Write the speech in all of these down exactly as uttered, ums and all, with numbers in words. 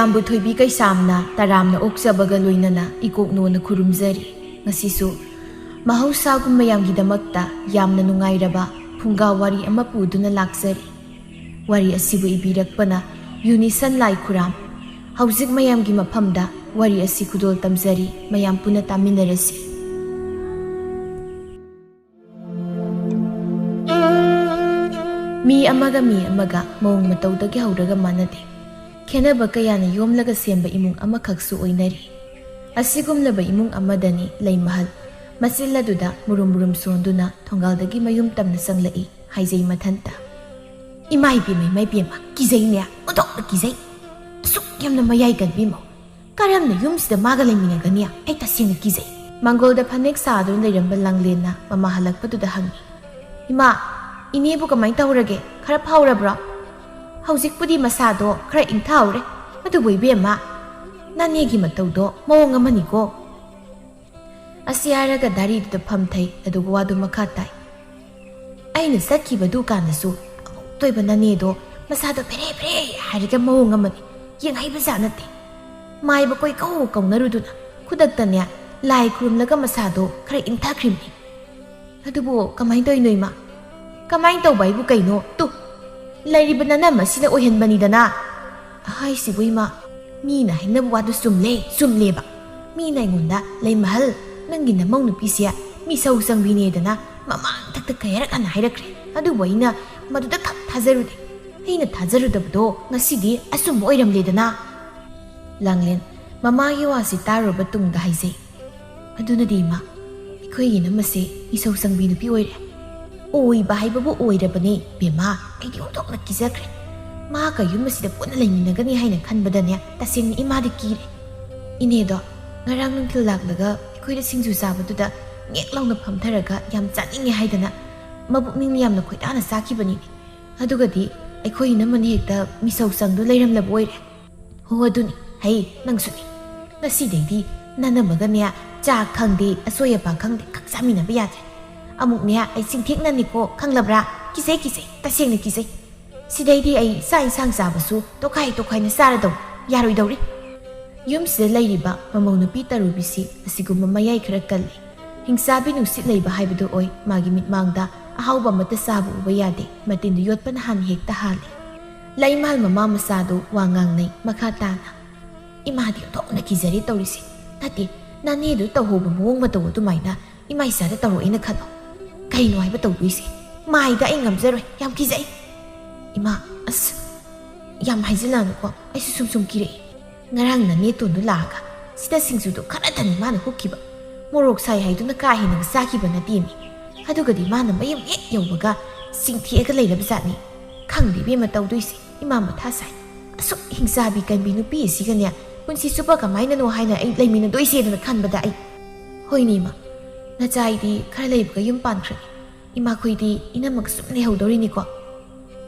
ꯃꯌꯥꯝꯕꯨ ꯊꯣꯏꯕꯤ ꯀꯩꯁꯥꯝꯅ ꯇꯔꯥꯝꯅ ꯑꯣꯛꯆꯕꯒ ꯂꯣꯏꯅꯅ ꯏꯀꯣꯛꯅꯣꯅ ꯈꯨꯔꯨꯝꯖꯔꯤ꯫ ꯉꯁꯤꯁꯨ ꯃꯍꯧꯁꯥꯒꯨꯝ ꯃꯌꯥꯝꯒꯤꯗꯃꯛꯇ ꯌꯥꯝꯅ ꯅꯨꯡꯉꯥꯏꯔꯕ ꯐꯨꯡꯒꯥ ꯋꯥꯔꯤ ꯑꯃ ꯄꯨꯗꯨꯅ ꯂꯥꯛꯆꯔꯤ꯫ ꯋꯥꯔꯤ ꯑꯁꯤꯕꯨ ꯏꯕꯤꯔꯛꯄꯅ ꯌꯨꯅꯤꯁꯟ ꯂꯥꯏꯈꯨꯔꯥꯝ꯫ ꯍꯧꯖꯤꯛ ꯃꯌꯥꯝꯒꯤ ꯃꯐꯝꯗ ꯋꯥꯔꯤ ꯑꯁꯤ ꯈꯨꯗꯣꯜ ꯇꯝꯖꯔꯤ, ꯃꯌꯥꯝ ꯄꯨꯟꯅ ꯇꯥꯃꯤꯟꯅꯔꯁꯤ꯫ ꯃꯤ ꯑꯃꯒ ꯃꯤ ꯑꯃꯒ ꯃꯑꯣꯡ ꯃꯇꯧꯗꯒꯤ ꯍꯧꯔꯒ ꯃꯥꯟꯅꯗꯦ꯫ ꯈꯦꯠꯅꯕ ꯀꯌꯥꯅ ꯌꯣꯝꯂꯒ ꯁꯦꯝꯕ ꯏꯃꯨꯡ ꯑꯃꯈꯛꯁꯨ ꯑꯣꯏꯅꯔꯤ꯫ ꯑꯁꯤꯒꯨꯝꯂꯕ ꯏꯃꯨꯡ ꯑꯃꯗꯅꯤ ꯂꯩꯃꯍꯜ ꯃꯆꯤꯜ ꯑꯗꯨꯗ ꯃꯨꯔꯨꯝ ꯃꯨꯔꯨꯝ ꯁꯣꯟꯗꯨꯅ ꯊꯣꯡꯒꯥꯜꯗꯒꯤ ꯃꯌꯨꯝ ꯇꯝꯅ ꯆꯪꯂꯛꯏ ꯍꯥꯏꯖꯩ ꯃꯊꯟꯇ꯫ "ꯏꯃꯥ ꯏꯕꯦꯝꯃ, ꯏꯃꯥ ꯏꯕꯦꯝꯃ, ꯀꯤꯖꯩꯅꯦ, ꯑꯣꯟꯊꯣꯛꯅ ꯀꯤꯖꯩ꯫ ꯑꯁꯨꯛ ꯌꯥꯝꯅ ꯃꯌꯥꯏ ꯀꯟꯕꯤ ꯃꯧ꯫ ꯀꯔꯝꯅ ꯌꯨꯝꯁꯤꯗ ꯃꯥꯒ ꯂꯩꯃꯤꯟꯅꯒꯅꯤ? ꯑꯩ ꯇꯁꯦꯡꯅ ꯀꯤꯖꯩ꯫" ꯃꯥꯡꯒꯣꯜꯗ ꯐꯅꯦꯛ ꯁꯥꯗꯨꯅ ꯂꯩꯔꯝꯕ ꯂꯥꯡꯂꯦꯟꯅ ꯃꯃꯥ ꯍꯜꯂꯛꯄꯗꯨꯗ ꯍꯪꯉꯤ, "ꯏꯃꯥ, ꯏꯅꯦꯕꯨ ꯀꯃꯥꯏꯅ ꯇꯧꯔꯒꯦ? ꯈꯔ ꯐꯥꯎꯔꯕ꯭ꯔꯣ?" "ꯍꯧꯖꯤꯛꯄꯨꯗꯤ ꯃꯁꯥꯗꯣ ꯈꯔ ꯏꯪꯊꯍꯧꯔꯦ꯫ ꯑꯗꯨꯕꯨ ꯏꯕꯦꯝꯃ, ꯅꯅꯦꯒꯤ ꯃꯇꯧꯗꯣ ꯃꯑꯣꯡ ꯑꯃꯅꯤꯀꯣ꯫" ꯑꯁꯤ ꯍꯥꯏꯔꯒ ꯗꯥꯔꯤꯗꯨꯗ ꯐꯝꯊꯩ, ꯑꯗꯨꯒ ꯋꯥꯗꯨ ꯃꯈꯥ ꯇꯥꯏ꯫ "ꯑꯩꯅ ꯆꯠꯈꯤꯕꯗꯨ ꯀꯥꯟꯗꯁꯨ ꯑꯃꯨꯛꯇ ꯑꯣꯏꯕ ꯅꯅꯦꯗꯣ ꯃꯁꯥꯗꯣ ꯐꯦꯔꯦ ꯐꯦꯔꯦ ꯍꯥꯏꯔꯒ ꯃꯑꯣꯡ ꯑꯃꯅꯤ, ꯌꯦꯡꯍꯩꯕꯖꯥꯠ ꯅꯠꯇꯦ꯫ ꯃꯥꯏꯕ ꯀꯣꯏꯀꯧ ꯀꯧꯅꯔꯨꯗꯨꯅ ꯈꯨꯗꯛꯇꯅꯦ ꯂꯥꯏ ꯈꯨꯔꯨꯝꯂꯒ ꯃꯁꯥꯗꯣ ꯈꯔ ꯏꯪꯊꯈ꯭ꯔꯤꯕꯅꯤ꯫ ꯑꯗꯨꯕꯨ ꯀꯃꯥꯏꯅ ꯇꯧꯔꯤꯅꯣ ꯏꯃꯥ?" "ꯀꯃꯥꯏꯅ ꯇꯧꯕ ꯍꯥꯏꯕꯨ ꯀꯩꯅꯣ? ꯇꯨ, ꯂꯩꯔꯤꯕ ꯅꯅꯝ ꯑꯁꯤꯅ ꯑꯣꯏꯍꯟꯕꯅꯤꯗꯅ꯫" ꯍꯥꯏꯁꯤꯕꯨ ꯏꯃꯥ, ꯃꯤꯅ ꯍꯥꯏꯅꯕ ꯋꯥꯗꯨ ꯆꯨꯝꯂꯦ, ꯆꯨꯝꯂꯦꯕ꯫ ꯃꯤꯅ ꯑꯩꯉꯣꯟꯗ, "ꯂꯩꯃꯍꯜ, ꯅꯪꯒꯤ ꯅꯃꯧ ꯅꯨꯄꯤꯁꯦ ꯃꯤꯁꯧ ꯆꯪꯕꯤꯅꯦꯗꯅ" ꯃꯃꯥꯡ ꯊꯛꯇ ꯀꯌꯥꯔꯛ ꯍꯟꯅ ꯍꯥꯏꯔꯛꯈ꯭ꯔꯦ꯫ ꯑꯗꯨꯕꯨ ꯑꯩꯅ ꯃꯗꯨꯗ ꯈꯛ ꯊꯥꯖꯔꯨꯗꯦ꯫ ꯑꯩꯅ ꯊꯥꯖꯔꯨꯗꯕꯗꯣ ꯉꯁꯤꯗꯤ ꯑꯆꯨꯝꯕ ꯑꯣꯏꯔꯝꯂꯦꯗꯅ꯫ ꯂꯥꯡꯂꯦꯟ ꯃꯃꯥꯒꯤ ꯋꯥꯁꯤ ꯇꯥꯔꯨꯔꯕ ꯇꯨꯡꯗ ꯍꯥꯏꯖꯩ, "ꯑꯗꯨꯅꯗꯤ ꯏꯃꯥ, ꯑꯩꯈꯣꯏꯒꯤ ꯏꯅꯝꯃꯁꯦ ꯏꯁꯧ ꯆꯪꯕꯤ ꯅꯨꯄꯤ ꯑꯣꯏꯔꯦ꯫ ꯑꯣꯏꯕ ꯍꯥꯏꯕꯕꯨ ꯑꯣꯏꯔꯕꯅꯦ ꯕꯦꯝꯃ, ꯑꯩꯗꯤ ꯑꯣꯟꯊꯣꯛꯅ ꯀꯤꯖꯈ꯭ꯔꯦ꯫ ꯃꯥꯒ ꯌꯨꯝ ꯑꯁꯤꯗ ꯄꯨꯟꯅ ꯂꯩꯃꯤꯟꯅꯒꯅꯤ ꯍꯥꯏꯅ ꯈꯟꯕꯗꯅꯦ ꯇꯁꯦꯡꯅ ꯏꯃꯥꯗꯤ ꯀꯤꯔꯦ꯫ ꯏꯅꯦꯗꯣ ꯉꯔꯥꯡ ꯅꯨꯡꯊꯤꯜ ꯂꯥꯛꯂꯒ ꯑꯩꯈꯣꯏꯗ ꯁꯤꯡꯖꯨ ꯆꯥꯕꯗꯨꯗ ꯉꯦꯛ ꯂꯥꯎꯅ ꯐꯝꯊꯔꯒ ꯌꯥꯝ ꯆꯥꯅꯤꯡꯉꯦ ꯍꯥꯏꯗꯅ ꯃꯕꯨꯛꯅꯤꯡ ꯌꯥꯝꯅ ꯈꯣꯏꯗꯥꯅ ꯆꯥꯈꯤꯕꯅꯤꯅꯦ꯫ ꯑꯗꯨꯒꯗꯤ ꯑꯩꯈꯣꯏ ꯏꯅꯝꯃꯅ ꯍꯦꯛꯇ ꯃꯤꯁꯧ ꯆꯪꯗꯨ ꯂꯩꯔꯝꯂꯕ ꯑꯣꯏꯔꯦ꯫" "ꯍꯣ ꯑꯗꯨꯅꯤ, ꯍꯩ ꯅꯪꯁꯨꯅꯤ꯫ ꯉꯁꯤꯗꯩꯗꯤ ꯅꯅꯝꯃꯒꯅꯦ ꯆꯥ ꯈꯪꯗꯦ, ꯑꯁꯣꯏ ꯑꯄꯥ ꯈꯪꯗꯦ, ꯈꯛ ꯆꯥꯃꯤꯟꯅꯕ ꯌꯥꯗ꯭ꯔꯦ꯫ ꯑꯃꯨꯛꯅꯦ ꯑꯩ ꯆꯤꯡꯊꯦꯛꯅꯅꯤꯀꯣ, ꯈꯪꯂꯕ꯭ꯔꯥ? ꯀꯤꯖꯩ, ꯀꯤꯖꯩ, ꯇꯁꯦꯡꯅ ꯀꯤꯖꯩ꯫ ꯁꯤꯗꯩꯗꯤ ꯑꯩ ꯆꯥꯛ ꯏꯟꯁꯥꯡ ꯆꯥꯕꯁꯨ ꯇꯣꯈꯥꯏ ꯇꯣꯈꯥꯏꯅ ꯆꯥꯔꯗꯧꯅꯤ꯫ ꯌꯥꯔꯣꯏꯗꯧꯔꯤ꯫ ꯌꯨꯝꯁꯤꯗ ꯂꯩꯔꯤꯕ ꯃꯃꯧ ꯅꯨꯄꯤ ꯇꯔꯨꯕꯤꯁꯤ ꯑꯁꯤꯒꯨꯝꯕ ꯃꯌꯥꯏ ꯈꯔ ꯀꯜꯂꯤ꯫ ꯍꯤꯡꯆꯥꯕꯤ ꯅꯨꯡꯁꯤꯠ ꯂꯩꯕ ꯍꯥꯏꯕꯗꯨ ꯑꯣꯏ꯫ ꯃꯥꯒꯤ ꯃꯤꯠꯃꯥꯡꯗ ꯑꯍꯥꯎꯕ ꯑꯃꯠꯇ ꯆꯥꯕ ꯎꯕ ꯌꯥꯗꯦ꯫ ꯃꯇꯤꯟꯗꯨ ꯌꯣꯠꯄꯅ ꯍꯥꯟꯅ ꯍꯦꯛꯇ ꯍꯥꯜꯂꯤ꯫ ꯂꯩꯃꯍꯜ ꯃꯃꯥ ꯃꯆꯥꯗꯨ ꯋꯥ ꯉꯥꯡꯅꯩ꯫ ꯃꯈꯥ ꯇꯥꯅ, "ꯏꯃꯥꯗꯤ ꯑꯣꯟꯊꯣꯛꯅ ꯀꯤꯖꯔꯦ ꯇꯧꯔꯤꯁꯦ꯫ ꯅꯠꯇꯦ, ꯅꯅꯦꯗꯨ ꯇꯧꯍꯧꯕ ꯃꯑꯣꯡ ꯃꯇꯧ ꯑꯗꯨꯃꯥꯏꯅ ꯏꯃꯥ ꯏꯆꯥꯗ ꯇꯧꯔꯛꯑꯦꯅ ꯈꯜꯂꯣ꯫ ꯀꯩꯅꯣ ꯍꯥꯏꯕ ꯇꯧꯗꯣꯏꯁꯦ? ꯃꯥꯏꯗ ꯑꯩ ꯉꯝꯖꯔꯣꯏ, ꯌꯥꯝ ꯀꯤꯖꯩ꯫ ꯏꯃꯥ, ꯑꯁ, ꯌꯥꯝ ꯍꯥꯏꯖꯤꯜꯂꯛꯑꯅꯨꯀꯣ, ꯑꯩꯁꯨ ꯁꯨꯝ ꯁꯨꯝ ꯀꯤꯔꯛꯑꯦ꯫ ꯉꯔꯥꯡ ꯅꯅꯦ ꯇꯣꯟꯗꯨ ꯂꯥꯛꯑꯒ ꯁꯤꯗ ꯁꯤꯡꯖꯨꯗꯣ ꯈꯔꯗꯅꯤ ꯃꯥꯅ ꯍꯨꯛꯈꯤꯕ꯫ ꯃꯣꯔꯣꯛ ꯁꯥꯏ ꯍꯥꯏꯗꯨꯅ ꯀꯥ ꯍꯦꯟꯅꯒ ꯆꯥꯈꯤꯕ ꯅꯠꯇꯦꯃꯤ꯫ ꯑꯗꯨꯒꯗꯤ ꯃꯥꯅ ꯃꯌꯨꯝ ꯍꯦꯛ ꯌꯧꯕꯒ ꯆꯤꯡꯊꯦꯛꯑꯒ ꯂꯩꯔꯕꯖꯥꯠꯅꯤ꯫ ꯈꯪꯗꯦ ꯏꯕꯦꯝꯃ ꯇꯧꯗꯣꯏꯁꯦ, ꯏꯃꯥ ꯃꯊꯥ ꯁꯥꯏ꯫ ꯑꯁꯨꯛ ꯍꯤꯡꯆꯥꯕꯤ ꯀꯟꯕꯤ ꯅꯨꯄꯤ ꯑꯁꯤꯒꯅꯦ ꯄꯨꯟꯁꯤ ꯆꯨꯞꯄ ꯀꯃꯥꯏꯅꯅꯣ ꯍꯥꯏꯅ ꯑꯩ ꯂꯩꯃꯤꯟꯅꯗꯣꯏꯁꯦꯗꯅ ꯈꯟꯕꯗ ꯑꯩ꯫ ꯍꯣꯏꯅꯦ ꯏꯃꯥ, ꯅꯆꯥ ꯑꯩꯗꯤ ꯈꯔ ꯂꯩꯕꯒ ꯌꯨꯝ ꯄꯥꯟꯈ꯭ꯔꯅꯤ꯫ ꯏꯃꯥꯈꯣꯏꯗꯤ ꯏꯅꯝꯃꯒ ꯁꯨꯝ ꯂꯩꯍꯧꯗꯧꯔꯤꯅꯤꯀꯣ꯫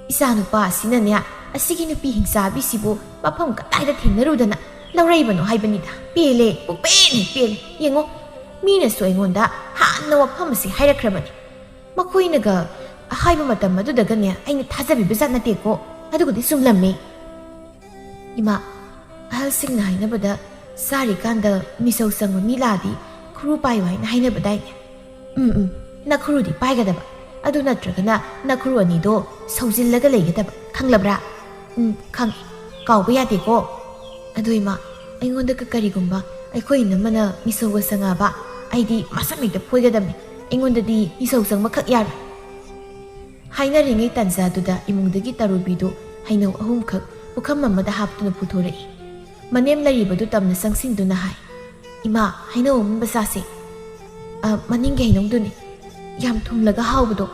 ꯏꯆꯥꯅꯨꯄꯥ ꯑꯁꯤꯅꯅꯦ ꯑꯁꯤꯒꯤ ꯅꯨꯄꯤ ꯍꯤꯡꯆꯥꯕꯤꯁꯤꯕꯨ ꯃꯐꯝ ꯀꯗꯥꯏꯗ ꯊꯦꯡꯅꯔꯨꯗꯅ ꯂꯧꯔꯛꯏꯕꯅꯣ ꯍꯥꯏꯕꯅꯤꯗ꯫ ꯄꯦꯜꯂꯦ, ꯄꯨꯡꯄꯦꯟ ꯍꯦꯛ ꯄꯦꯜꯂꯦ꯫ ꯌꯦꯡꯉꯣ, ꯃꯤꯅꯁꯨ ꯑꯩꯉꯣꯟꯗ ꯍꯥꯟꯅ ꯋꯥꯐꯝ ꯑꯁꯤ ꯍꯥꯏꯔꯛꯈ꯭ꯔꯕꯅꯤ꯫ ꯃꯈꯣꯏꯅꯒ ꯍꯥꯏꯕ ꯃꯇꯝ ꯑꯗꯨꯗꯒꯅꯦ ꯑꯩꯅ ꯊꯥꯖꯕꯤꯕ ꯖꯥꯠ ꯅꯠꯇꯦꯀꯣ꯫ ꯑꯗꯨꯒꯗꯤ ꯆꯨꯝꯂꯝꯃꯦ꯫ ꯏꯃꯥ, ꯑꯍꯜꯁꯤꯡꯅ ꯍꯥꯏꯅꯕꯗ ꯆꯥꯔꯤꯀꯥꯟꯗ ꯃꯤꯁꯧ ꯆꯪꯕ ꯃꯤ ꯂꯥꯛꯑꯗꯤ ꯈꯨꯔꯨ ꯄꯥꯏꯌꯨ ꯍꯥꯏꯅ ꯍꯥꯏꯅꯕꯗꯥꯏꯅꯦ? ꯎꯝ, ꯎꯝ, ꯅꯈꯨꯔꯨꯗꯤ ꯄꯥꯏꯒꯗꯕ, ꯑꯗꯨ ꯅꯠꯇ꯭ꯔꯒꯅ ꯅꯈꯨꯔꯨ ꯑꯅꯤꯗꯣ ꯁꯧꯖꯤꯜꯂꯒ ꯂꯩꯒꯗꯕ, ꯈꯪꯂꯕ꯭ꯔꯥ? ꯎꯝ, ꯈꯪꯉꯦ, ꯀꯥꯎꯕ ꯌꯥꯗꯦꯀꯣ꯫ ꯑꯗꯨ ꯏꯃꯥ, ꯑꯩꯉꯣꯟꯗꯒ ꯀꯔꯤꯒꯨꯝꯕ ꯑꯩꯈꯣꯏ ꯏꯅꯝꯃꯅ ꯃꯤꯁꯧꯒ ꯆꯪꯉꯛꯑꯕ, ꯑꯩꯗꯤ ꯃꯁꯝ ꯍꯦꯛꯇ ꯐꯣꯏꯒꯗꯕꯅꯤ꯫ ꯑꯩꯉꯣꯟꯗꯗꯤ ꯃꯤꯁꯧ ꯆꯪꯕꯈꯛ ꯌꯥꯔꯣꯏ꯫ ꯍꯥꯏꯅꯔꯤꯉꯩ ꯇꯥꯟꯖꯥꯗꯨꯗ ꯏꯃꯨꯡꯗꯒꯤ ꯇꯔꯨꯕꯤꯗꯨ ꯍꯩꯅꯧ ꯑꯍꯨꯝꯈꯛ ꯄꯨꯈꯝ ꯑꯃꯗ ꯍꯥꯞꯇꯨꯅ ꯄꯨꯊꯣꯔꯛꯏ꯫ ꯃꯅꯦꯝ ꯂꯩꯔꯤꯕꯗꯨ ꯇꯝꯅ ꯆꯪꯁꯤꯟꯗꯨꯅ ꯍꯥꯏ, "ꯏꯃꯥ, ꯍꯩꯅꯧ ꯑꯃꯨꯟꯕ ꯆꯥꯁꯦ꯫ ꯑ, ꯃꯅꯤꯡꯒꯤ ꯍꯩꯅꯧꯗꯨꯅꯤ꯫ ꯌꯥꯝ ꯊꯨꯝꯂꯒ ꯍꯥꯎꯕꯗꯣ꯫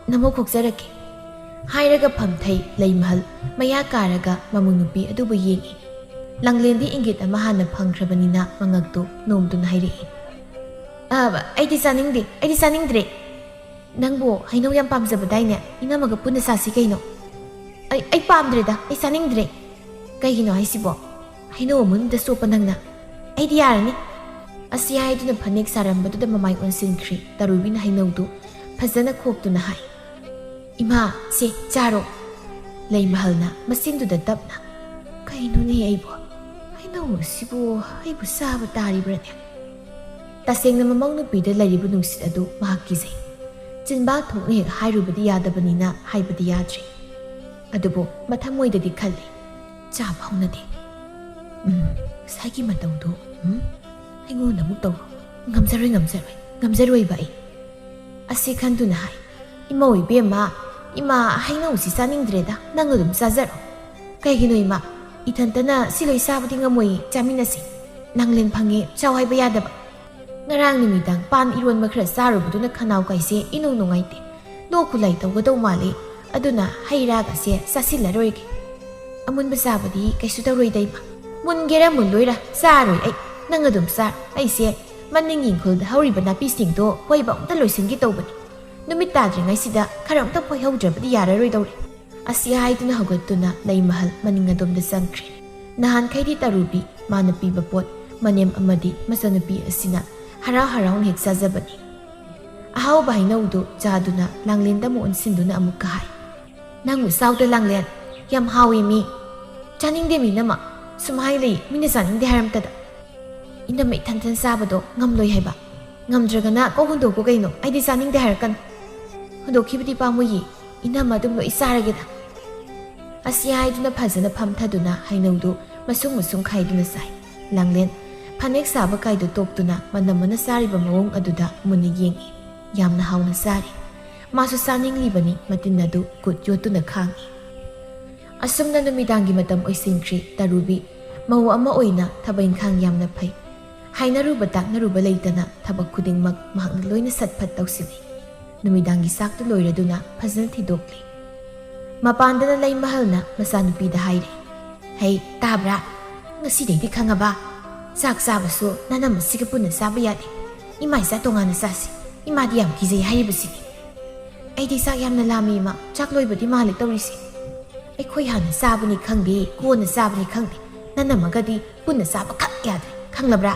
ꯅꯃꯧ ꯈꯣꯛꯆꯔꯛꯀꯦ꯫" ꯍꯥꯏꯔꯒ ꯐꯝꯊꯩ ꯂꯩꯃꯍꯜ꯫ ꯃꯌꯥ ꯀꯥꯔꯒ ꯃꯃꯧ ꯅꯨꯄꯤ ꯑꯗꯨꯕꯨ ꯌꯦꯡꯏ꯫ ꯂꯥꯡꯂꯦꯟꯗꯤ ꯏꯪꯒꯤꯠ ꯑꯃ ꯍꯥꯟꯅ ꯐꯪꯈ꯭ꯔꯕꯅꯤꯅ ꯃꯉꯛꯇꯨ ꯅꯣꯝꯗꯨꯅ ꯍꯥꯏꯔꯛꯏ, "ꯑ, ꯑꯩꯗꯤ ꯆꯥꯅꯤꯡꯗꯦ, ꯑꯩꯗꯤ ꯆꯥꯅꯤꯡꯗ꯭ꯔꯦ꯫ ꯅꯪꯕꯨ ꯍꯩꯅꯧ ꯌꯥꯝ ꯄꯥꯝꯖꯕꯗꯥꯏꯅꯦ? ꯏꯅꯝꯃꯒ ꯄꯨꯟꯅ ꯆꯥꯁꯤ ꯀꯩꯅꯣ꯫" "ꯑꯩ, ꯑꯩ ꯄꯥꯝꯗ꯭ꯔꯦꯗ, ꯑꯩ ꯆꯥꯅꯤꯡꯗ꯭ꯔꯦ꯫" "ꯀꯩꯒꯤꯅꯣ ꯍꯥꯏꯁꯤꯕꯣ? ꯍꯩꯅꯧ ꯑꯃꯨꯟꯕꯗ ꯆꯣꯞꯄ ꯅꯪꯅ?" "ꯑꯩꯗꯤ ꯌꯥꯔꯅꯤ꯫" ꯑꯁꯤ ꯍꯥꯏꯗꯨꯅ ꯐꯅꯦꯛ ꯁꯥꯔꯝꯕꯗꯨꯗ ꯃꯃꯥꯏ ꯑꯣꯟꯁꯤꯟꯈ꯭ꯔꯤ꯫ ꯇꯔꯨꯕꯤꯅ ꯍꯩꯅꯧꯗꯨ ꯐꯖꯅ ꯈꯣꯛꯇꯨꯅ ꯍꯥꯏ, "ꯏꯃꯥ, ꯁꯦ, ꯆꯥꯔꯣ꯫" ꯂꯩꯃꯍꯜꯅ ꯃꯆꯤꯟꯗꯨꯗ ꯇꯞꯅ, "ꯀꯩꯅꯣꯅꯦ ꯑꯩꯕꯨ? ꯍꯩꯅꯧ ꯑꯁꯤꯕꯨ ꯑꯩꯕꯨ ꯆꯥꯕ ꯇꯥꯔꯤꯕ꯭ꯔꯅꯦ?" ꯇꯁꯦꯡꯅ ꯃꯃꯧ ꯅꯨꯄꯤꯗ ꯂꯩꯔꯤꯕ ꯅꯨꯡꯁꯤꯠ ꯑꯗꯨ ꯃꯍꯥꯛ ꯀꯤꯖꯩ꯫ ꯆꯤꯟꯕꯥꯛ ꯊꯣꯛꯅ ꯍꯦꯛ ꯍꯥꯏꯔꯨꯕꯗꯤ ꯌꯥꯗꯕꯅꯤꯅ ꯍꯥꯏꯕꯗꯤ ꯌꯥꯗ꯭ꯔꯦ꯫ ꯑꯗꯨꯕꯨ ꯃꯊꯃꯣꯏꯗꯗꯤ ꯈꯜꯂꯤ, "ꯆꯥꯕ ꯍꯧꯅꯗꯦ꯫ ꯎꯝ, ꯉꯁꯥꯏꯒꯤ ꯃꯇꯧꯗꯨ, ꯎꯝ, ꯑꯩꯉꯣꯟꯗ ꯑꯃꯨꯛ ꯇꯧꯔꯣ꯫ ꯉꯝꯖꯔꯣꯏ, ꯉꯝꯖꯔꯣꯏ, ꯉꯝꯖꯔꯣꯏꯕ ꯑꯩ꯫" ꯑꯁꯤ ꯈꯟꯗꯨꯅ ꯍꯥꯏ, "ꯏꯃꯧ ꯏꯕꯦꯝꯃ, ꯏꯃꯥ ꯍꯩꯅꯧꯁꯤ ꯆꯥꯅꯤꯡꯗ꯭ꯔꯦꯗ, ꯅꯪ ꯑꯗꯨꯝ ꯆꯥꯖꯔꯣ꯫" "ꯀꯩꯒꯤꯅꯣ ꯏꯃꯥ? ꯏꯊꯟꯇꯅ ꯁꯤ ꯂꯣꯏ ꯆꯥꯕꯗꯤ ꯉꯝꯃꯣꯏꯌꯦ, ꯆꯥꯃꯤꯟꯅꯁꯤ꯫ ꯂꯥꯡꯂꯦꯟ ꯐꯪꯉꯦ, ꯆꯥꯎ ꯍꯥꯏꯕ ꯌꯥꯗꯕ꯫ ꯉꯔꯥꯡ ꯅꯨꯃꯤꯗꯥꯡ ꯄꯥꯟ ꯏꯔꯣꯟꯕ ꯈꯔ ꯆꯥꯔꯨꯕꯗꯨꯅ ꯈꯅꯥꯎ ꯀꯥꯏꯁꯦ ꯏꯅꯨꯡ ꯅꯨꯡꯉꯥꯏꯇꯦ꯫ ꯂꯣꯛ ꯈꯨꯂꯥꯏ ꯇꯧꯒꯗꯧ ꯃꯥꯜꯂꯦ, ꯑꯗꯨꯅ ꯍꯩ ꯔꯥꯒꯁꯦ ꯆꯥꯁꯤꯜꯂꯔꯣꯏꯒꯦ꯫ ꯑꯃꯨꯟꯕ ꯆꯥꯕꯗꯤ ꯀꯩꯁꯨ ꯇꯧꯔꯣꯏꯗ ꯏꯃꯥ꯫ ꯃꯨꯟꯒꯦꯔꯥ ꯃꯨꯟꯂꯣꯏꯔꯥ ꯆꯥꯔꯣꯏ ꯑꯩ, ꯅꯪ ꯑꯗꯨꯝ ꯆꯥꯔꯣ꯫ ꯑꯩꯁꯦ ꯃꯅꯤꯡ ꯏꯪꯈꯣꯜꯗ ꯍꯧꯔꯤꯕ ꯅꯥꯄꯤꯁꯤꯡꯗꯣ ꯐꯣꯏꯕ ꯑꯝꯇ ꯂꯣꯏꯁꯤꯟꯒꯦ ꯇꯧꯕꯅꯤ꯫ ꯅꯨꯃꯤꯠ ꯇꯥꯗ꯭ꯔꯤꯉꯩꯁꯤꯗ ꯈꯔ ꯑꯝꯇ ꯐꯣꯏꯍꯧꯗ꯭ꯔꯕꯗꯤ ꯌꯥꯔꯔꯣꯏꯗꯧꯔꯤ꯫" ꯑꯁꯤ ꯍꯥꯏꯗꯨꯅ ꯍꯧꯒꯠꯇꯨꯅ ꯂꯩ ꯃꯍꯜ ꯃꯅꯤꯡ ꯑꯗꯣꯝꯗ ꯆꯪꯈ꯭ꯔꯦ꯫ ꯅꯍꯥꯟꯈꯩꯗꯤ ꯇꯔꯨꯕꯤ ꯃꯥꯅ ꯄꯤꯕ ꯄꯣꯠ ꯃꯅꯦꯝ ꯑꯃꯗꯤ ꯃꯆꯟꯅꯨꯄꯤ ꯑꯁꯤꯅ ꯍꯔꯥꯎ ꯍꯔꯥꯎꯅ ꯍꯦꯛ ꯆꯥꯖꯕꯅꯤ꯫ ꯑꯍꯥꯎꯕ ꯍꯩꯅꯧꯗꯨ ꯆꯥꯗꯨꯅ ꯂꯥꯡꯂꯦꯟꯗ ꯑꯃꯨꯛ ꯑꯣꯟꯁꯤꯟꯗꯨꯅ ꯑꯃꯨꯛꯀ ꯍꯥꯏ, "ꯅꯪꯕꯨ ꯆꯥꯎꯗ ꯂꯥꯡꯂꯦꯟ, ꯌꯥꯝ ꯍꯥꯎꯏ ꯃꯤ꯫" "ꯆꯥꯅꯤꯡꯗꯦ ꯃꯤ ꯏꯅꯝꯃ, ꯁꯨꯝ ꯍꯥꯏ ꯂꯩ, ꯃꯤꯅ ꯆꯥꯅꯤꯡꯗꯦ ꯍꯥꯏꯔꯝꯇꯗ꯫" "ꯏꯅꯝꯃ ꯏꯊꯟ ꯏꯊꯟ ꯆꯥꯕꯗꯣ ꯉꯝꯂꯣꯏ ꯍꯥꯏꯕ꯫ ꯉꯝꯗ꯭ꯔꯒꯅ ꯀꯣꯛ ꯍꯨꯟꯗꯣꯛꯀꯣ ꯀꯩꯅꯣ, ꯑꯩꯗꯤ ꯆꯥꯅꯤꯡꯗꯦ ꯍꯥꯏꯔꯛꯀꯅꯨ꯫" "ꯍꯨꯟꯗꯣꯛꯈꯤꯕꯗꯤ ꯄꯥꯝꯃꯨꯏꯌꯦ, ꯏꯅꯝꯃ ꯑꯗꯨꯝ ꯂꯣꯏ ꯆꯥꯔꯒꯦꯗ꯫" ꯑꯁꯤ ꯍꯥꯏꯗꯨꯅ ꯐꯖꯅ ꯐꯝꯊꯗꯨꯅ ꯍꯩꯅꯧꯗꯨ ꯃꯁꯨꯡ ꯃꯁꯨꯡ ꯈꯥꯏꯗꯨꯅ ꯆꯥꯏ꯫ ꯂꯥꯡꯂꯦꯟ ꯐꯅꯦꯛ ꯁꯥꯕ ꯀꯥꯏꯗꯨ ꯇꯣꯛꯇꯨꯅ ꯃꯅꯝꯃꯅ ꯆꯥꯔꯤꯕ ꯃꯑꯣꯡ ꯑꯗꯨꯗ ꯃꯨꯟꯅ ꯌꯦꯡꯏ꯫ ꯌꯥꯝꯅ ꯍꯥꯎꯅ ꯆꯥꯔꯤ꯫ ꯃꯥꯁꯨ ꯆꯥꯅꯤꯡꯂꯤꯕꯅꯤ, ꯃꯇꯤꯟ ꯑꯗꯨ ꯀꯨꯠ ꯌꯣꯠꯇꯨꯅ ꯈꯥꯡꯏ꯫ ꯑꯁꯨꯝꯅ ꯅꯨꯃꯤꯗꯥꯡꯒꯤ ꯃꯇꯝ ꯑꯣꯏꯁꯤꯟꯈ꯭ꯔꯤ꯫ ꯇꯔꯨꯕꯤ ꯃꯧ ꯑꯃ ꯑꯣꯏꯅ ꯊꯕꯛ ꯏꯪꯈꯥꯡ ꯌꯥꯝꯅ ꯐꯩ꯫ ꯍꯥꯏꯅꯔꯨꯕ ꯇꯥꯛꯅꯔꯨꯕ ꯂꯩꯇꯅ ꯊꯕꯛ ꯈꯨꯗꯤꯡꯃꯛ ꯃꯍꯥꯛꯅ ꯂꯣꯏꯅ ꯁꯠ ꯐꯠ ꯇꯧꯁꯤꯜꯂꯤ꯫ ꯅꯨꯃꯤꯗꯥꯡꯒꯤ ꯆꯥꯛꯇꯨ ꯂꯣꯏꯔꯗꯨꯅ ꯐꯖꯅ ꯊꯤꯗꯣꯛꯂꯤ꯫ ꯃꯄꯥꯟꯗꯅ ꯂꯩꯃꯍꯜꯅ ꯃꯆꯥꯅꯨꯄꯤꯗ ꯍꯥꯏꯔꯤ, "ꯍꯩ, ꯇꯥꯕ꯭ꯔꯥ? ꯉꯁꯤꯗꯩꯗꯤ ꯈꯪꯉꯕ? ꯆꯥꯛ ꯆꯥꯕꯁꯨ ꯅꯅꯝꯃꯁꯤꯒ ꯄꯨꯟꯅ ꯆꯥꯕ ꯌꯥꯗꯦ꯫ ꯏꯃꯥ ꯏꯆꯥ ꯇꯣꯉꯥꯟꯅ ꯆꯥꯁꯤ꯫ ꯏꯃꯥꯗꯤ ꯌꯥꯝ ꯀꯤꯖꯩ ꯍꯥꯏꯔꯤꯕꯁꯤꯅꯤ꯫ ꯑꯩꯗꯤ ꯆꯥꯛ ꯌꯥꯝꯅ ꯂꯥꯝꯃꯤ ꯏꯃꯥ, ꯆꯥꯛ ꯂꯣꯏꯕꯗꯤ ꯃꯥꯜꯂꯦ ꯇꯧꯔꯤꯁꯦ꯫ ꯑꯩꯈꯣꯏ ꯍꯥꯟꯅ ꯆꯥꯕꯅꯤ ꯈꯪꯗꯦ, ꯀꯣꯟꯅ ꯆꯥꯕꯅꯤ ꯈꯪꯗꯦ, ꯅꯅꯝꯃꯒꯗꯤ ꯄꯨꯟꯅ ꯆꯥꯕ ꯈꯛ ꯌꯥꯗ꯭ꯔꯦ, ꯈꯪꯂꯕ꯭ꯔꯥ?"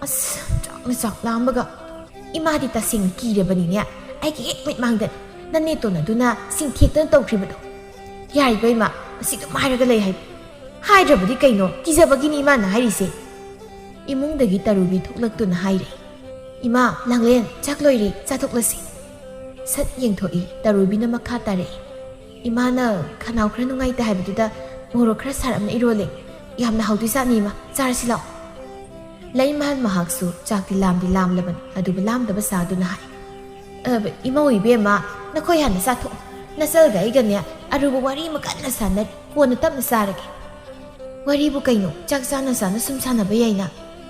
ꯑꯁ, ꯆꯥꯛꯅ ꯆꯥꯛ ꯂꯥꯝꯕꯒ꯫ ꯏꯃꯥꯗꯤ ꯇꯁꯦꯡꯅ ꯀꯤꯔꯕꯅꯤꯅꯦ꯫ ꯑꯩꯒꯤ ꯍꯦꯛ ꯃꯤꯠꯃꯥꯡꯗ ꯅꯅꯦꯇꯣꯟ ꯑꯗꯨꯅ ꯁꯤꯡꯊꯦꯛꯇꯅ ꯇꯧꯈ꯭ꯔꯤꯕꯗꯣ꯫ ꯌꯥꯔꯤꯕ ꯏꯃꯥ, ꯑꯁꯤ ꯑꯗꯨꯝ ꯍꯥꯏꯔꯒ ꯂꯩ ꯍꯥꯏꯕ꯫ "ꯍꯥꯏꯗ꯭ꯔꯕꯗꯤ ꯀꯩꯅꯣ, ꯀꯤꯖꯕꯒꯤꯅꯤ ꯏꯃꯥꯅ ꯍꯥꯏꯔꯤꯁꯦ"꯫ ꯏꯃꯨꯡꯗꯒꯤ ꯇꯔꯨꯕꯤ ꯊꯣꯛꯂꯛꯇꯨꯅ ꯍꯥꯏꯔꯦ, "ꯏꯃꯥ, ꯂꯥꯡꯂꯦꯟ, ꯆꯥꯛ ꯂꯣꯏꯔꯦ, ꯆꯥꯊꯣꯛꯂꯁꯤ"꯫ ꯁꯠ ꯌꯦꯡꯊꯣꯛꯏ, ꯇꯔꯨꯕꯤꯅ ꯃꯈꯥ ꯇꯥꯔꯛꯏ, "ꯏꯃꯥꯅ ꯈꯅꯥꯎ ꯈꯔ ꯅꯨꯡꯉꯥꯏꯇꯦ ꯍꯥꯏꯕꯗꯨꯗ ꯃꯣꯔꯣꯛ ꯈꯔ ꯁꯥꯔꯞꯅ ꯏꯔꯣꯜꯂꯦ꯫ ꯌꯥꯝꯅ ꯍꯥꯎꯗꯣꯏꯖꯥꯠꯅꯤ ꯏꯃꯥ, ꯆꯥꯔꯁꯤ ꯂꯥꯛꯑꯣ"꯫ ꯂꯩꯃꯍꯜ ꯃꯍꯥꯛꯁꯨ ꯆꯥꯛꯇꯤ ꯂꯥꯝꯗꯤ ꯂꯥꯝꯂꯕꯅꯤ, ꯑꯗꯨꯕꯨ ꯂꯥꯝꯗꯕ ꯁꯥꯗꯨꯅ ꯍꯥꯏ, "ꯑ, ꯏꯃꯧ ꯏꯕꯦꯝꯃ, ꯅꯈꯣꯏ ꯍꯥꯟꯅ ꯆꯥꯊꯣꯛꯑꯣ꯫ ꯅꯆꯜꯒ ꯑꯩꯒꯅꯦ ꯑꯔꯨꯕ ꯋꯥꯔꯤ ꯑꯃ ꯀꯟꯅ ꯁꯥꯟꯅꯔꯤ, ꯀꯣꯟꯅ ꯇꯞꯅ ꯆꯥꯔꯒꯦ"꯫ "ꯋꯥꯔꯤꯕꯨ ꯀꯩꯅꯣ, ꯆꯥꯛ ꯆꯥꯅ ꯆꯥꯅ ꯁꯨꯝ ꯁꯥꯟꯅꯕ ꯌꯥꯏꯅ"꯫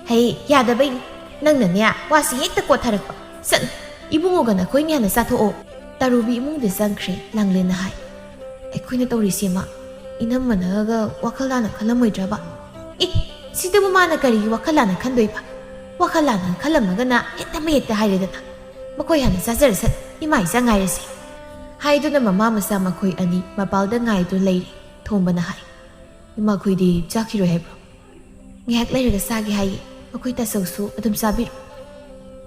"ꯍꯩ, ꯌꯥꯗꯕꯩꯅꯤ꯫ ꯅꯪꯅꯅꯦ ꯋꯥꯁꯤ ꯍꯦꯛꯇ ꯀꯣꯠꯊꯔꯛꯄ꯫ ꯆꯠꯂꯨ, ꯏꯕꯨꯡꯉꯣꯒ ꯅꯈꯣꯏꯅꯤ ꯍꯥꯟꯅ ꯆꯥꯊꯣꯛꯑꯣ"꯫ ꯇꯔꯨꯕꯤ ꯏꯃꯨꯡꯗ ꯆꯪꯈ꯭ꯔꯦ, ꯂꯥꯡꯂꯦꯟꯅ ꯍꯥꯏ, "ꯑꯩꯈꯣꯏꯅ ꯇꯧꯔꯤꯁꯦ ꯃꯥ ꯏꯅꯝꯃꯅꯒ ꯋꯥꯈꯜ ꯂꯥꯟꯅ ꯈꯜꯂꯝꯃꯣꯏꯗ꯭ꯔꯕ?" "ꯑꯦ, ꯁꯤꯗꯕꯨ ꯃꯥꯅ ꯀꯔꯤꯒꯤ ꯋꯥꯈꯜ ꯂꯥꯟꯅ ꯈꯟꯗꯣꯏꯕ? ꯋꯥꯈꯜ ꯂꯥꯟꯅ ꯈꯜꯂꯝꯃꯒꯅ ꯍꯦꯛꯇ ꯃꯌꯦꯛꯇ ꯍꯥꯏꯔꯦꯗꯅ꯫ ꯃꯈꯣꯏ ꯍꯥꯟꯅ ꯆꯥꯖꯔꯁꯠ, ꯏꯃꯥ ꯏꯆꯥ ꯉꯥꯏꯔꯁꯦ"꯫ ꯍꯥꯏꯗꯨꯅ ꯃꯃꯥ ꯃꯆꯥ ꯃꯈꯣꯏ ꯑꯅꯤ ꯃꯄꯥꯜꯗ ꯉꯥꯏꯗꯨꯅ ꯂꯩꯔꯦ꯫ ꯊꯣꯝꯕꯅ ꯍꯥꯏ, "ꯏꯃꯥꯈꯣꯏꯗꯤ ꯆꯥꯈꯤꯔꯣꯏ ꯍꯥꯏꯕ꯭ꯔꯣ?" "ꯉꯥꯏꯍꯥꯛ ꯂꯩꯔꯒ ꯆꯥꯒꯦ ꯍꯥꯏꯌꯦ꯫ ꯃꯈꯣꯏ ꯇꯥꯆꯧꯁꯨ ꯑꯗꯨꯝ ꯆꯥꯕꯤꯔꯣ"꯫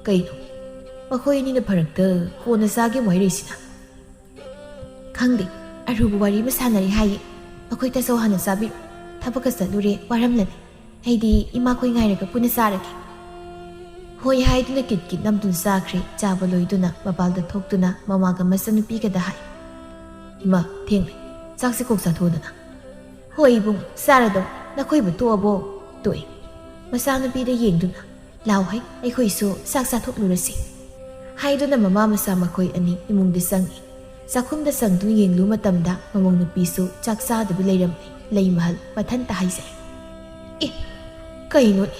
"ꯀꯩꯅꯣ, ꯃꯈꯣꯏ ꯑꯅꯤꯅ ꯐꯔꯛꯇ ꯀꯣꯟꯅ ꯆꯥꯒꯦ ꯑꯃꯨꯛ ꯍꯥꯏꯔꯛꯏꯁꯤꯅ?" "ꯈꯪꯗꯦ, ꯑꯔꯨꯕ ꯋꯥꯔꯤ ꯑꯃ ꯁꯥꯟꯅꯔꯤ ꯍꯥꯏꯌꯦ꯫ ꯃꯈꯣꯏ ꯇꯥꯆꯧ ꯍꯥꯟꯅ ꯆꯥꯕꯤꯔꯣ꯫ ꯊꯕꯛꯀ ꯆꯠꯂꯨꯔꯦ, ꯋꯥꯔꯝꯂꯅꯤ꯫ ꯑꯩꯗꯤ ꯏꯃꯥꯈꯣꯏ ꯉꯥꯏꯔꯒ ꯄꯨꯟꯅ ꯆꯥꯔꯒꯦ"꯫ ꯍꯣꯏ ꯍꯥꯏꯗꯨꯅ ꯀꯤꯠ ꯀꯤꯠ ꯅꯝꯗꯨꯅ ꯆꯥꯈ꯭ꯔꯦ꯫ ꯆꯥꯕ ꯂꯣꯏꯗꯨꯅ ꯃꯄꯥꯜꯗ ꯊꯣꯛꯇꯨꯅ ꯃꯃꯥꯒ ꯃꯆꯟꯅꯨꯄꯤꯒꯗ ꯍꯥꯏ, "ꯏꯃꯥ, ꯊꯦꯡꯂꯦ꯫ ꯆꯥꯛꯁꯦ ꯀꯣꯛ ꯆꯥꯊꯣꯛꯑꯣꯗꯅ"꯫ "ꯍꯣꯏ ꯏꯕꯨꯡ, ꯆꯥꯔꯗꯧ꯫ ꯅꯈꯣꯏꯕꯨ ꯇꯣꯛꯑꯕꯣ?" "ꯇꯣꯛꯑꯦ"꯫ ꯃꯆꯥꯅꯨꯄꯤꯗ ꯌꯦꯡꯗꯨꯅ, "ꯂꯥꯎ ꯍꯩ, ꯑꯩꯈꯣꯏꯁꯨ ꯆꯥꯛ ꯆꯥꯊꯣꯛꯂꯨꯔꯁꯤ"꯫ ꯍꯥꯏꯗꯨꯅ ꯃꯃꯥ ꯃꯆꯥ ꯃꯈꯣꯏ ꯑꯅꯤ ꯏꯃꯨꯡꯗ ꯆꯪꯉꯤ꯫ ꯆꯥꯛꯈꯨꯝꯗ ꯆꯪꯗꯨꯅ ꯌꯦꯡꯂꯨ ꯃꯇꯝꯗ ꯃꯃꯧ ꯅꯨꯄꯤꯁꯨ ꯆꯥꯛ ꯆꯥꯗꯕꯤ ꯂꯩꯔꯝꯂꯦ꯫ ꯂꯩꯃꯍꯜ ꯃꯊꯟꯇ ꯍꯥꯏꯖꯩ, "ꯑꯦ, ꯀꯩꯅꯣꯅꯦ?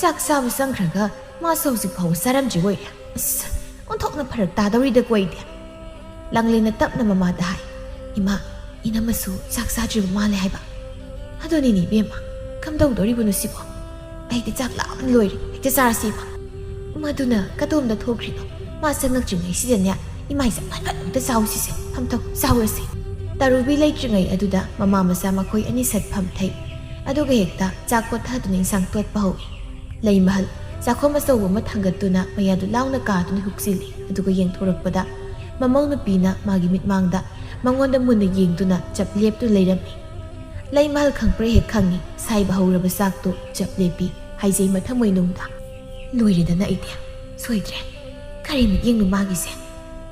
ꯆꯥꯛ ꯆꯥꯕ ꯆꯪꯈ꯭ꯔꯒ ꯃꯥꯁꯨ ꯍꯧꯖꯤꯛ ꯐꯥꯎꯕ ꯆꯥꯔꯝꯗ꯭ꯔꯤ ꯑꯣꯏꯔꯦ꯫ ꯑꯁ, ꯑꯣꯟꯊꯣꯛꯅ ꯐꯔꯛ ꯇꯥꯗꯧꯔꯤꯗꯀꯣ ꯑꯩꯗꯤ"꯫ ꯂꯥꯡꯂꯦꯟꯅ ꯇꯞꯅ ꯃꯃꯥꯗ ꯍꯥꯏ, "ꯏꯃꯥ, ꯏꯅꯝꯃꯁꯨ ꯆꯥꯛ ꯆꯥꯗ꯭ꯔꯤꯕ ꯃꯥꯜꯂꯦ ꯍꯥꯏꯕ"꯫ "ꯑꯗꯨꯅꯤꯅꯦ ꯏꯕꯦꯝꯃ, ꯀꯝꯗꯧꯗꯣꯔꯤꯕꯅꯣ ꯁꯤꯕꯣ? ꯑꯩꯗꯤ ꯆꯥꯛ ꯂꯥꯝ ꯂꯣꯏꯔꯦ, ꯍꯦꯛꯇ ꯆꯥꯔꯁꯤ ꯏꯃꯥ"꯫ "ꯃꯗꯨꯅ ꯀꯗꯣꯝꯗ ꯊꯣꯛꯈ꯭ꯔꯤꯅꯣ? ꯃꯥ ꯆꯪꯉꯛꯇ꯭ꯔꯤꯉꯩꯁꯤꯗꯅꯦ ꯏꯃꯥ ꯏꯆꯥ ꯐꯠ ꯐꯠ ꯑꯝꯇ ꯆꯥꯎꯁꯤꯁꯦ, ꯐꯝꯊꯧ, ꯆꯥꯎꯔꯁꯦ"꯫ ꯇꯔꯨꯕꯤ ꯂꯩꯇ꯭ꯔꯤꯉꯩ ꯑꯗꯨꯗ ꯃꯃꯥ ꯃꯆꯥ ꯃꯈꯣꯏ ꯑꯅꯤ ꯁꯠ ꯐꯝꯊꯩ꯫ ꯑꯗꯨꯒ ꯍꯦꯛꯇ ꯆꯥꯛ ꯀꯣꯠꯊꯗꯨꯅ ꯏꯟꯁꯥꯡ ꯇꯣꯠꯄ ꯍꯧꯏ꯫ ꯂꯩꯃꯍꯜ ꯆꯥꯛꯈꯨꯝ ꯑꯆꯧꯕ ꯑꯃ ꯊꯥꯡꯒꯠꯇꯨꯅ ꯃꯌꯥꯗꯨ ꯂꯥꯎꯅ ꯀꯥꯗꯨꯅ ꯍꯨꯛꯆꯤꯜꯂꯤ꯫ ꯑꯗꯨꯒ ꯌꯦꯡꯊꯣꯔꯛꯄꯗ ꯃꯃꯧ ꯅꯨꯄꯤꯅ ꯃꯥꯒꯤ ꯃꯤꯠꯃꯥꯡꯗ ꯃꯉꯣꯟꯗ ꯃꯨꯟꯅ ꯌꯦꯡꯗꯨꯅ ꯆꯞ ꯂꯦꯞꯇꯨꯅ ꯂꯩꯔꯝꯃꯤ꯫ ꯂꯩꯃꯍꯜ ꯈꯪꯄ꯭ꯔꯦ ꯍꯦꯛ ꯈꯪꯉꯤ, ꯁꯥꯏꯕ ꯍꯧꯔꯕ ꯆꯥꯛꯇꯣ ꯆꯞ ꯂꯦꯞꯄꯤ, ꯍꯥꯏꯖꯩ ꯃꯊꯃꯣꯏꯅꯨꯡꯗ꯫ ꯂꯣꯏꯔꯦꯗꯅ ꯑꯩꯗꯤ꯫ ꯁꯣꯏꯗ꯭ꯔꯦ꯫ ꯀꯔꯤ ꯃꯤꯠꯌꯦꯡꯅꯣ ꯃꯥꯒꯤꯁꯦ?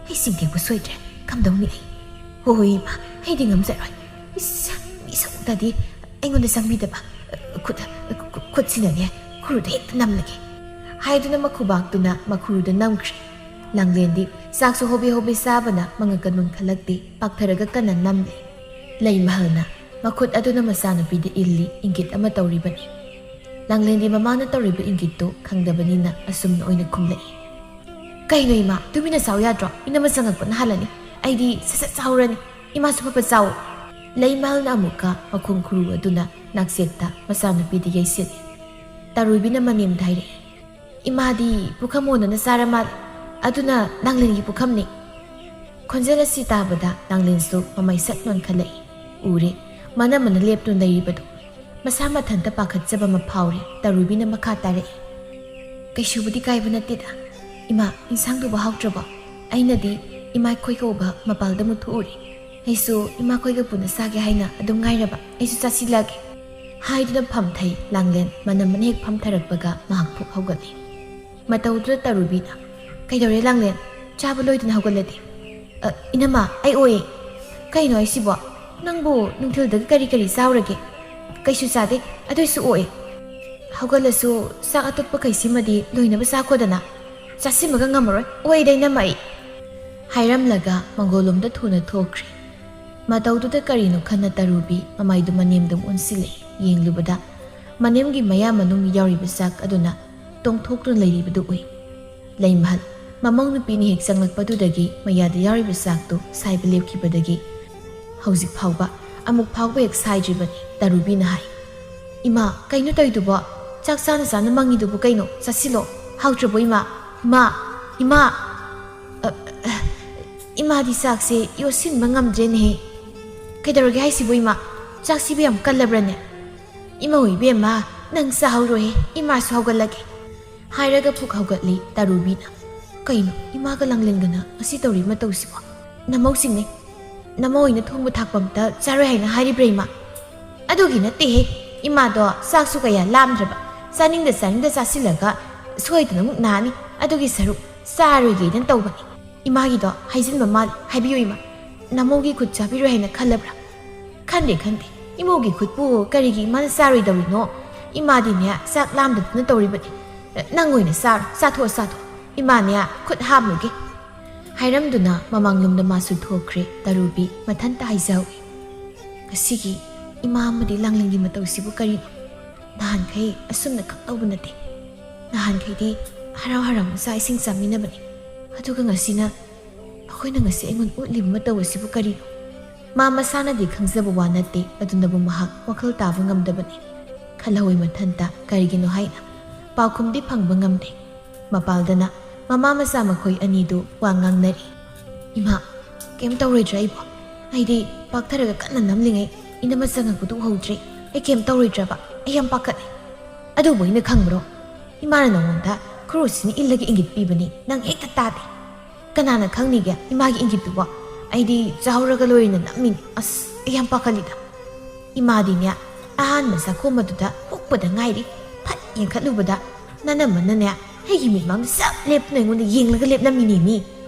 ꯑꯩ ꯁꯤꯡꯗꯦꯕꯨ ꯁꯣꯏꯗ꯭ꯔꯦ꯫ ꯀꯝꯗꯧꯅꯤ ꯑꯩ? ꯍꯣꯏ, ꯍꯣꯏ, ꯏꯃꯥ, ꯑꯩꯗꯤ ꯉꯝꯖꯔꯣꯏ꯫ ꯏꯁ, ꯃꯤ ꯁꯛꯇꯗꯤ ꯑꯩꯉꯣꯟꯗ ꯆꯪꯕꯤꯗꯕ꯫ ꯈꯨꯠ, ꯈꯨꯠꯁꯤꯅꯅꯦ, ꯈꯨꯔꯨꯗ ꯍꯦꯛꯇ ꯅꯝꯂꯒꯦ꯫ ꯍꯥꯏꯗꯨꯅ ꯃꯈꯨꯕꯥꯛꯇꯨꯅ ꯃꯈꯨꯔꯨꯗ ꯅꯝꯈ꯭ꯔꯦ꯫ ꯂꯥꯡꯂꯦꯟꯗꯤ ꯆꯥꯛꯁꯨ ꯍꯣꯕꯦ ꯍꯣꯕꯦ ꯆꯥꯕꯅ ꯃꯉꯛꯀ ꯅꯣꯟꯈꯠꯂꯛꯇꯦ, ꯄꯥꯛꯊꯔꯒ ꯀꯟꯅ ꯅꯝꯂꯦ꯫ ꯂꯩꯃꯍꯜꯅ ꯃꯈꯨꯠ ꯑꯗꯨꯅ ꯃꯆꯥꯅꯨꯄꯤꯗ ꯏꯜꯂꯤ, ꯏꯪꯒꯤꯠ ꯑꯃ ꯇꯧꯔꯤꯕꯅꯤ꯫ ꯂꯥꯡꯂꯦꯟꯗꯤ ꯃꯃꯥꯅ ꯇꯧꯔꯤꯕ ꯏꯪꯒꯤꯠꯇꯨ ꯈꯪꯗꯕꯅꯤꯅ ꯑꯁꯨꯝꯅ ꯑꯣꯏꯅ ꯈꯨꯝꯂꯛꯏ꯫ "ꯀꯩꯅꯣ ꯏꯃꯥ, ꯇꯨꯃꯤꯟꯅ ꯆꯥꯎ ꯌꯥꯗ꯭ꯔꯣ? ꯏꯅꯝꯃ ꯆꯪꯉꯛꯄꯅ ꯍꯥꯜꯂꯅꯤ꯫ ꯑꯩꯗꯤ ꯁꯠ ꯁꯠ ꯆꯥꯍꯧꯔꯅꯤ꯫ ꯏꯃꯥꯁꯨ ꯐꯠ ꯐꯠ ꯆꯥꯎ꯫" ꯂꯩꯃꯍꯜꯅ ꯑꯃꯨꯛꯀ ꯃꯈꯣꯡ ꯈꯨꯔꯨ ꯑꯗꯨꯅ ꯅꯥꯛꯆꯦꯛꯇ ꯃꯆꯥꯅꯨꯄꯤꯗ ꯌꯩꯁꯤꯜꯂꯤ꯫ ꯇꯔꯨꯏꯕꯤꯅ ꯃꯅꯦꯝꯗ ꯍꯥꯏꯔꯛꯏ꯫ "ꯏꯃꯥꯗꯤ ꯄꯨꯈꯝ ꯑꯣꯟꯅꯅ ꯆꯥꯔ ꯃꯥꯜꯂꯦ꯫ ꯑꯗꯨꯅ ꯂꯥꯡꯂꯦꯟꯒꯤ ꯄꯨꯈꯝꯅꯤ꯫" ꯈꯣꯟꯖꯦꯜ ꯑꯁꯤ ꯇꯥꯕꯗ ꯂꯥꯡꯂꯦꯟꯁꯨ ꯃꯃꯩ ꯁꯠ ꯅꯣꯟꯈꯠꯂꯛꯏ꯫ ꯎꯔꯦ, ꯃꯅꯝ ꯑꯃꯅ ꯂꯦꯞꯇꯨꯅ ꯂꯩꯔꯤꯕꯗꯨ꯫ ꯃꯁꯥ ꯃꯊꯟꯇ ꯄꯥꯈꯠꯆꯕ ꯑꯃ ꯐꯥꯎꯔꯦ꯫ ꯇꯔꯨꯏꯕꯤꯅ ꯃꯈꯥ ꯇꯥꯔꯛꯏ꯫ "ꯀꯩꯁꯨꯕꯨꯗꯤ ꯀꯥꯏꯕ ꯅꯠꯇꯦꯗ꯫ ꯏꯃꯥ, ꯏꯟꯁꯥꯡꯗꯨꯕꯨ ꯍꯥꯎꯇ꯭ꯔꯕꯣ? ꯑꯩꯅꯗꯤ ꯏꯃꯥꯈꯣꯏ ꯀꯧꯕ ꯃꯄꯥꯜꯗ ꯑꯃꯨꯛ ꯊꯣꯛꯎꯔꯦ꯫ ꯑꯩꯁꯨ ꯏꯃꯥꯈꯣꯏꯒ ꯄꯨꯟꯅ ꯆꯥꯒꯦ ꯍꯥꯏꯅ ꯑꯗꯨꯝ ꯉꯥꯏꯔꯕ꯫ ꯑꯩꯁꯨ ꯆꯥꯁꯤꯜꯂꯒꯦ꯫" ꯍꯥꯏꯗꯨꯅ ꯐꯝꯊꯩ ꯂꯥꯡꯂꯦꯟ꯫ ꯃꯅꯝ ꯑꯃꯅ ꯍꯦꯛ ꯐꯝꯊꯔꯛꯄꯒ ꯃꯍꯥꯛ ꯐꯨꯛ ꯍꯧꯒꯠꯂꯤ꯫ ꯃꯇꯧꯗꯨꯗ ꯇꯔꯨꯕꯤꯅ, "ꯀꯩꯗꯧꯔꯦ ꯂꯥꯡꯂꯦꯟ? ꯆꯥꯕ ꯂꯣꯏꯗꯅ ꯍꯧꯒꯠꯂꯗꯤ?" "ꯑ, ꯏꯅꯝꯃ, ꯑꯩ ꯑꯣꯏꯌꯦ꯫" "ꯀꯩꯅꯣ ꯍꯥꯏꯁꯤꯕꯣ? ꯅꯪꯕꯨ ꯅꯨꯡꯊꯤꯜꯗꯒ ꯀꯔꯤ ꯀꯔꯤ ꯆꯥꯎꯔꯒꯦ?" "ꯀꯩꯁꯨ ꯆꯥꯗꯦ, ꯑꯗꯨꯏꯁꯨ ꯑꯣꯛꯑꯦ꯫" "ꯍꯧꯒꯠꯂꯁꯨ ꯆꯥꯛ ꯑꯇꯣꯠꯄ ꯀꯩꯁꯤꯃꯗꯤ ꯂꯣꯏꯅꯕ ꯆꯥꯈꯣꯗꯅ꯫" "ꯆꯥꯁꯤꯟꯕꯒ ꯉꯝꯃꯔꯣꯏ, ꯑꯣꯛꯑꯦꯗ ꯏꯅꯝꯃ ꯑꯩ꯫" ꯍꯥꯏꯔꯝꯂꯒ ꯃꯪꯒꯣꯜꯂꯣꯝꯗ ꯊꯨꯅ ꯊꯣꯛꯈ꯭ꯔꯦ꯫ ꯃꯇꯧꯗꯨꯗ ꯀꯔꯤꯅꯣ ꯈꯟꯅ ꯇꯔꯨꯕꯤ ꯃꯃꯥꯏꯗꯨ ꯃꯅꯦꯝꯗ ꯑꯃꯨꯛ ꯑꯣꯟꯁꯤꯜꯂꯛꯏ꯫ ꯌꯦꯡꯂꯨꯕꯗ ꯃꯅꯦꯝꯒꯤ ꯃꯌꯥ ꯃꯅꯨꯡ ꯌꯥꯎꯔꯤꯕ ꯆꯥꯛ ꯑꯗꯨꯅ ꯇꯣꯡꯊꯣꯛꯇꯨꯅ ꯂꯩꯔꯤꯕꯗꯨ ꯎꯏ꯫ ꯂꯩꯃꯍꯜ, ꯃꯃꯧ ꯅꯨꯄꯤꯅ ꯍꯦꯛ ꯆꯪꯂꯛꯄꯗꯨꯗꯒꯤ ꯃꯌꯥꯗ ꯌꯥꯎꯔꯤꯕ ꯆꯥꯛꯇꯨ ꯁꯥꯏꯕ ꯂꯦꯞꯈꯤꯕꯗꯒꯤ ꯍꯧꯖꯤꯛ ꯐꯥꯎꯕ ꯑꯃꯨꯛ ꯐꯥꯎꯕ ꯍꯦꯛ ꯁꯥꯏꯗ꯭ꯔꯤꯕꯅꯤ꯫ ꯇꯔꯨꯕꯤꯅ ꯍꯥꯏ, "ꯏꯃꯥ, ꯀꯩꯅꯣ ꯇꯧꯔꯤꯗꯨꯕꯣ? ꯆꯥꯛ ꯆꯥꯅ ꯆꯥꯅ ꯃꯪꯉꯤꯗꯨꯕꯨ ꯀꯩꯅꯣ? ꯆꯥꯁꯤꯜꯂꯣ꯫ ꯍꯥꯎꯇ꯭ꯔꯕꯣ ꯏꯃꯥ? ꯏꯃꯥ! ꯏꯃꯥ!" "ꯑ, ꯑ, ꯏꯃꯥꯗꯤ ꯆꯥꯛꯁꯦ ꯌꯣꯠꯁꯤꯟꯕ ꯉꯝꯗ꯭ꯔꯦꯅꯦꯍꯦ꯫ ꯀꯩꯗꯧꯔꯒꯦ ꯍꯥꯏꯁꯤꯕꯨ ꯏꯃꯥ? ꯆꯥꯛꯁꯤꯕꯨ ꯌꯥꯝ ꯀꯜꯂꯕ꯭ꯔꯅꯦ? ꯏꯃꯥ ꯏꯕꯦꯝꯃ, ꯅꯪ ꯆꯥꯍꯧꯔꯣꯍꯦ, ꯏꯃꯥꯁꯨ ꯍꯧꯒꯠꯂꯒꯦ꯫" ꯍꯥꯏꯔꯒ ꯐꯨꯛ ꯍꯧꯒꯠꯂꯤ ꯇꯔꯨꯕꯤꯅ꯫ "ꯀꯩꯅꯣ, ꯏꯃꯥꯒ ꯂꯥꯡꯂꯦꯟꯒꯅ ꯉꯁꯤ ꯇꯧꯔꯤ ꯃꯇꯧꯁꯤꯕꯣ? ꯅꯃꯧꯁꯤꯡꯅꯦ, ꯅꯃꯧ ꯍꯣꯏꯅ ꯊꯣꯡꯕ ꯊꯥꯛꯄ ꯑꯝꯇ ꯆꯥꯔꯣꯏ ꯍꯥꯏꯅ ꯍꯥꯏꯔꯤꯕ꯭ꯔꯥ ꯏꯃꯥ?" ꯑꯗꯨꯒꯤ ꯅꯠꯇꯦꯍꯦ, ꯏꯃꯥꯗꯣ ꯆꯥꯛꯁꯨ ꯀꯌꯥ ꯂꯥꯝꯗ꯭ꯔꯕ, ꯆꯥꯅꯤꯡꯗ ꯆꯥꯅꯤꯡꯗ ꯆꯥꯁꯤꯜꯂꯒ ꯁꯣꯏꯗꯅ ꯑꯃꯨꯛ ꯅꯥꯅꯤ, ꯑꯗꯨꯒꯤ ꯁꯔꯨꯛ ꯆꯥꯔꯣꯏꯒꯦꯅ ꯇꯧꯕꯅꯤ꯫ ꯏꯃꯥꯒꯤꯗꯣ ꯍꯥꯏꯖꯤꯟꯕ ꯃꯥꯜꯂꯤ, ꯍꯥꯏꯕꯤꯌꯨ ꯏꯃꯥ꯫ ꯅꯃꯧꯒꯤ ꯈꯨꯠ ꯆꯥꯕꯤꯔꯣꯏ ꯍꯥꯏꯅ ꯈꯜꯂꯕ꯭ꯔꯥ? ꯈꯟꯗꯦ ꯈꯟꯗꯦ, ꯏꯃꯧꯒꯤ ꯈꯨꯠꯄꯨ ꯀꯔꯤꯒꯤ ꯏꯃꯥꯅ ꯆꯥꯔꯣꯏꯗꯧꯔꯤꯅꯣ? ꯏꯃꯥꯗꯤꯅꯦ ꯆꯥꯛ ꯂꯥꯝꯗꯗꯅ ꯇꯧꯔꯤꯕꯅꯤ꯫ ꯅꯪ ꯑꯣꯏꯅ ꯆꯥꯔꯣ, ꯆꯥꯊꯣꯛꯑꯣ ꯆꯥꯊꯣꯛꯑꯣ, ꯏꯃꯥꯅꯦ ꯈꯨꯠ ꯍꯥꯝꯂꯨꯒꯦ꯫ ꯍꯥꯏꯔꯝꯗꯨꯅ ꯃꯃꯥꯡꯂꯣꯝꯗ ꯃꯥꯁꯨ ꯊꯣꯛꯈ꯭ꯔꯦ꯫ ꯇꯔꯨꯕꯤ ꯃꯊꯟꯇ ꯍꯥꯏꯖꯍꯧꯏ, ꯉꯁꯤꯒꯤ ꯏꯃꯥ ꯑꯃꯗꯤ ꯂꯥꯡꯂꯦꯟꯒꯤ ꯃꯇꯧꯁꯤꯕꯨ ꯀꯔꯤꯅꯣ? ꯅꯍꯥꯟꯈꯩ ꯑꯁꯨꯝꯅ ꯈꯪꯗꯧꯕ ꯅꯠꯇꯦ꯫ ꯅꯍꯥꯟꯈꯩꯗꯤ ꯍꯔꯥꯎ ꯍꯔꯥꯎꯅ ꯆꯥꯛ ꯏꯁꯤꯡ ꯆꯥꯃꯤꯟꯅꯕꯅꯤ, ꯑꯗꯨꯒ ꯉꯁꯤꯅ ꯃꯈꯣꯏꯅ ꯉꯁꯤ ꯑꯩꯉꯣꯟꯗ ꯎꯠꯂꯤꯕ ꯃꯇꯧ ꯑꯁꯤꯕꯨ ꯀꯔꯤꯅꯣ? ꯃꯥ ꯃꯁꯥꯅꯗꯤ ꯈꯪꯖꯕ ꯋꯥ ꯅꯠꯇꯦ, ꯑꯗꯨꯅꯕꯨ ꯃꯍꯥꯛ ꯋꯥꯈꯜ ꯇꯥꯕ ꯉꯝꯗꯕꯅꯤ꯫ ꯈꯜꯍꯧꯋꯤ ꯃꯊꯟꯇ ꯀꯔꯤꯒꯤꯅꯣ ꯍꯥꯏꯅ꯫ ꯄꯥꯎꯈꯨꯝꯗꯤ ꯐꯪꯕ ꯉꯝꯗꯦ꯫ ꯃꯄꯥꯜꯗꯅ ꯃꯃꯥ ꯃꯆꯥ ꯃꯈꯣꯏ ꯑꯅꯤꯗꯨ ꯋꯥ ꯉꯥꯡꯅꯔꯤ꯫ "ꯏꯃꯥ, ꯀꯩꯝ ꯇꯧꯔꯣꯏꯗ꯭ꯔꯥ ꯑꯩꯕꯣ? ꯑꯩꯗꯤ ꯄꯥꯛꯊꯔꯒ ꯀꯟꯅ ꯅꯝꯂꯤꯉꯩ ꯏꯅꯝꯃ ꯆꯪꯉꯛꯄꯗꯨ ꯎꯍꯧꯗ꯭ꯔꯦ꯫ ꯑꯩ ꯀꯩꯝ ꯇꯧꯔꯣꯏꯗ꯭ꯔꯕ? ꯑꯩ ꯌꯥꯝ ꯄꯥꯈꯠꯂꯦ꯫ ꯑꯗꯨꯕꯨ ꯑꯩꯅ ꯈꯪꯕ꯭ꯔꯣ? ꯏꯃꯥꯅ ꯅꯉꯣꯟꯗ ꯈꯨꯔꯨꯁꯤꯅ ꯏꯜꯂꯒ ꯏꯪꯒꯤꯠ ꯄꯤꯕꯅꯤ, ꯅꯪ ꯍꯦꯛꯇ ꯇꯥꯗꯦ꯫ ꯀꯅꯥꯅ ꯈꯪꯅꯤꯒꯦ ꯏꯃꯥꯒꯤ ꯏꯪꯒꯤꯠꯇꯨꯕꯣ? ꯑꯩꯗꯤ ꯆꯥꯍꯧꯔꯒ ꯂꯣꯏꯔꯦꯅ ꯅꯝꯃꯤꯅꯤ꯫ ꯑꯁ, ꯑꯩ ꯌꯥꯝ ꯄꯥꯈꯠꯂꯤꯗ꯫" ꯏꯃꯥꯗꯤꯅꯦ ꯑꯍꯥꯟꯕ ꯆꯥꯛꯈꯣꯝ ꯑꯗꯨꯗ ꯍꯨꯛꯄꯗ ꯉꯥꯏꯔꯤ꯫ ꯐꯠ ꯌꯦꯡꯈꯠꯂꯨꯕꯗ ꯅꯅꯝꯃꯅꯅꯦ ꯑꯩꯒꯤ ꯃꯤꯠꯃꯥꯡꯗ ꯆꯞ ꯂꯦꯞꯇꯨꯅ ꯑꯩꯉꯣꯟꯗ ꯌꯦꯡꯂꯒ ꯂꯦꯞꯂꯝꯃꯤꯅꯦ ꯃꯤ꯫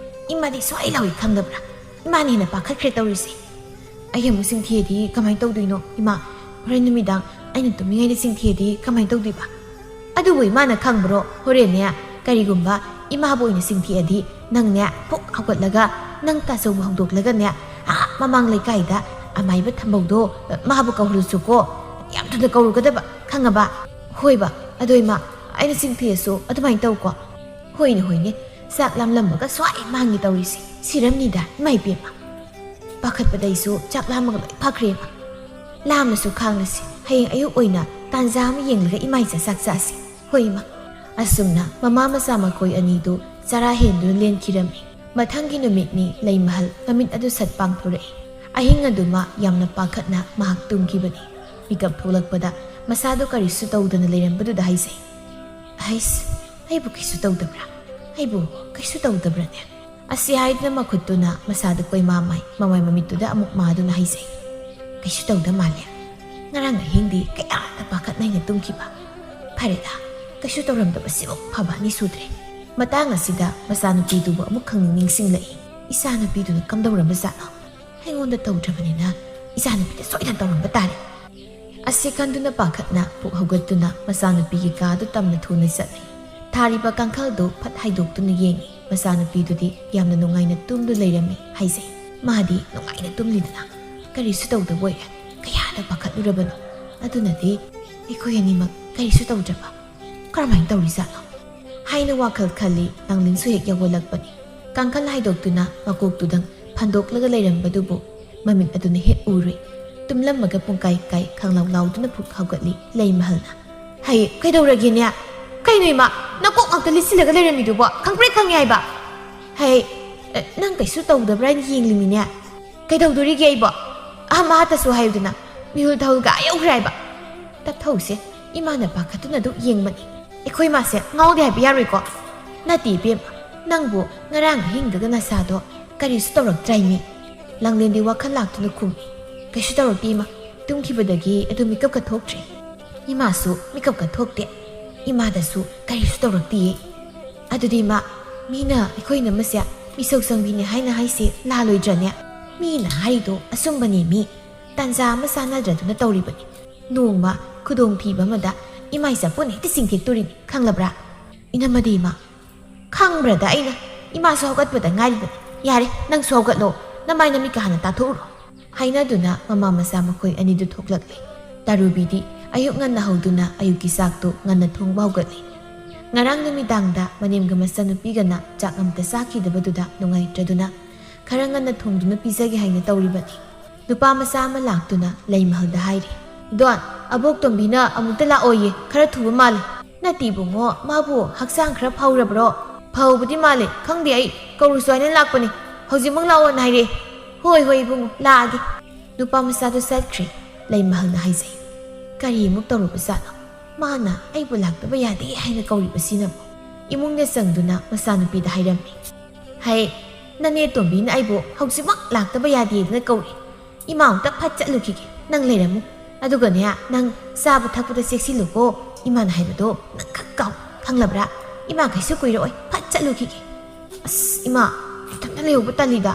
ꯏꯃꯥꯗꯤ ꯁꯨꯛꯍꯥꯏ ꯂꯥꯎꯏ ꯈꯪꯗꯕ꯭ꯔꯥ? ꯏꯃꯥꯅ ꯍꯦꯟꯅ ꯄꯥꯈꯠꯈ꯭ꯔꯦ ꯇꯧꯔꯤꯁꯦ꯫ ꯑꯩ ꯑꯃꯨꯛ ꯆꯤꯡꯊꯤꯑꯗꯤ ꯀꯃꯥꯏꯅ ꯇꯧꯗꯣꯏꯅꯣ? ꯏꯃꯥ, ꯍꯣꯔꯦꯟ ꯅꯨꯃꯤꯗꯥꯡ ꯑꯩꯅ ꯇꯨꯝꯃꯤꯉꯩꯗ ꯆꯤꯡꯊꯤꯑꯗꯤ ꯀꯃꯥꯏꯅ ꯇꯧꯗꯣꯏꯕ? ꯑꯗꯨꯕꯨ ꯏꯃꯥꯅ ꯈꯪꯕ꯭ꯔꯣ? ꯍꯣꯔꯦꯟꯅꯦ ꯀꯔꯤꯒꯨꯝꯕ ꯏꯃꯥꯕꯨ ꯑꯣꯏꯅ ꯆꯤꯡꯊꯤꯑꯗꯤ ꯅꯪꯅꯦ ꯐꯨꯛ ꯍꯧꯒꯠꯂꯒ ꯅꯪ ꯇꯥꯆꯧꯕ ꯍꯧꯗꯣꯛꯂꯒꯅꯦ ꯑꯥ ꯃꯃꯥꯡ ꯂꯩꯀꯥꯏꯗ ꯑꯃꯥꯏꯕ ꯊꯝꯕꯧꯗꯣ ꯃꯥꯕꯨ ꯀꯧꯔꯨꯆꯣꯀꯣ꯫ ꯌꯥꯝ ꯊꯨꯅ ꯀꯧꯔꯨꯒꯗꯕ, ꯈꯪꯉꯕ? ꯍꯣꯏꯕ, ꯑꯗꯣ ꯏꯃꯥ, ꯑꯩꯅ ꯆꯤꯡꯊꯤꯑꯁꯨ ꯑꯗꯨꯃꯥꯏꯅ ꯇꯧꯀꯣ꯫ ꯍꯣꯏꯅꯦ ꯍꯣꯏꯅꯦ, ꯆꯥꯛ ꯂꯥꯝꯂꯝꯃꯒ ꯁ꯭ꯋꯥꯏ ꯃꯥꯡꯒꯦ ꯇꯧꯔꯤꯁꯦ꯫ ꯁꯤꯔꯝꯅꯤꯗ, ꯏꯃꯥ ꯏꯕꯦꯝꯃ꯫ ꯄꯥꯈꯠꯄꯗ ꯑꯩꯁꯨ ꯆꯥꯛ ꯂꯥꯝꯃꯒ ꯂꯣꯏ ꯐꯈ꯭ꯔꯦꯕ꯫ ꯂꯥꯝꯃꯁꯨ ꯈꯥꯡꯂꯁꯤ, ꯍꯌꯦꯡ ꯑꯌꯨꯛ ꯑꯣꯏꯅ ꯇꯥꯟꯖꯥ ꯑꯃ ꯌꯦꯡꯂꯒ ꯏꯃꯥ ꯏꯆꯥ ꯆꯥꯛ ꯆꯥꯁꯤ꯫ ꯍꯣꯏ ꯏꯃꯥ꯫ ꯑꯁꯨꯝꯅ ꯃꯃꯥ ꯃꯆꯥ ꯃꯈꯣꯏ ꯑꯅꯤꯗꯨ ꯆꯔꯥ ꯍꯦꯟꯗꯨꯅ ꯂꯦꯟꯈꯤꯔꯝꯃꯤ꯫ ꯃꯊꯪꯒꯤ ꯅꯨꯃꯤꯠꯅꯤ ꯂꯩꯃꯍꯜ ꯃꯃꯤꯠ ꯑꯗꯨ ꯁꯠ ꯄꯥꯡꯊꯣꯔꯛꯏ꯫ ꯑꯍꯤꯡ ꯑꯗꯨꯃ ꯌꯥꯝꯅ ꯄꯥꯈꯠꯅ ꯃꯍꯥꯛ ꯇꯨꯝꯈꯤꯕꯅꯤ꯫ ꯃꯤꯀꯞ ꯊꯣꯛꯂꯛꯄꯗ ꯃꯁꯥꯗꯨ ꯀꯔꯤꯁꯨ ꯇꯧꯗꯅ ꯂꯩꯔꯝꯕꯗꯨꯗ ꯍꯥꯏꯖꯩ, "ꯑꯩꯁ, ꯑꯩꯕꯨ ꯀꯩꯁꯨ ꯇꯧꯗꯕ꯭ꯔꯥ? ꯑꯩꯕꯨ ꯀꯩꯁꯨ ꯇꯧꯗꯕ꯭ꯔꯥꯅꯦ?" ꯑꯁꯤ ꯍꯥꯏꯗꯨꯅ ꯃꯈꯨꯠꯇꯨꯅ ꯃꯁꯥꯗ ꯀꯣꯏꯃꯥ ꯃꯥꯏ, ꯃꯃꯥꯏ ꯃꯃꯤꯠꯇꯨꯗ ꯑꯃꯨꯛ ꯃꯥꯗꯨꯅ ꯍꯥꯏꯖꯩ, "ꯀꯩꯁꯨ ꯇꯧꯗ ꯃꯥꯜꯂꯦ꯫ ꯉꯔꯥꯡ ꯑꯍꯤꯡꯗꯤ ꯀꯌꯥꯗ ꯄꯥꯈꯠꯅ ꯑꯩꯅ ꯇꯨꯝꯈꯤꯕ꯫ ꯐꯔꯦꯗ, ꯀꯩꯁꯨ ꯇꯧꯔꯝꯗꯕꯁꯤꯃꯨꯛ ꯐꯕ ꯑꯅꯤ ꯁꯨꯗ꯭ꯔꯦ꯫ ꯃꯇꯥꯡ ꯑꯁꯤꯗ ꯃꯆꯥꯅꯨꯄꯤꯗꯨꯕꯨ ꯑꯃꯨꯛ ꯈꯪꯅꯤꯡ ꯅꯤꯡꯁꯤꯡꯂꯛꯏ꯫ ꯏꯆꯥꯅꯨꯄꯤꯗꯨꯅ ꯀꯝꯗꯧꯔꯝꯕꯖꯥꯠꯅꯣ? ꯑꯩꯉꯣꯟꯗ ꯇꯧꯗ꯭ꯔꯕꯅꯤꯅ ꯏꯆꯥꯅꯨꯄꯤꯗ ꯁꯣꯏꯗꯅ ꯇꯧꯔꯝꯕ ꯇꯥꯔꯦ꯫ ꯑꯁꯤ ꯈꯟꯗꯨꯅ ꯄꯥꯈꯠꯅ ꯄꯨꯛ ꯍꯧꯒꯠꯇꯨꯅ ꯃꯆꯥꯅꯨꯄꯤꯒꯤ ꯀꯥꯗꯨ ꯇꯝꯅ ꯊꯨꯅ ꯆꯠꯂꯤ꯫ ꯊꯥꯔꯤꯕ ꯀꯥꯡꯈꯜꯗꯨ ꯐꯠ ꯍꯥꯏꯗꯣꯛꯇꯨꯅ ꯌꯦꯡꯉꯤ꯫ ꯃꯆꯥꯅꯨꯄꯤꯗꯨꯗꯤ ꯌꯥꯝꯅ ꯅꯨꯡꯉꯥꯏꯅ ꯇꯨꯝꯗꯨ ꯂꯩꯔꯝꯃꯤ ꯍꯥꯏꯖꯩ꯫ ꯃꯥꯗꯤ ꯅꯨꯡꯉꯥꯏꯅ ꯇꯨꯝꯂꯤꯗꯅ꯫ ꯀꯔꯤꯁꯨ ꯇꯧꯗꯕ ꯑꯣꯏꯔꯦ꯫ ꯀꯌꯥꯗ ꯄꯥꯈꯠꯂꯨꯔꯕꯅꯣ? ꯑꯗꯨꯅꯗꯤ ꯑꯩꯈꯣꯏ ꯑꯅꯤꯃꯛ ꯀꯔꯤꯁꯨ ꯇꯧꯗ꯭ꯔꯕ? ꯀꯔꯝꯍꯥꯏꯅ ꯇꯧꯔꯤꯖꯥꯠꯅꯣ? ꯍꯥꯏꯅ ꯋꯥꯈꯜ ꯈꯜꯂꯤ꯫ ꯂꯥꯡꯂꯦꯟꯁꯨ ꯍꯦꯛ ꯌꯧꯍꯜꯂꯛꯄꯅꯤ꯫ ꯀꯥꯡꯈꯜ ꯍꯥꯏꯗꯣꯛꯇꯨꯅ ꯃꯀꯣꯛꯇꯨꯗꯪ ꯐꯟꯗꯣꯛꯂꯒ ꯂꯩꯔꯝꯕꯗꯨꯕꯨ ꯃꯃꯤꯠ ꯑꯗꯨꯅ ꯍꯦꯛ ꯎꯔꯨꯏ꯫ ꯇꯨꯝꯂꯝꯃꯒ ꯄꯨꯡꯀꯥꯏ ꯀꯥꯏ ꯈꯪꯂꯥꯎ ꯂꯥꯎꯗꯨꯅ ꯐꯨꯛ ꯍꯧꯒꯠꯂꯤ ꯂꯩꯃꯍꯜꯅ꯫ "ꯍꯩ, ꯀꯩꯗꯧꯔꯒꯦꯅꯦ? ꯀꯩꯅꯣ ꯏꯃꯥ, ꯅꯀꯣꯛ ꯉꯥꯛꯇ ꯂꯤꯠꯁꯤꯜꯂꯒ ꯂꯩꯔꯝꯃꯤꯗꯨꯕꯣ? ꯈꯪꯄ꯭ꯔꯦꯛ ꯈꯪꯉꯦ ꯍꯥꯏꯕ?" "ꯍꯩ, ꯑꯦ, ꯅꯪ ꯀꯩꯁꯨ ꯇꯧꯗꯕ꯭ꯔꯥ ꯍꯥꯏꯅ ꯌꯦꯡꯂꯤꯃꯤꯅꯦ꯫ ꯀꯩꯗꯧꯗꯣꯔꯤꯒꯦ ꯑꯩꯕꯣ? ꯑꯍꯝ ꯑꯍꯥꯠꯇꯁꯨ ꯍꯥꯏꯌꯨꯗꯅ, ꯃꯤꯍꯨꯜ ꯊꯥꯍꯨꯜ ꯀꯥ ꯌꯧꯈ꯭ꯔꯦ ꯍꯥꯏꯕ?" ꯇꯞꯊꯧꯁꯦ, ꯏꯃꯥꯅ ꯄꯥꯈꯠꯇꯨꯅ ꯑꯗꯨꯛ ꯌꯦꯡꯕꯅꯤ꯫ ꯑꯩꯈꯣꯏ ꯃꯥꯁꯦ ꯉꯥꯎꯗꯦ ꯍꯥꯏꯕ ꯌꯥꯔꯣꯏꯀꯣ꯫ ꯅꯠꯇꯦ ꯏꯕꯦꯝꯃ, ꯅꯪꯕꯨ ꯉꯔꯥꯡ ꯑꯍꯤꯡꯗꯒ ꯅꯁꯥꯗꯣ ꯀꯔꯤꯁꯨ ꯇꯧꯔꯛꯇ꯭ꯔꯥꯏꯃꯤ꯫ ꯂꯥꯡꯂꯦꯟꯗꯤ ꯋꯥꯈꯜ ꯂꯥꯛꯇꯨꯅ ꯈꯨꯝꯃꯤ꯫ "ꯀꯩꯁꯨ ꯇꯧꯔꯛꯇꯦ ꯏꯃꯥ, ꯇꯨꯝꯈꯤꯕꯗꯒꯤ ꯑꯗꯨ ꯃꯤꯀꯞꯀ ꯊꯣꯛꯇ꯭ꯔꯤ꯫ ꯏꯃꯥꯁꯨ ꯃꯤꯀꯞꯀ ꯊꯣꯛꯇꯦ꯫ ꯏꯃꯥꯗꯁꯨ ꯀꯔꯤꯁꯨ ꯇꯧꯔꯛꯇꯤꯌꯦ꯫ ꯑꯗꯨꯗꯤ ꯏꯃꯥ, ꯃꯤꯅ ꯑꯩꯈꯣꯏ ꯏꯅꯝꯃꯁꯦ ꯃꯤꯁꯧ ꯆꯪꯕꯤꯅꯦ ꯍꯥꯏꯅ ꯍꯥꯏꯁꯦ ꯂꯥꯜꯂꯣꯏꯗ꯭ꯔꯅꯦ? ꯃꯤꯅ ꯍꯥꯏꯔꯤꯗꯣ ꯑꯆꯨꯝꯕꯅꯦ ꯃꯤ꯫ ꯇꯥꯟꯖꯥ ꯑꯃ ꯆꯥꯟꯅꯗ꯭ꯔꯗꯨꯅ ꯇꯧꯔꯤꯕꯅꯤ꯫ ꯅꯣꯡꯃ ꯈꯨꯗꯣꯡꯊꯤꯕ ꯑꯃꯗ ꯏꯃꯥ ꯏꯆꯥꯄꯣꯟ ꯍꯦꯛꯇ ꯆꯤꯡꯊꯦꯛꯇꯣꯔꯤꯅꯤ, ꯈꯪꯂꯕ꯭ꯔꯥ?" "ꯏꯅꯝꯃꯗꯤ ꯏꯃꯥ?" "ꯈꯪꯕ꯭ꯔꯗ ꯑꯩꯅ? ꯏꯃꯥꯁꯨ ꯍꯧꯒꯠꯄꯗ ꯉꯥꯏꯔꯤꯕꯅꯤ꯫ ꯌꯥꯔꯦ, ꯅꯪꯁꯨ ꯍꯧꯒꯠꯂꯣ, ꯅꯃꯥꯏ ꯅꯃꯤꯠꯀ ꯍꯥꯟꯅ ꯇꯥꯊꯣꯛꯎꯔꯣ" ꯍꯥꯏꯅꯗꯨꯅ ꯃꯃꯥ ꯃꯆꯥ ꯃꯈꯣꯏ ꯑꯅꯤꯗꯨ ꯊꯣꯛꯂꯛꯂꯦ꯫ ꯇꯥꯔꯨꯕꯤꯗꯤ ꯑꯌꯨꯛ ꯉꯟꯅ ꯍꯧꯗꯨꯅ ꯑꯌꯨꯛꯀꯤ ꯆꯥꯛꯇꯨ ꯉꯟꯅ ꯊꯣꯡꯕ ꯍꯧꯒꯠꯂꯤ꯫ ꯉꯔꯥꯡ ꯅꯨꯃꯤꯗꯥꯡꯗ ꯃꯅꯦꯝꯒ ꯃꯆꯟꯅꯨꯄꯤꯒꯅ ꯆꯥꯛ ꯑꯃꯇ ꯆꯥꯈꯤꯗꯕꯗꯨꯗ ꯅꯨꯡꯉꯥꯏꯇ꯭ꯔꯗꯨꯅ ꯈꯔ ꯉꯟꯅ ꯊꯣꯡꯗꯨꯅ ꯄꯤꯖꯒꯦ ꯍꯥꯏꯅ ꯇꯧꯔꯤꯕꯅꯤ꯫ ꯅꯨꯄꯥ ꯃꯆꯥ ꯑꯃ ꯂꯥꯛꯇꯨꯅ ꯂꯩꯃꯍꯜꯗ ꯍꯥꯏꯔꯤ, "ꯏꯗꯣꯟ, ꯑꯕꯣꯛ ꯇꯣꯝꯕꯤꯅ ꯑꯃꯨꯛꯇ ꯂꯥꯛꯑꯣꯌꯦ, ꯈꯔ ꯊꯨꯕ ꯃꯥꯜꯂꯦ꯫ ꯅꯠꯇꯦ ꯏꯕꯨꯡꯉꯣ, ꯃꯥꯕꯨ ꯍꯛꯆꯥꯡ ꯈꯔ ꯐꯍꯧꯔꯕ꯭ꯔꯣ?" "ꯐꯍꯧꯕꯗꯤ ꯃꯥꯜꯂꯦ, ꯈꯪꯗꯦ, ꯑꯩ ꯀꯧꯔꯨꯁꯨ ꯍꯥꯏꯅ ꯂꯥꯛꯄꯅꯦ, ꯍꯧꯖꯤꯛꯃꯛ ꯂꯥꯛꯑꯣꯅ ꯍꯥꯏꯔꯛꯑꯦ꯫" "ꯍꯣꯏ ꯍꯣꯏ ꯏꯕꯨꯡꯉꯣ, ꯂꯥꯛꯑꯒꯦ꯫" ꯅꯨꯄꯥ ꯃꯆꯥꯗꯨ ꯆꯠꯈ꯭ꯔꯦ꯫ ꯂꯩꯃꯍꯜꯅ ꯍꯥꯏꯖꯩ, "ꯀꯔꯤꯃꯨꯛ ꯇꯧꯔꯨꯕꯖꯥꯠꯅꯣ? ꯃꯥꯅ ꯑꯩꯕꯨ ꯂꯥꯛꯇꯕ ꯌꯥꯗꯦ ꯍꯥꯏꯅ ꯀꯧꯔꯤꯕꯁꯤꯅ?" ꯏꯃꯨꯡꯗ ꯆꯪꯗꯨꯅ ꯃꯆꯥꯅꯨꯄꯤꯗ ꯍꯥꯏꯔꯝꯃꯤ, "ꯍꯩ, ꯅꯅꯦ ꯇꯣꯝꯕꯤꯅ ꯑꯩꯕꯨ ꯍꯧꯖꯤꯛꯃꯛ ꯂꯥꯛꯇꯕ ꯌꯥꯗꯦꯗꯅ ꯀꯧꯔꯤ꯫ ꯏꯃꯥ ꯑꯃꯨꯛꯇ ꯐꯠ ꯆꯠꯂꯨꯈꯤꯒꯦ, ꯅꯪ ꯂꯩꯔꯝꯃꯨ꯫ ꯑꯗꯨꯒꯅꯦ, ꯅꯪ ꯆꯥꯕ ꯊꯛꯄꯗ ꯆꯦꯛꯁꯤꯜꯂꯨꯀꯣ, ꯏꯃꯥꯅ ꯍꯥꯏꯕꯗꯣ ꯅꯪ ꯈꯛ ꯀꯥꯎ, ꯈꯪꯂꯕ꯭ꯔꯥ? ꯏꯃꯥ ꯀꯩꯁꯨ ꯀꯨꯏꯔꯛꯑꯣꯏ, ꯐꯠ ꯆꯠꯂꯨꯈꯤꯒꯦ꯫ ꯑꯁ ꯏꯃꯥ, ꯏꯊꯟꯇ ꯂꯩꯍꯧꯕ ꯇꯜꯂꯤꯗ꯫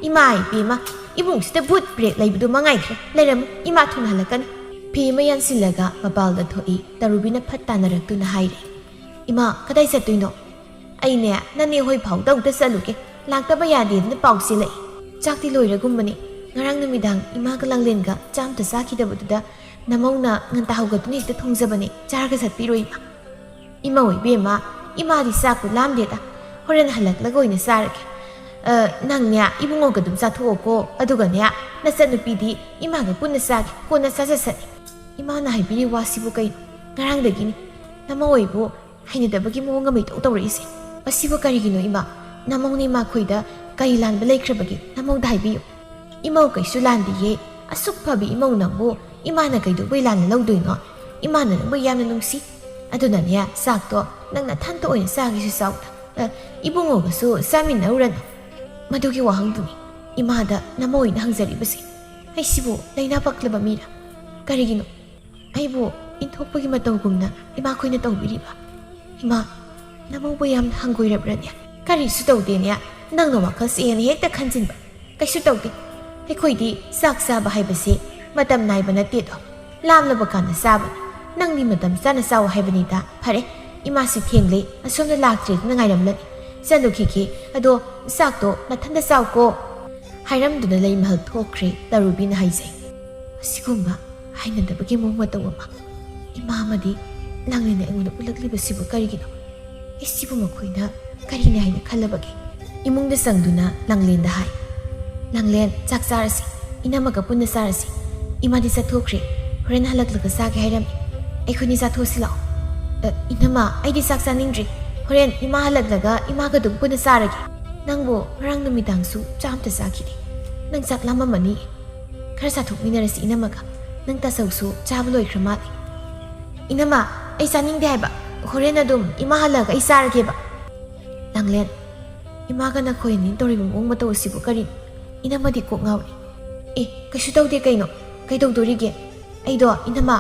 ꯏꯃꯥ ꯏꯕꯦꯝꯃ, ꯏꯃꯨꯡꯁꯤꯗ ꯚꯨꯠ ꯄ꯭ꯔꯦꯠ ꯂꯩꯕꯗꯨ ꯃꯉꯥꯏꯈ꯭ꯔꯦ꯫ ꯂꯩꯔꯝꯃꯨ, ꯏꯃꯥ ꯊꯨꯅ ꯍꯜꯂꯛꯀꯅꯤ꯫ ꯐꯤ ꯑꯃ ꯌꯥꯟꯁꯤꯜꯂꯒ ꯃꯄꯥꯜꯗ ꯊꯣꯛꯏ꯫ ꯇꯔꯨꯕꯤꯅ ꯐꯠ ꯇꯥꯅꯔꯛꯇꯨꯅ ꯍꯥꯏꯔꯦ, "ꯏꯃꯥ, ꯀꯗꯥꯏ ꯆꯠꯇꯣꯏꯅꯣ?" "ꯑꯩꯅꯦ, ꯅꯅꯦ ꯍꯣꯏ ꯐꯥꯎꯗ ꯑꯃꯨꯛꯇ ꯆꯠꯂꯨꯒꯦ꯫ ꯂꯥꯛꯇꯕ ꯌꯥꯗꯦꯗꯅ ꯄꯥꯎ ꯆꯦꯜꯂꯛꯏ꯫ ꯆꯥꯛꯇꯤ ꯂꯣꯏꯔꯒꯨꯝꯕꯅꯤ꯫ ꯉꯔꯥꯡ ꯅꯨꯃꯤꯗꯥꯡ ꯏꯃꯥꯒ ꯂꯥꯡꯂꯦꯟꯒ ꯆꯥ ꯑꯝꯇ ꯆꯥꯈꯤꯗꯕꯗꯨꯗ ꯅꯃꯧꯅ ꯉꯟꯇꯥ ꯍꯧꯒꯠꯇꯨꯅ ꯍꯦꯛꯇ ꯊꯣꯡꯖꯕꯅꯤ꯫ ꯆꯥꯔꯒ ꯆꯠꯄꯤꯔꯣ ꯏꯃꯥ꯫" "ꯏꯃꯧ ꯏꯕꯦꯝꯃ, ꯏꯃꯥꯗꯤ ꯆꯥꯛꯄꯨ ꯂꯥꯝꯗꯦꯗ꯫ ꯍꯣꯔꯦꯟ ꯍꯜꯂꯛꯂꯒ ꯑꯣꯏꯅ ꯆꯥꯔꯒꯦ꯫ ꯑ, ꯅꯪꯅꯦ ꯏꯕꯨꯡꯉꯣꯒ ꯑꯗꯨꯝ ꯆꯥꯊꯣꯛꯑꯣꯀꯣ꯫ ꯑꯗꯨꯒꯅꯦ, ꯅꯆꯟꯅꯨꯄꯤꯗꯤ ꯏꯃꯥꯒ ꯄꯨꯟꯅ ꯆꯥꯒꯦ, ꯀꯣꯟꯅ ꯆꯥꯖꯁꯅꯤ꯫" ꯏꯃꯥꯅ ꯍꯥꯏꯕꯤꯔꯤ ꯋꯥꯁꯤꯕꯨ ꯀꯩꯅꯣ? ꯉꯔꯥꯡꯗꯒꯤꯅꯤ ꯅꯃꯧ ꯑꯣꯏꯕꯨ ꯍꯩꯅꯗꯕꯒꯤ ꯃꯑꯣꯡ ꯑꯃ ꯏꯇꯧ ꯇꯧꯔꯛꯏꯁꯦ꯫ ꯃꯁꯤꯕꯨ ꯀꯔꯤꯒꯤꯅꯣ ꯏꯃꯥ? ꯅꯃꯧꯅꯦ ꯏꯃꯥꯈꯣꯏꯗ ꯀꯔꯤ ꯂꯥꯟꯕ ꯂꯩꯈ꯭ꯔꯕꯒꯦ? ꯅꯃꯧꯗ ꯍꯥꯏꯕꯤꯌꯨ꯫ "ꯏꯃꯧ ꯀꯩꯁꯨ ꯂꯥꯟꯗꯤꯌꯦ꯫ ꯑꯁꯨꯛ ꯐꯕꯤ ꯏꯃꯧ ꯅꯪꯕꯨ ꯏꯃꯥꯅ ꯀꯩꯗꯧꯕꯩ ꯂꯥꯟꯅ ꯂꯧꯗꯣꯏꯅꯣ? ꯏꯃꯥꯅ ꯅꯪꯕꯨ ꯌꯥꯝꯅ ꯅꯨꯡꯁꯤ꯫ ꯑꯗꯨꯅꯅꯦ, ꯆꯥꯛꯇꯣ ꯅꯪ ꯅꯊꯟꯇ ꯑꯣꯏꯅ ꯆꯥꯒꯦꯁꯨ ꯆꯥꯎꯗ꯫ ꯑ, ꯏꯕꯨꯡꯉꯣꯒꯁꯨ ꯆꯥꯃꯤꯟꯅꯔꯨꯔꯅꯨ꯫" "ꯃꯗꯨꯒꯤ ꯋꯥꯍꯪꯗꯨꯅꯤ ꯏꯃꯥꯗ ꯅꯃꯧ ꯑꯣꯏꯅ ꯍꯪꯖꯔꯤꯕꯁꯦ꯫ ꯑꯩꯁꯤꯕꯨ ꯂꯥꯏꯅꯥ ꯄꯛꯂꯕ ꯃꯤꯔꯥ? ꯀꯔꯤꯒꯤꯅꯣ ꯑꯩꯕꯨ ꯏꯟꯊꯣꯛꯄꯒꯤ ꯃꯇꯧꯒꯨꯝꯅ ꯏꯃꯥꯈꯣꯏꯅ ꯇꯧꯕꯤꯔꯤꯕ? ꯏꯃꯥ, ꯅꯃꯧꯕꯨ ꯌꯥꯝꯅ ꯍꯪꯒꯣꯏꯔꯕ꯭ꯔꯅꯦ?" "ꯀꯔꯤꯁꯨ ꯇꯧꯗꯦꯅꯦ, ꯅꯪꯅ ꯋꯥꯈꯜꯁꯦ ꯍꯦꯟꯅ ꯍꯦꯛꯇ ꯈꯟꯖꯤꯟꯕ꯫ ꯀꯩꯁꯨ ꯇꯧꯗꯦ꯫ ꯑꯩꯈꯣꯏꯗꯤ ꯆꯥꯛ ꯆꯥꯕ ꯍꯥꯏꯕꯁꯤ ꯃꯇꯝ ꯅꯥꯏꯕ ꯅꯠꯇꯦꯗꯣ꯫ ꯂꯥꯝꯂꯕ ꯀꯥꯟꯗ ꯆꯥꯕꯅꯤ꯫ ꯅꯪꯗꯤ ꯃꯇꯝ ꯆꯥꯅ ꯆꯥꯎ ꯍꯥꯏꯕꯅꯤꯗ꯫ ꯐꯔꯦ, ꯏꯃꯥꯁꯤ ꯊꯦꯡꯂꯦ, ꯑꯁꯣꯝꯗ ꯂꯥꯛꯇ꯭ꯔꯦꯗꯅ ꯉꯥꯏꯔꯝꯂꯅꯤ꯫ ꯆꯠꯂꯨꯈꯤꯒꯦ꯫ ꯑꯗꯣ ꯆꯥꯛꯇꯣ ꯅꯊꯟꯗ ꯆꯥꯎꯀꯣ꯫" ꯍꯥꯏꯔꯝꯗꯨꯅ ꯂꯩꯃꯍꯜ ꯊꯣꯛꯈ꯭ꯔꯦ꯫ ꯇꯔꯨꯕꯤꯅ ꯍꯥꯏꯖꯩ, "ꯑꯁꯤꯒꯨꯝꯕ ꯍꯩꯅꯗꯕꯒꯤ ꯃꯑꯣꯡ ꯃꯇꯧ ꯑꯃ ꯏꯃꯥ ꯑꯃꯗꯤ ꯂꯥꯡꯂꯦꯟꯅ ꯑꯩꯉꯣꯟꯗ ꯎꯠꯂꯛꯂꯤꯕꯁꯤꯕꯨ ꯀꯔꯤꯒꯤꯅꯣ? ꯑꯩꯁꯤꯕꯨ ꯃꯈꯣꯏꯅ ꯀꯔꯤꯅꯤ ꯍꯥꯏꯅ ꯈꯜꯂꯕꯒꯦ?" ꯏꯃꯨꯡꯗ ꯆꯪꯗꯨꯅ ꯂꯥꯡꯂꯦꯟꯗ ꯍꯥꯏ, "ꯂꯥꯡꯂꯦꯟ, ꯆꯥꯛ ꯆꯥꯔꯁꯤ, ꯏꯅꯝꯃꯒ ꯄꯨꯟꯅ ꯆꯥꯔꯁꯤ꯫ ꯏꯃꯥꯗꯤ ꯆꯠꯊꯣꯛꯈ꯭ꯔꯦ, ꯍꯣꯔꯦꯟ ꯍꯜꯂꯛꯂꯒ ꯆꯥꯒꯦ ꯍꯥꯏꯔꯝꯃꯤ꯫ ꯑꯩꯈꯣꯏꯅꯤ ꯆꯥꯊꯣꯛꯁꯤ ꯂꯥꯛꯑꯣ꯫" "ꯑ, ꯏꯅꯝꯃ, ꯑꯩꯗꯤ ꯆꯥꯛ ꯆꯥꯅꯤꯡꯗ꯭ꯔꯤ꯫ ꯍꯣꯔꯦꯟ ꯏꯃꯥ ꯍꯜꯂꯛꯂꯒ ꯏꯃꯥꯒ ꯑꯗꯨꯝ ꯄꯨꯟꯅ ꯆꯥꯔꯒꯦ꯫ ꯅꯪꯕꯨ ꯉꯔꯥꯡ ꯅꯨꯃꯤꯗꯥꯡꯁꯨ ꯆꯥ ꯑꯝꯇ ꯆꯥꯈꯤꯗꯦ꯫ ꯅꯪ ꯆꯥꯛ ꯂꯥꯝꯃꯝꯃꯅꯤ꯫ ꯈꯔ ꯆꯥꯊꯣꯛꯃꯤꯟꯅꯔꯁꯤ ꯏꯅꯝꯃꯒ꯫ ꯅꯪ ꯇꯥꯆꯧꯁꯨ ꯆꯥꯕ ꯂꯣꯏꯈ꯭ꯔ ꯃꯥꯜꯂꯦ꯫" "ꯏꯅꯝꯃ, ꯑꯩ ꯆꯥꯅꯤꯡꯗꯦ ꯍꯥꯏꯕ꯫ ꯍꯣꯔꯦꯟ ꯑꯗꯨꯝ ꯏꯃꯥ ꯍꯜꯂꯛꯑꯒ ꯑꯩ ꯆꯥꯔꯒꯦꯕ꯫" "ꯂꯥꯡꯂꯦꯟ, ꯏꯃꯥꯒ ꯅꯈꯣꯏ ꯑꯅꯤ ꯇꯧꯔꯤꯕ ꯃꯑꯣꯡ ꯃꯇꯧ ꯑꯁꯤꯕꯨ ꯀꯔꯤꯅꯣ? ꯏꯅꯝꯃꯗꯤ ꯀꯣꯛ ꯉꯥꯎꯔꯦ꯫" "ꯑꯦ, ꯀꯩꯁꯨ ꯇꯧꯗꯦ ꯀꯩꯅꯣ? ꯀꯩꯗꯧꯗꯣꯔꯤꯒꯦ?" ꯑꯩꯗꯣ, ꯏꯅꯝꯃ,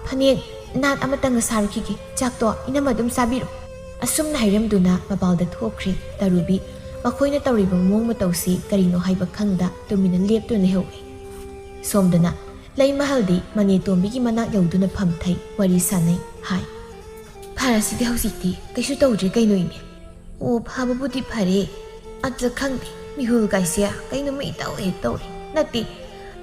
ꯐꯅꯦꯛ ꯅꯥꯠ ꯑꯃꯇꯪꯒ ꯁꯥꯔꯨꯈꯤꯒꯦ꯫ ꯆꯥꯛꯇꯣ ꯏꯅꯝꯃ ꯑꯗꯨꯝ ꯆꯥꯕꯤꯔꯣ꯫ ꯑꯁꯨꯝꯅ ꯍꯥꯏꯔꯝꯗꯨꯅ ꯃꯄꯥꯜꯗ ꯊꯣꯛꯈ꯭ꯔꯦ ꯇꯔꯨꯕꯤ꯫ ꯃꯈꯣꯏꯅ ꯇꯧꯔꯤꯕ ꯃꯑꯣꯡ ꯃꯇꯧꯁꯤ ꯀꯔꯤꯅꯣ ꯍꯥꯏꯕ ꯈꯪꯗ ꯇꯨꯃꯤꯟꯅ ꯂꯦꯞꯇꯨꯅ ꯂꯩꯍꯧꯏ꯫ ꯁꯣꯝꯗꯅ ꯂꯩꯃꯍꯜꯗꯤ ꯃꯅꯦꯇꯣꯝꯕꯤꯒꯤ ꯃꯅꯥꯛ ꯌꯧꯗꯨꯅ ꯐꯝꯊꯩ, ꯋꯥꯔꯤ ꯁꯥꯟꯅꯩ ꯍꯥꯏ꯫ "ꯐꯔꯁꯤꯗꯤ ꯍꯧꯖꯤꯛꯇꯤ, ꯀꯩꯁꯨ ꯇꯧꯗ꯭ꯔꯦ ꯀꯩꯅꯣ ꯏꯅꯦ?" "ꯑꯣ, ꯐꯕꯕꯨꯗꯤ ꯐꯔꯦ꯫ ꯑꯗ ꯈꯪꯗꯦ, ꯃꯤꯍꯨꯜ ꯀꯥꯏꯁꯦ ꯀꯩꯅꯣꯝꯃ ꯏꯇꯧ ꯍꯦꯛ ꯇꯧꯔꯦ꯫ ꯅꯠꯇꯦ,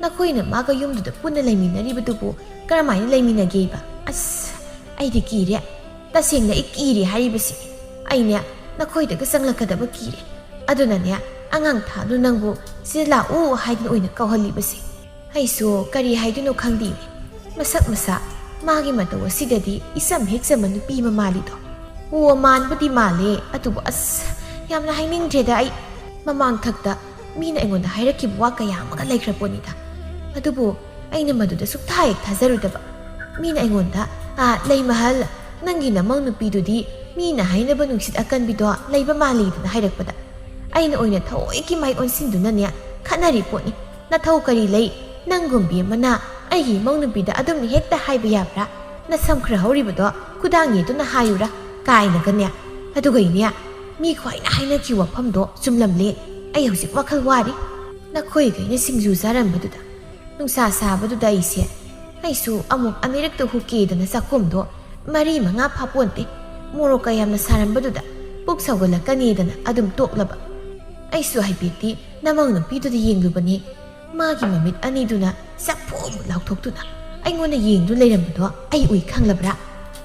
ꯅꯈꯣꯏꯅ ꯃꯥꯒ ꯌꯨꯝꯗꯨꯗ ꯄꯨꯟꯅ ꯂꯩꯃꯤꯟꯅꯔꯤꯕꯗꯨꯕꯨ ꯀꯔꯝꯍꯥꯏꯅ ꯂꯩꯃꯤꯟꯅꯒꯦꯕ? ꯑꯁ, ꯑꯩꯗꯤ ꯀꯤꯔꯦ꯫ ꯇꯁꯦꯡꯅ ꯑꯩ ꯀꯤꯔꯦ ꯍꯥꯏꯔꯤꯕꯁꯤ꯫ ꯑꯩꯅꯦ, ꯅꯈꯣꯏꯗꯒ ꯆꯪꯂꯛꯀꯗꯕ ꯀꯤꯔꯦ꯫ ꯑꯗꯨꯅꯅꯦ, ꯑꯉꯥꯡ ꯊꯥꯗꯨ ꯅꯪꯕꯨ ꯁꯤꯗ ꯂꯥꯛꯎ ꯍꯥꯏꯗꯨꯅ ꯑꯣꯏꯅ ꯀꯧꯍꯜꯂꯤꯕꯁꯦ꯫ ꯑꯩꯁꯨ ꯀꯔꯤ ꯍꯥꯏꯗꯣꯏꯅꯣ ꯈꯪꯗꯦꯅꯦ꯫ ꯃꯁꯛ ꯃꯁꯥ, ꯃꯥꯒꯤ ꯃꯇꯧ ꯑꯁꯤꯗꯗꯤ ꯏꯆꯝ ꯍꯦꯛ ꯆꯝꯕ ꯅꯨꯄꯤ ꯑꯃ ꯃꯥꯜꯂꯤꯗꯣ꯫ ꯑꯣ, ꯃꯥꯟꯕꯨꯗꯤ ꯃꯥꯜꯂꯦ, ꯑꯗꯨꯕꯨ ꯑꯁ, ꯌꯥꯝꯅ ꯍꯥꯏꯅꯤꯡꯗ꯭ꯔꯦꯗ ꯑꯩ꯫ ꯃꯃꯥꯡꯊꯛꯇ ꯃꯤꯅ ꯑꯩꯉꯣꯟꯗ ꯍꯥꯏꯔꯛꯈꯤꯕ ꯋꯥ ꯀꯌꯥ ꯑꯃꯒ ꯂꯩꯈ꯭ꯔ ꯄꯣꯠꯅꯤꯗ꯫ ꯑꯗꯨꯕꯨ ꯑꯩꯅ ꯃꯗꯨꯗ ꯁꯨꯛꯊꯥ ꯍꯦꯛ ꯊꯥꯖꯔꯨꯗꯕ꯫ ꯃꯤꯅ ꯑꯩꯉꯣꯟꯗ, "ꯑꯥ, ꯂꯩꯃꯍꯜ, ꯅꯪꯒꯤ ꯅꯃꯧ ꯅꯨꯄꯤꯗꯨꯗꯤ ꯃꯤꯅ ꯍꯥꯏꯅꯕ ꯅꯨꯡꯁꯤꯠ ꯑꯀꯟꯕꯤꯗꯣ ꯂꯩꯕ ꯃꯥꯜꯂꯤꯗꯅ" ꯍꯥꯏꯔꯛꯄꯗ, ꯑꯩꯅ ꯑꯣꯏꯅ ꯊꯑꯣꯏꯒꯤ ꯃꯥꯏ ꯑꯣꯟꯁꯤꯟꯗꯨꯅꯅꯦ ꯈꯠꯅꯔꯤ ꯄꯣꯠꯅꯤ꯫ "ꯅꯊꯧ ꯀꯔꯤ ꯂꯩ? ꯅꯪꯒꯨꯝꯕꯤ ꯑꯃꯅ ꯑꯩꯒꯤ ꯏꯃꯧ ꯅꯨꯄꯤꯗ ꯑꯗꯨꯝꯅ ꯍꯦꯛꯇ ꯍꯥꯏꯕ ꯌꯥꯕ꯭ꯔꯥ? ꯅꯁꯝ ꯈꯔ ꯍꯧꯔꯤꯕꯗꯣ ꯈꯨꯗꯥꯡ ꯌꯦꯠꯇꯨꯅ ꯍꯥꯏꯌꯨꯔꯥ?" ꯀꯥꯏꯅꯒꯅꯦ꯫ ꯑꯗꯨꯒ ꯏꯅꯦ, ꯃꯤ ꯈ꯭ꯋꯥꯏꯅ ꯍꯥꯏꯅꯈꯤꯕ ꯋꯥꯐꯝꯗꯣ ꯆꯨꯝꯂꯝꯂꯦ꯫ ꯑꯩ ꯍꯧꯖꯤꯛ ꯋꯥꯈꯜ ꯋꯥꯔꯤ꯫ ꯅꯈꯣꯏꯈꯩꯅ ꯁꯤꯡꯖꯨ ꯆꯥꯔꯝꯕꯗꯨꯗ, ꯅꯨꯡꯁꯥ ꯁꯥꯕꯗꯨꯗ ꯑꯩꯁꯦ, ꯑꯩꯁꯨ ꯑꯃꯨꯛ ꯑꯅꯤꯔꯛꯇ ꯍꯨꯛꯀꯦꯗꯅ ꯆꯥꯛꯈꯣꯝꯗꯣ ꯃꯔꯤ ꯃꯉꯥ ꯐꯥꯄꯣꯟꯇꯦ꯫ ꯃꯣꯔꯣꯛꯀ ꯌꯥꯝꯅ ꯁꯥꯔꯝꯕꯗꯨꯗ ꯄꯨꯛ ꯁꯧꯒꯠꯂꯛꯀꯅꯤꯗꯅ ꯑꯗꯨꯝ ꯇꯣꯛꯂꯕ꯫ ꯑꯩꯁꯨ ꯍꯥꯏꯐꯦꯠꯇꯤ ꯅꯃꯧ ꯅꯨꯄꯤꯗꯨꯗ ꯌꯦꯡꯂꯨꯕꯅꯦ꯫ ꯃꯥꯒꯤ ꯃꯃꯤꯠ ꯑꯅꯤꯗꯨꯅ ꯆꯞꯐꯨ ꯑꯃꯨꯛ ꯂꯥꯎꯊꯣꯛꯇꯨꯅ ꯑꯩꯉꯣꯟꯗ ꯌꯦꯡꯗꯨ ꯂꯩꯔꯝꯕꯗꯣ ꯑꯩ ꯎꯏ ꯈꯪꯂꯕ꯭ꯔꯥ?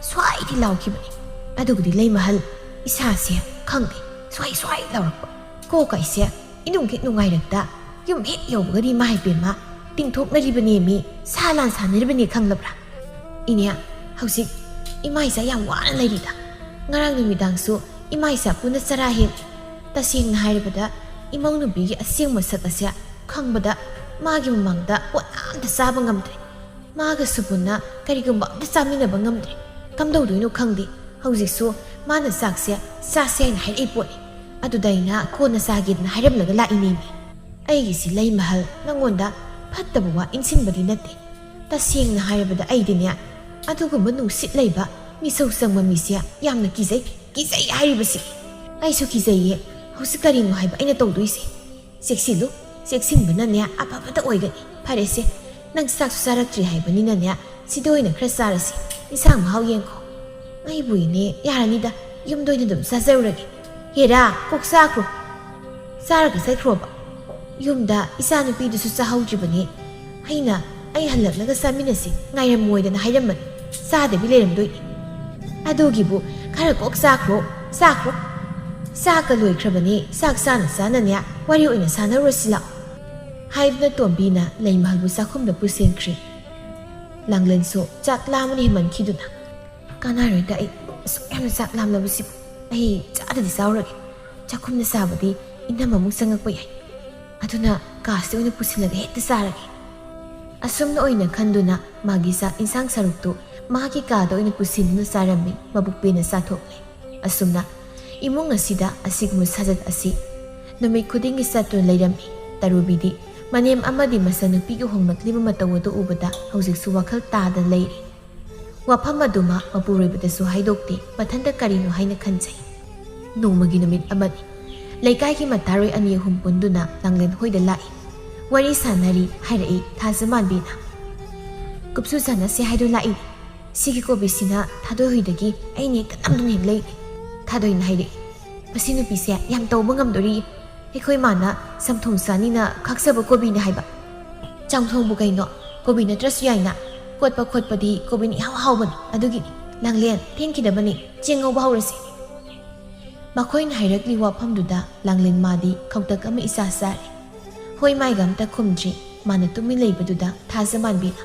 ꯁ꯭ꯋꯥꯏꯗꯤ ꯂꯥꯎꯈꯤꯕꯅꯤ꯫ ꯑꯗꯨꯒꯗꯤ ꯂꯩꯃꯍꯜ, ꯏꯁꯥꯁꯦ ꯈꯪꯗꯦ, ꯁ꯭ꯋꯥꯏ ꯁ꯭ꯋꯥꯏ ꯂꯥꯎꯔꯛꯄ꯫ ꯀꯣꯛ ꯀꯥꯏꯁꯦ ꯏꯅꯨꯡ ꯍꯦꯛ ꯅꯨꯡꯉꯥꯏꯔꯛꯇ꯫ ꯌꯨꯝ ꯍꯦꯛ ꯌꯧꯕꯒꯗꯤ ꯏꯃꯥ ꯏꯕꯦꯝꯃ, ꯇꯤꯡꯊꯣꯛꯅꯔꯤꯕꯅꯦꯃꯤ, ꯁꯥ ꯂꯥꯟ ꯁꯥꯟꯅꯔꯤꯕꯅꯦ ꯈꯪꯂꯕ꯭ꯔꯥ? ꯏꯅꯦ, ꯍꯧꯖꯤꯛ ꯏꯃꯥ ꯏꯆꯥ ꯌꯥꯝ ꯋꯥꯅ ꯂꯩꯔꯤꯗ꯫ ꯉꯔꯥꯡ ꯅꯨꯃꯤꯗꯥꯡꯁꯨ ꯏꯃꯥ ꯏꯆꯥ ꯄꯨꯟꯅ ꯆꯔꯥ ꯍꯦꯜꯂꯤ꯫ ꯇꯁꯦꯡꯅ ꯍꯥꯏꯔꯕꯗ, ꯏꯃꯧ ꯅꯨꯄꯤꯒꯤ ꯑꯁꯦꯡꯕ ꯁꯛ ꯑꯁꯦ ꯈꯪꯕꯗ ꯃꯥꯒꯤ ꯃꯃꯥꯡꯗ ꯄꯣꯠ ꯑꯝꯇ ꯆꯥꯕ ꯉꯝꯗ꯭ꯔꯦ꯫ ꯃꯥꯒꯁꯨ ꯄꯨꯟꯅ ꯀꯔꯤꯒꯨꯝꯕ ꯑꯝꯇ ꯆꯥꯃꯤꯟꯅꯕ ꯉꯝꯗ꯭ꯔꯦ꯫ ꯀꯝꯗꯧꯗꯣꯏꯅꯣ ꯈꯪꯗꯦ꯫ ꯍꯧꯖꯤꯛꯁꯨ ꯃꯥꯅ ꯆꯥꯛꯁꯦ ꯆꯥꯁꯦ ꯍꯥꯏꯅ ꯍꯥꯏꯔꯛꯏ ꯄꯣꯠꯅꯤ꯫ ꯑꯗꯨꯗ ꯑꯩꯅ ꯀꯣꯟꯅ ꯆꯥꯒꯦꯗꯅ ꯍꯥꯏꯔꯝꯂꯒ ꯂꯥꯛꯏꯅꯦꯃꯤ꯫ ꯑꯩꯒꯤꯁꯤ ꯂꯩꯃꯍꯜ ꯅꯪꯉꯣꯟꯗ ꯐꯠꯇꯕ ꯋꯥ ꯏꯟꯁꯤꯟꯕꯗꯤ ꯅꯠꯇꯦ꯫ ꯇꯁꯦꯡꯅ ꯍꯥꯏꯔꯕꯗ ꯑꯩꯗꯤꯅꯦ, ꯑꯗꯨꯒꯨꯝꯕ ꯅꯨꯡꯁꯤꯠ ꯂꯩꯕ ꯃꯤꯁꯧ ꯆꯪꯕ ꯃꯤꯁꯦ ꯌꯥꯝꯅ ꯀꯤꯖꯩ꯫ ꯀꯤꯖꯩ ꯍꯥꯏꯔꯤꯕꯁꯤ꯫ ꯑꯩꯁꯨ ꯀꯤꯖꯩꯌꯦ꯫ ꯍꯧꯖꯤꯛ ꯀꯔꯤꯅꯣ ꯍꯥꯏꯕ ꯑꯩꯅ ꯇꯧꯗꯣꯏꯁꯦ? ꯆꯦꯛꯁꯤꯜꯂꯨ꯫ ꯆꯦꯛꯁꯤꯟꯕꯅꯅꯦ ꯑꯐꯕꯇ ꯑꯣꯏꯒꯅꯤ꯫ ꯐꯔꯦꯁꯦ, ꯅꯪ ꯆꯥꯛꯁꯨ ꯆꯥꯔꯛꯇ꯭ꯔꯤ ꯍꯥꯏꯕꯅꯤꯅꯅꯦ, ꯁꯤꯗ ꯑꯣꯏꯅ ꯈꯔ ꯆꯥꯔꯁꯤ꯫ ꯏꯟꯁꯥꯡ ꯃꯍꯥꯎ ꯌꯦꯡꯈꯣ꯫ ꯑꯩꯕꯨ ꯏꯅꯦ, ꯌꯥꯔꯅꯤꯗ, ꯌꯨꯝꯗ ꯑꯣꯏꯅ ꯑꯗꯨꯝ ꯆꯥꯖꯔꯨꯔꯒꯦ꯫ ꯍꯦꯔꯥ, ꯀꯣꯛ ꯆꯥꯈ꯭ꯔꯣ꯫ ꯆꯥꯔꯒ ꯆꯠꯈ꯭ꯔꯣꯕ꯫ ꯌꯨꯝꯗ ꯏꯆꯥꯅꯨꯄꯤꯗꯨꯁꯨ ꯆꯥꯍꯧꯗ꯭ꯔꯤꯕꯅꯤ꯫ ꯑꯩꯅ ꯑꯩ ꯍꯜꯂꯛꯂꯒ ꯆꯥꯃꯤꯟꯅꯁꯤ ꯉꯥꯏꯔꯝꯃꯣꯏꯗꯅ ꯍꯥꯏꯔꯝꯕꯅꯤ꯫ ꯆꯥꯗꯕꯤ ꯂꯩꯔꯝꯗꯣꯏꯅꯤ꯫ ꯑꯗꯨꯒꯤꯕꯨ ꯈꯔ ꯀꯣꯛ ꯆꯥꯈ꯭ꯔꯣ, ꯆꯥꯈ꯭ꯔꯣ꯫ ꯆꯥꯛꯀ ꯂꯣꯏꯈ꯭ꯔꯕꯅꯤ꯫ ꯆꯥꯛ ꯆꯥꯅ ꯆꯥꯅꯅꯦ ꯋꯥꯔꯤ ꯑꯣꯏꯅ ꯁꯥꯟꯅꯔꯨꯔꯁꯤ ꯂꯥꯛꯑꯣ꯫ ꯍꯥꯏꯗꯨꯅ ꯇꯣꯝꯕꯤꯅ ꯂꯩꯃꯍꯜꯕꯨ ꯆꯥꯛꯈꯨꯝꯗ ꯄꯨꯁꯤꯟꯈ꯭ꯔꯦ꯫ ꯂꯥꯡꯂꯦꯟꯁꯨ ꯆꯥꯛ ꯂꯥꯝꯕꯅ ꯍꯦꯟꯃꯟꯈꯤꯗꯨꯅ, "ꯀꯥꯟꯅꯔꯣꯏꯗ, ꯑꯩ ꯑꯁꯨꯛ ꯌꯥꯝꯅ ꯆꯥꯛ ꯂꯥꯝꯂꯕꯁꯤꯕꯨ꯫ ꯑꯩ ꯆꯥꯗꯗꯤ ꯆꯥꯎꯔꯒꯦ꯫ ꯆꯥꯛꯈꯨꯝꯗ ꯆꯥꯕꯗꯤ ꯏꯅꯝꯃ ꯑꯃꯨꯛ ꯆꯪꯉꯛꯄ ꯌꯥꯏ꯫ ꯑꯗꯨꯅ ꯀꯥꯁꯤꯗ ꯑꯣꯏꯅ ꯄꯨꯁꯤꯜꯂꯒ ꯍꯦꯛꯇ ꯆꯥꯔꯒꯦ"꯫ ꯑꯁꯨꯝꯅ ꯑꯣꯏꯅ ꯈꯟꯗꯨꯅ ꯃꯥꯒꯤ ꯆꯥꯛ ꯏꯟꯁꯥꯡ ꯁꯔꯨꯛꯇꯨ ꯃꯥꯒꯤ ꯀꯥꯗ ꯑꯣꯏꯅ ꯄꯨꯁꯤꯟꯗꯨꯅ ꯆꯥꯔꯝꯃꯤ꯫ ꯃꯕꯨꯛ ꯄꯦꯟꯅ ꯆꯥꯊꯣꯛꯂꯦ꯫ ꯑꯁꯨꯝꯅ ꯏꯃꯨꯡ ꯑꯁꯤꯗ ꯑꯁꯤꯒꯨꯝꯕ ꯁꯥꯖꯠ ꯑꯁꯤ ꯅꯨꯃꯤꯠ ꯈꯨꯗꯤꯡꯒꯤ ꯆꯠꯇꯨꯅ ꯂꯩꯔꯝꯃꯤ꯫ ꯇꯔꯨꯕꯤꯗꯤ ꯃꯅꯦꯝ ꯑꯃꯗꯤ ꯃꯆꯥꯅꯨꯄꯤꯒꯤ ꯍꯣꯡꯂꯛꯂꯤꯕ ꯃꯇꯧ ꯑꯗꯨ ꯎꯕꯗ ꯍꯧꯖꯤꯛꯁꯨ ꯋꯥꯈꯜ ꯇꯥꯗꯅ ꯂꯩꯔꯤ꯫ ꯋꯥꯐꯝ ꯑꯗꯨꯃ ꯃꯄꯨꯔꯣꯏꯕꯗꯁꯨ ꯍꯥꯏꯗꯣꯛꯇꯦ꯫ ꯃꯊꯟꯇ ꯀꯔꯤꯅꯣ ꯍꯥꯏꯅ ꯈꯟꯖꯩ꯫ ꯅꯣꯡꯃꯒꯤ ꯅꯨꯃꯤꯠ ꯑꯃꯅꯤ꯫ ꯂꯩꯀꯥꯏꯒꯤ ꯃꯇꯥꯔꯣꯏ ꯑꯅꯤ ꯑꯍꯨꯝ ꯄꯨꯟꯗꯨꯅ ꯂꯥꯡꯂꯦꯟ ꯍꯣꯏꯗ ꯂꯥꯛꯏ꯫ ꯋꯥꯔꯤ ꯁꯥꯟꯅꯔꯤ ꯍꯥꯏꯔꯛꯏ ꯊꯥꯖꯃꯥꯟꯕꯤꯅ꯫ "ꯀꯨꯞꯁꯨ ꯆꯥꯟꯅꯁꯦ ꯍꯥꯏꯗꯨ ꯂꯥꯛꯏꯅꯤ꯫ ꯁꯤꯒꯤ ꯀꯣꯕꯤꯁꯤꯅ ꯊꯥꯗꯣꯏ ꯍꯣꯏꯗꯒꯤ ꯑꯩꯅ ꯍꯦꯛꯇ ꯅꯝꯗꯨꯅ ꯍꯦꯛ ꯂꯩꯔꯤ"꯫ ꯊꯥꯗꯣꯏꯅ ꯍꯥꯏꯔꯛꯏ꯫ "ꯃꯁꯤ ꯅꯨꯄꯤꯁꯦ ꯌꯥꯝ ꯇꯧꯕ ꯉꯝꯗꯣꯔꯤ꯫ ꯑꯩꯈꯣꯏ ꯃꯥꯅ ꯆꯝꯊꯣꯡ ꯆꯥꯅꯤꯅ ꯈꯥꯛꯆꯕ ꯀꯣꯕꯤꯅꯤ ꯍꯥꯏꯕ"꯫ "ꯆꯝꯊꯣꯡꯕꯨ ꯀꯩꯅꯣ? ꯀꯣꯕꯤ ꯅꯠꯇ꯭ꯔꯁꯨ ꯌꯥꯏꯅ꯫ ꯀꯣꯠꯄ ꯈꯣꯠꯄꯗꯤ ꯀꯣꯕꯤꯅ ꯏꯍꯥꯎ ꯍꯥꯎꯕꯅꯤ꯫ ꯑꯗꯨꯒꯤꯅꯤ꯫ ꯂꯥꯡꯂꯦꯟ, ꯐꯦꯡꯈꯤꯗꯕꯅꯤ꯫ ꯆꯦꯡ ꯉꯧꯕ ꯍꯧꯔꯁꯤ"꯫ ꯃꯈꯣꯏꯅ ꯍꯥꯏꯔꯛꯂꯤ ꯋꯥꯐꯝꯗꯨꯗ ꯂꯥꯡꯂꯦꯟ ꯃꯥꯗꯤ ꯈꯧꯇꯛ ꯑꯃ ꯏꯆꯥ ꯆꯥꯔꯦ꯫ ꯍꯣꯏ ꯃꯥꯏꯒ ꯑꯝꯇ ꯈꯨꯝꯗ꯭ꯔꯤ꯫ ꯃꯥꯅ ꯇꯨꯃꯤꯟ ꯂꯩꯕꯗꯨꯗ ꯊꯥꯖꯃꯥꯟꯕꯤꯅ,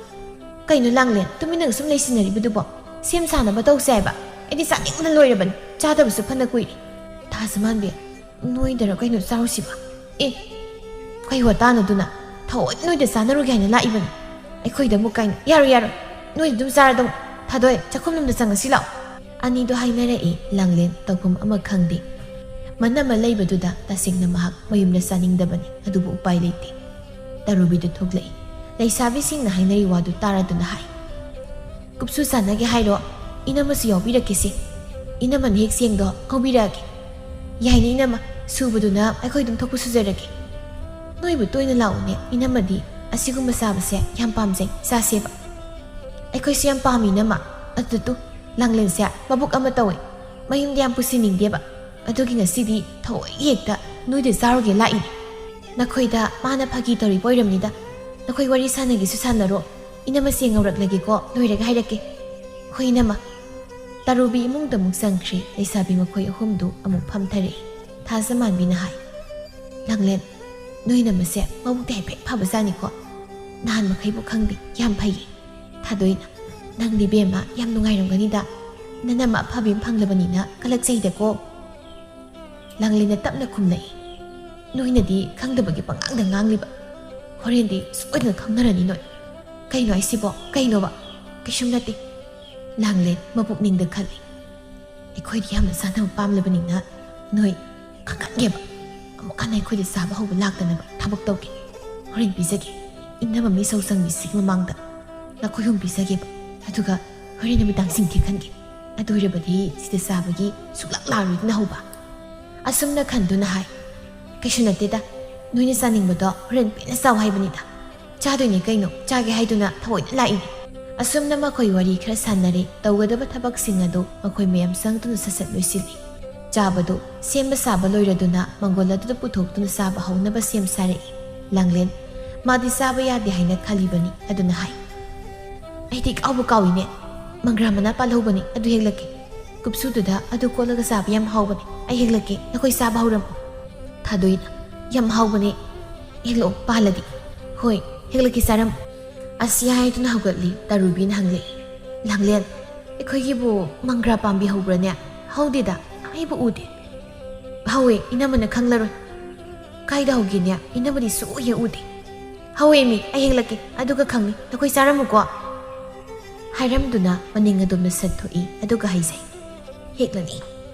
"ꯀꯩꯅꯣ ꯂꯥꯡꯂꯦꯟ, ꯇꯨꯃꯤꯟꯅꯒ ꯁꯨꯝ ꯂꯩꯁꯤꯟꯅꯔꯤꯕꯗꯨꯕꯣ? ꯁꯦꯝ ꯁꯥꯅꯕ ꯇꯧꯁꯦ ꯍꯥꯏꯕ? ꯑꯩꯗꯤ ꯆꯥꯅꯤꯡꯕꯅ ꯂꯣꯏꯔꯕꯅꯤ꯫ ꯆꯥꯗꯕꯁꯨ ꯐꯅ ꯀꯨꯏꯔꯦ"꯫ ꯊꯥꯖꯃꯥꯟꯕꯤ, "ꯅꯣꯏꯗꯔ ꯀꯩꯅꯣ ꯆꯥꯔꯨꯁꯤꯕ?" "ꯑꯦ, ꯀꯩ ꯋꯥꯇꯥꯅꯣꯗꯨꯅ? ꯊꯑꯣꯏ ꯅꯣꯏꯗ ꯆꯥꯅꯔꯨꯒꯦ ꯍꯥꯏꯅ ꯂꯥꯛꯏꯕꯅꯤ꯫ ꯑꯩꯈꯣꯏꯗ ꯑꯃꯨꯛ ꯀꯥꯏꯅ꯫ ꯌꯥꯔꯣꯏ, ꯌꯥꯔꯣꯏ꯫ ꯅꯣꯏꯗ ꯑꯗꯨꯝ ꯆꯥꯔꯗꯧꯅꯤ꯫ ꯊꯥꯗꯣꯏ, ꯆꯥꯛꯈꯨꯝꯂꯣꯝꯗ ꯆꯪꯉꯁꯤ ꯂꯥꯛꯑꯣ"꯫ ꯑꯅꯤꯗꯣ ꯍꯥꯏꯅꯔꯛꯏ꯫ ꯂꯥꯡꯂꯦꯟ ꯇꯧꯐꯝ ꯑꯃ ꯈꯪꯗꯦ꯫ ꯃꯅꯝ ꯑꯃ ꯂꯩꯕꯗꯨꯗ ꯇꯁꯦꯡꯅ ꯃꯍꯥꯛ ꯃꯌꯨꯝꯗ ꯆꯥꯅꯤꯡꯗꯕꯅꯤ, ꯑꯗꯨꯕꯨ ꯎꯄꯥꯏ ꯂꯩꯇꯦ꯫ ꯇꯔꯨꯕꯤꯗꯨ ꯊꯣꯛꯂꯛꯏ꯫ ꯂꯩꯁꯥꯕꯤꯁꯤꯡꯅ ꯍꯥꯏꯅꯔꯤ ꯋꯥꯗꯨ ꯇꯥꯔꯗꯨꯅ ꯍꯥꯏ, "ꯀꯨꯞꯁꯨ ꯆꯥꯟꯅꯒꯦ ꯍꯥꯏꯔꯣ? ꯏꯅꯝꯃꯁꯨ ꯌꯥꯎꯕꯤꯔꯛꯀꯦꯁꯦ꯫ ꯏꯅꯝꯃꯅ ꯍꯦꯛ ꯆꯦꯡꯗꯣ ꯉꯧꯕꯤꯔꯛꯑꯒꯦ꯫ ꯌꯥꯏꯅꯦ ꯏꯅꯝꯃ, ꯁꯨꯕꯗꯨꯅ ꯑꯩꯈꯣꯏ ꯑꯗꯨꯝ ꯊꯣꯛꯄ ꯁꯨꯖꯔꯒꯦ꯫ ꯅꯣꯏꯕꯨ ꯇꯣꯏꯅ ꯂꯥꯛꯎꯅꯦ, ꯏꯅꯝꯃꯗꯤ ꯑꯁꯤꯒꯨꯝꯕ ꯆꯥꯕꯁꯦ ꯌꯥꯝ ꯄꯥꯝꯖꯩ, ꯆꯥꯁꯦꯕ꯫ ꯑꯩꯈꯣꯏꯁꯨ ꯌꯥꯝ ꯄꯥꯝꯃꯤ ꯏꯅꯝꯃ꯫ ꯑꯗꯨꯗꯨ ꯂꯥꯡꯂꯦꯟꯁꯦ ꯃꯕꯨꯛ ꯑꯃ ꯇꯧꯋꯦ, ꯃꯌꯨꯝꯗ ꯌꯥꯝ ꯄꯨꯁꯤꯟꯅꯤꯡꯗꯦꯕ꯫ ꯑꯗꯨꯒꯤ ꯉꯁꯤꯗꯤ ꯊꯑꯣꯏꯒꯤ ꯍꯦꯛꯇ ꯅꯣꯏꯗ ꯆꯥꯔꯨꯒꯦ ꯂꯥꯛꯏꯅꯦ꯫ ꯅꯈꯣꯏꯗ ꯃꯥꯅ ꯐꯥꯒꯤ ꯇꯧꯔꯤꯕ ꯑꯣꯏꯔꯝꯅꯤꯗ꯫ ꯅꯈꯣꯏ ꯋꯥꯔꯤ ꯁꯥꯟꯅꯒꯦꯁꯨ ꯁꯥꯟꯅꯔꯣ꯫ ꯏꯅꯝꯃ ꯆꯦꯡ ꯉꯧꯔꯛꯂꯒꯦꯀꯣ, ꯂꯣꯏꯔꯒ ꯍꯥꯏꯔꯛꯀꯦ꯫ ꯍꯣꯏ ꯏꯅꯝꯃ꯫ ꯇꯔꯨꯕꯤ ꯏꯃꯨꯡꯗ ꯑꯃꯨꯛ ꯆꯪꯈ꯭ꯔꯦ꯫ ꯂꯩꯁꯥꯕꯤ ꯃꯈꯣꯏ ꯑꯍꯨꯝꯗꯨ ꯑꯃꯨꯛ ꯐꯝꯊꯔꯛꯏ꯫ ꯊꯥꯖꯃꯥꯟꯕꯤꯅ ꯍꯥꯏ, "ꯂꯥꯡꯂꯦꯟ, ꯅꯣꯏ ꯏꯅꯝꯃꯁꯦ ꯃꯕꯨꯛꯇꯤ ꯍꯥꯏꯐꯦꯠ ꯐꯕꯖꯥꯠꯅꯤꯀꯣ꯫ ꯅꯍꯥꯟ ꯃꯈꯩꯕꯨ ꯈꯪꯗꯦ, ꯌꯥꯝ ꯐꯩꯌꯦ꯫ ꯊꯥꯗꯣꯏꯅ, ꯅꯪꯗꯤ ꯏꯕꯦꯝꯃ ꯌꯥꯝ ꯅꯨꯡꯉꯥꯏꯔꯝꯒꯅꯤꯗ꯫ ꯅꯅꯝꯃ ꯑꯐꯕꯤ ꯑꯃ ꯐꯪꯂꯕꯅꯤꯅ ꯀꯜꯂꯛꯆꯩꯗꯀꯣ꯫" ꯂꯥꯡꯂꯦꯟꯅ ꯇꯞꯅ ꯈꯨꯝꯂꯛꯏ, "ꯅꯣꯏꯅꯗꯤ ꯈꯪꯗꯕꯒꯤ ꯄꯉꯥꯡꯗ ꯉꯥꯡꯂꯤꯕ꯫ ꯍꯣꯔꯦꯟꯗꯤ ꯁꯣꯏꯗꯅ ꯈꯪꯅꯔꯅꯤ ꯅꯣꯏ꯫" "ꯀꯩꯅꯣ ꯍꯥꯏꯁꯤꯕꯣ? ꯀꯩꯅꯣꯕ?" "ꯀꯩꯁꯨꯝ ꯅꯠꯇꯦ꯫" ꯂꯥꯡꯂꯦꯟ ꯃꯄꯨꯛꯅꯤꯡꯗ ꯈꯜꯂꯤ, "ꯑꯩꯈꯣꯏꯗꯤ ꯌꯥꯝꯅ ꯆꯥꯟꯅꯕ ꯄꯥꯝꯂꯕꯅꯤꯅ ꯅꯣꯏ ꯈꯪꯒꯟꯒꯦꯕ꯫ ꯑꯃꯨꯛ ꯍꯟꯅ ꯑꯩꯈꯣꯏꯗ ꯆꯥꯕ ꯍꯧꯕ ꯂꯥꯛꯇꯅꯕ ꯊꯕꯛ ꯇꯧꯒꯦ꯫ ꯍꯣꯔꯦꯟ ꯄꯤꯖꯒꯦ꯫ ꯏꯅꯝꯃ ꯃꯤꯁꯧ ꯆꯪꯕꯤꯁꯤꯒꯤ ꯃꯃꯥꯡꯗ ꯅꯈꯣꯏ ꯑꯍꯨꯝ ꯄꯤꯖꯒꯦꯕ꯫ ꯑꯗꯨꯒ ꯍꯣꯔꯦꯟ ꯅꯨꯃꯤꯗꯥꯡ ꯁꯤꯡꯊꯤ ꯈꯟꯒꯦ꯫ ꯑꯗꯨ ꯑꯣꯏꯔꯕꯗꯤ ꯁꯤꯗ ꯆꯥꯕꯒꯤ ꯁꯨꯛꯂꯥꯛ ꯂꯥꯛꯑꯔꯣꯏꯗꯅ ꯍꯧꯕ꯫" ꯑꯁꯨꯝꯅ ꯈꯟꯗꯨꯅ ꯍꯥꯏ, "ꯀꯩꯁꯨ ꯅꯠꯇꯦꯗ, ꯅꯣꯏꯅ ꯆꯥꯅꯤꯡꯕꯗꯣ ꯍꯣꯔꯦꯟ ꯄꯦꯟꯅ ꯆꯥꯎ ꯍꯥꯏꯕꯅꯤꯗ꯫ ꯆꯥꯗꯣꯏꯅꯦ ꯀꯩꯅꯣ, ꯆꯥꯒꯦ ꯍꯥꯏꯗꯨꯅ ꯊꯑꯣꯏꯅ ꯂꯥꯛꯏꯅꯦ꯫" ꯑꯁꯨꯝꯅ ꯃꯈꯣꯏ ꯋꯥꯔꯤ ꯈꯔ ꯁꯥꯟꯅꯔꯦ꯫ ꯇꯧꯒꯗꯕ ꯊꯕꯛꯁꯤꯡ ꯑꯗꯨ ꯃꯈꯣꯏ ꯃꯌꯥꯝ ꯆꯪꯗꯨꯅ ꯁꯠ ꯁꯠ ꯂꯣꯏꯁꯤꯜꯂꯤ꯫ ꯆꯥꯕꯗꯨ ꯁꯦꯝꯕ ꯁꯥꯕ ꯂꯣꯏꯔꯗꯨꯅ ꯃꯪꯒꯣꯜ ꯑꯗꯨꯗ ꯄꯨꯊꯣꯛꯇꯨꯅ ꯆꯥꯕ ꯍꯧꯅꯕ ꯁꯦꯝ ꯁꯥꯔꯛꯏ꯫ ꯂꯥꯡꯂꯦꯟ, ꯃꯥꯗꯤ ꯆꯥꯕ ꯌꯥꯗꯦ ꯍꯥꯏꯅ ꯈꯜꯂꯤꯕꯅꯤ, ꯑꯗꯨꯅ ꯍꯥꯏ, "ꯑꯩꯗꯤ ꯀꯥꯎꯕꯨ ꯀꯥꯎꯏꯅꯦ, ꯃꯪꯒ꯭ꯔꯥ ꯃꯅꯥ ꯄꯥꯜꯍꯧꯕꯅꯤ, ꯑꯗꯨ ꯍꯦꯛꯂꯛꯀꯦ꯫ ꯀꯨꯞꯁꯨꯗꯨꯗ ꯑꯗꯨ ꯀꯣꯠꯂꯒ ꯆꯥꯕ ꯌꯥꯝ ꯍꯥꯎꯕꯅꯦ, ꯑꯩ ꯍꯦꯛꯂꯛꯀꯦ, ꯅꯈꯣꯏ ꯆꯥꯕ ꯍꯧꯔꯝꯃꯨ꯫" ꯊꯥꯗꯣꯏꯅ, "ꯌꯥꯝ ꯍꯥꯎꯕꯅꯦ, ꯍꯦꯛꯂꯛꯑꯣ, ꯄꯥꯜꯂꯗꯤ꯫" "ꯍꯣꯏ, ꯍꯦꯛꯂꯛꯀꯦ, ꯆꯥꯔꯝꯃꯨ꯫" ꯑꯁꯤ ꯍꯥꯏꯗꯨꯅ ꯍꯧꯒꯠꯂꯤ꯫ ꯇꯔꯨꯕꯤꯅ ꯍꯪꯂꯛꯏ, "ꯂꯥꯡꯂꯦꯟ, ꯑꯩꯈꯣꯏꯒꯤꯕꯨ ꯃꯪꯒ꯭ꯔꯥ ꯄꯥꯝꯕꯤ ꯍꯧꯕ꯭ꯔꯅꯦ?" "ꯍꯧꯗꯦꯗ, ꯑꯩꯕꯨ ꯎꯗꯦ꯫" "ꯍꯧꯋꯦ, ꯏꯅꯝꯃꯅ ꯈꯪꯂꯔꯣꯏ꯫" "ꯀꯥꯏꯗ ꯍꯧꯒꯦꯅꯦ? ꯏꯅꯝꯃꯗꯤ ꯁꯨꯛꯎ ꯍꯦꯛ ꯎꯗꯦ꯫" "ꯍꯧꯋꯦ ꯃꯤ, ꯑꯩ ꯍꯦꯛꯂꯛꯀꯦ, ꯑꯗꯨꯒ ꯈꯪꯅꯤ, ꯅꯈꯣꯏ ꯆꯥꯔꯝꯃꯨꯀꯣ꯫" ꯍꯥꯏꯔꯝꯗꯨꯅ ꯃꯅꯤꯡ ꯑꯗꯣꯝꯗ ꯁꯠ ꯊꯣꯛꯏ, ꯑꯗꯨꯒ ꯍꯥꯏꯖꯩ, "ꯍꯦꯛꯂꯅꯤ꯫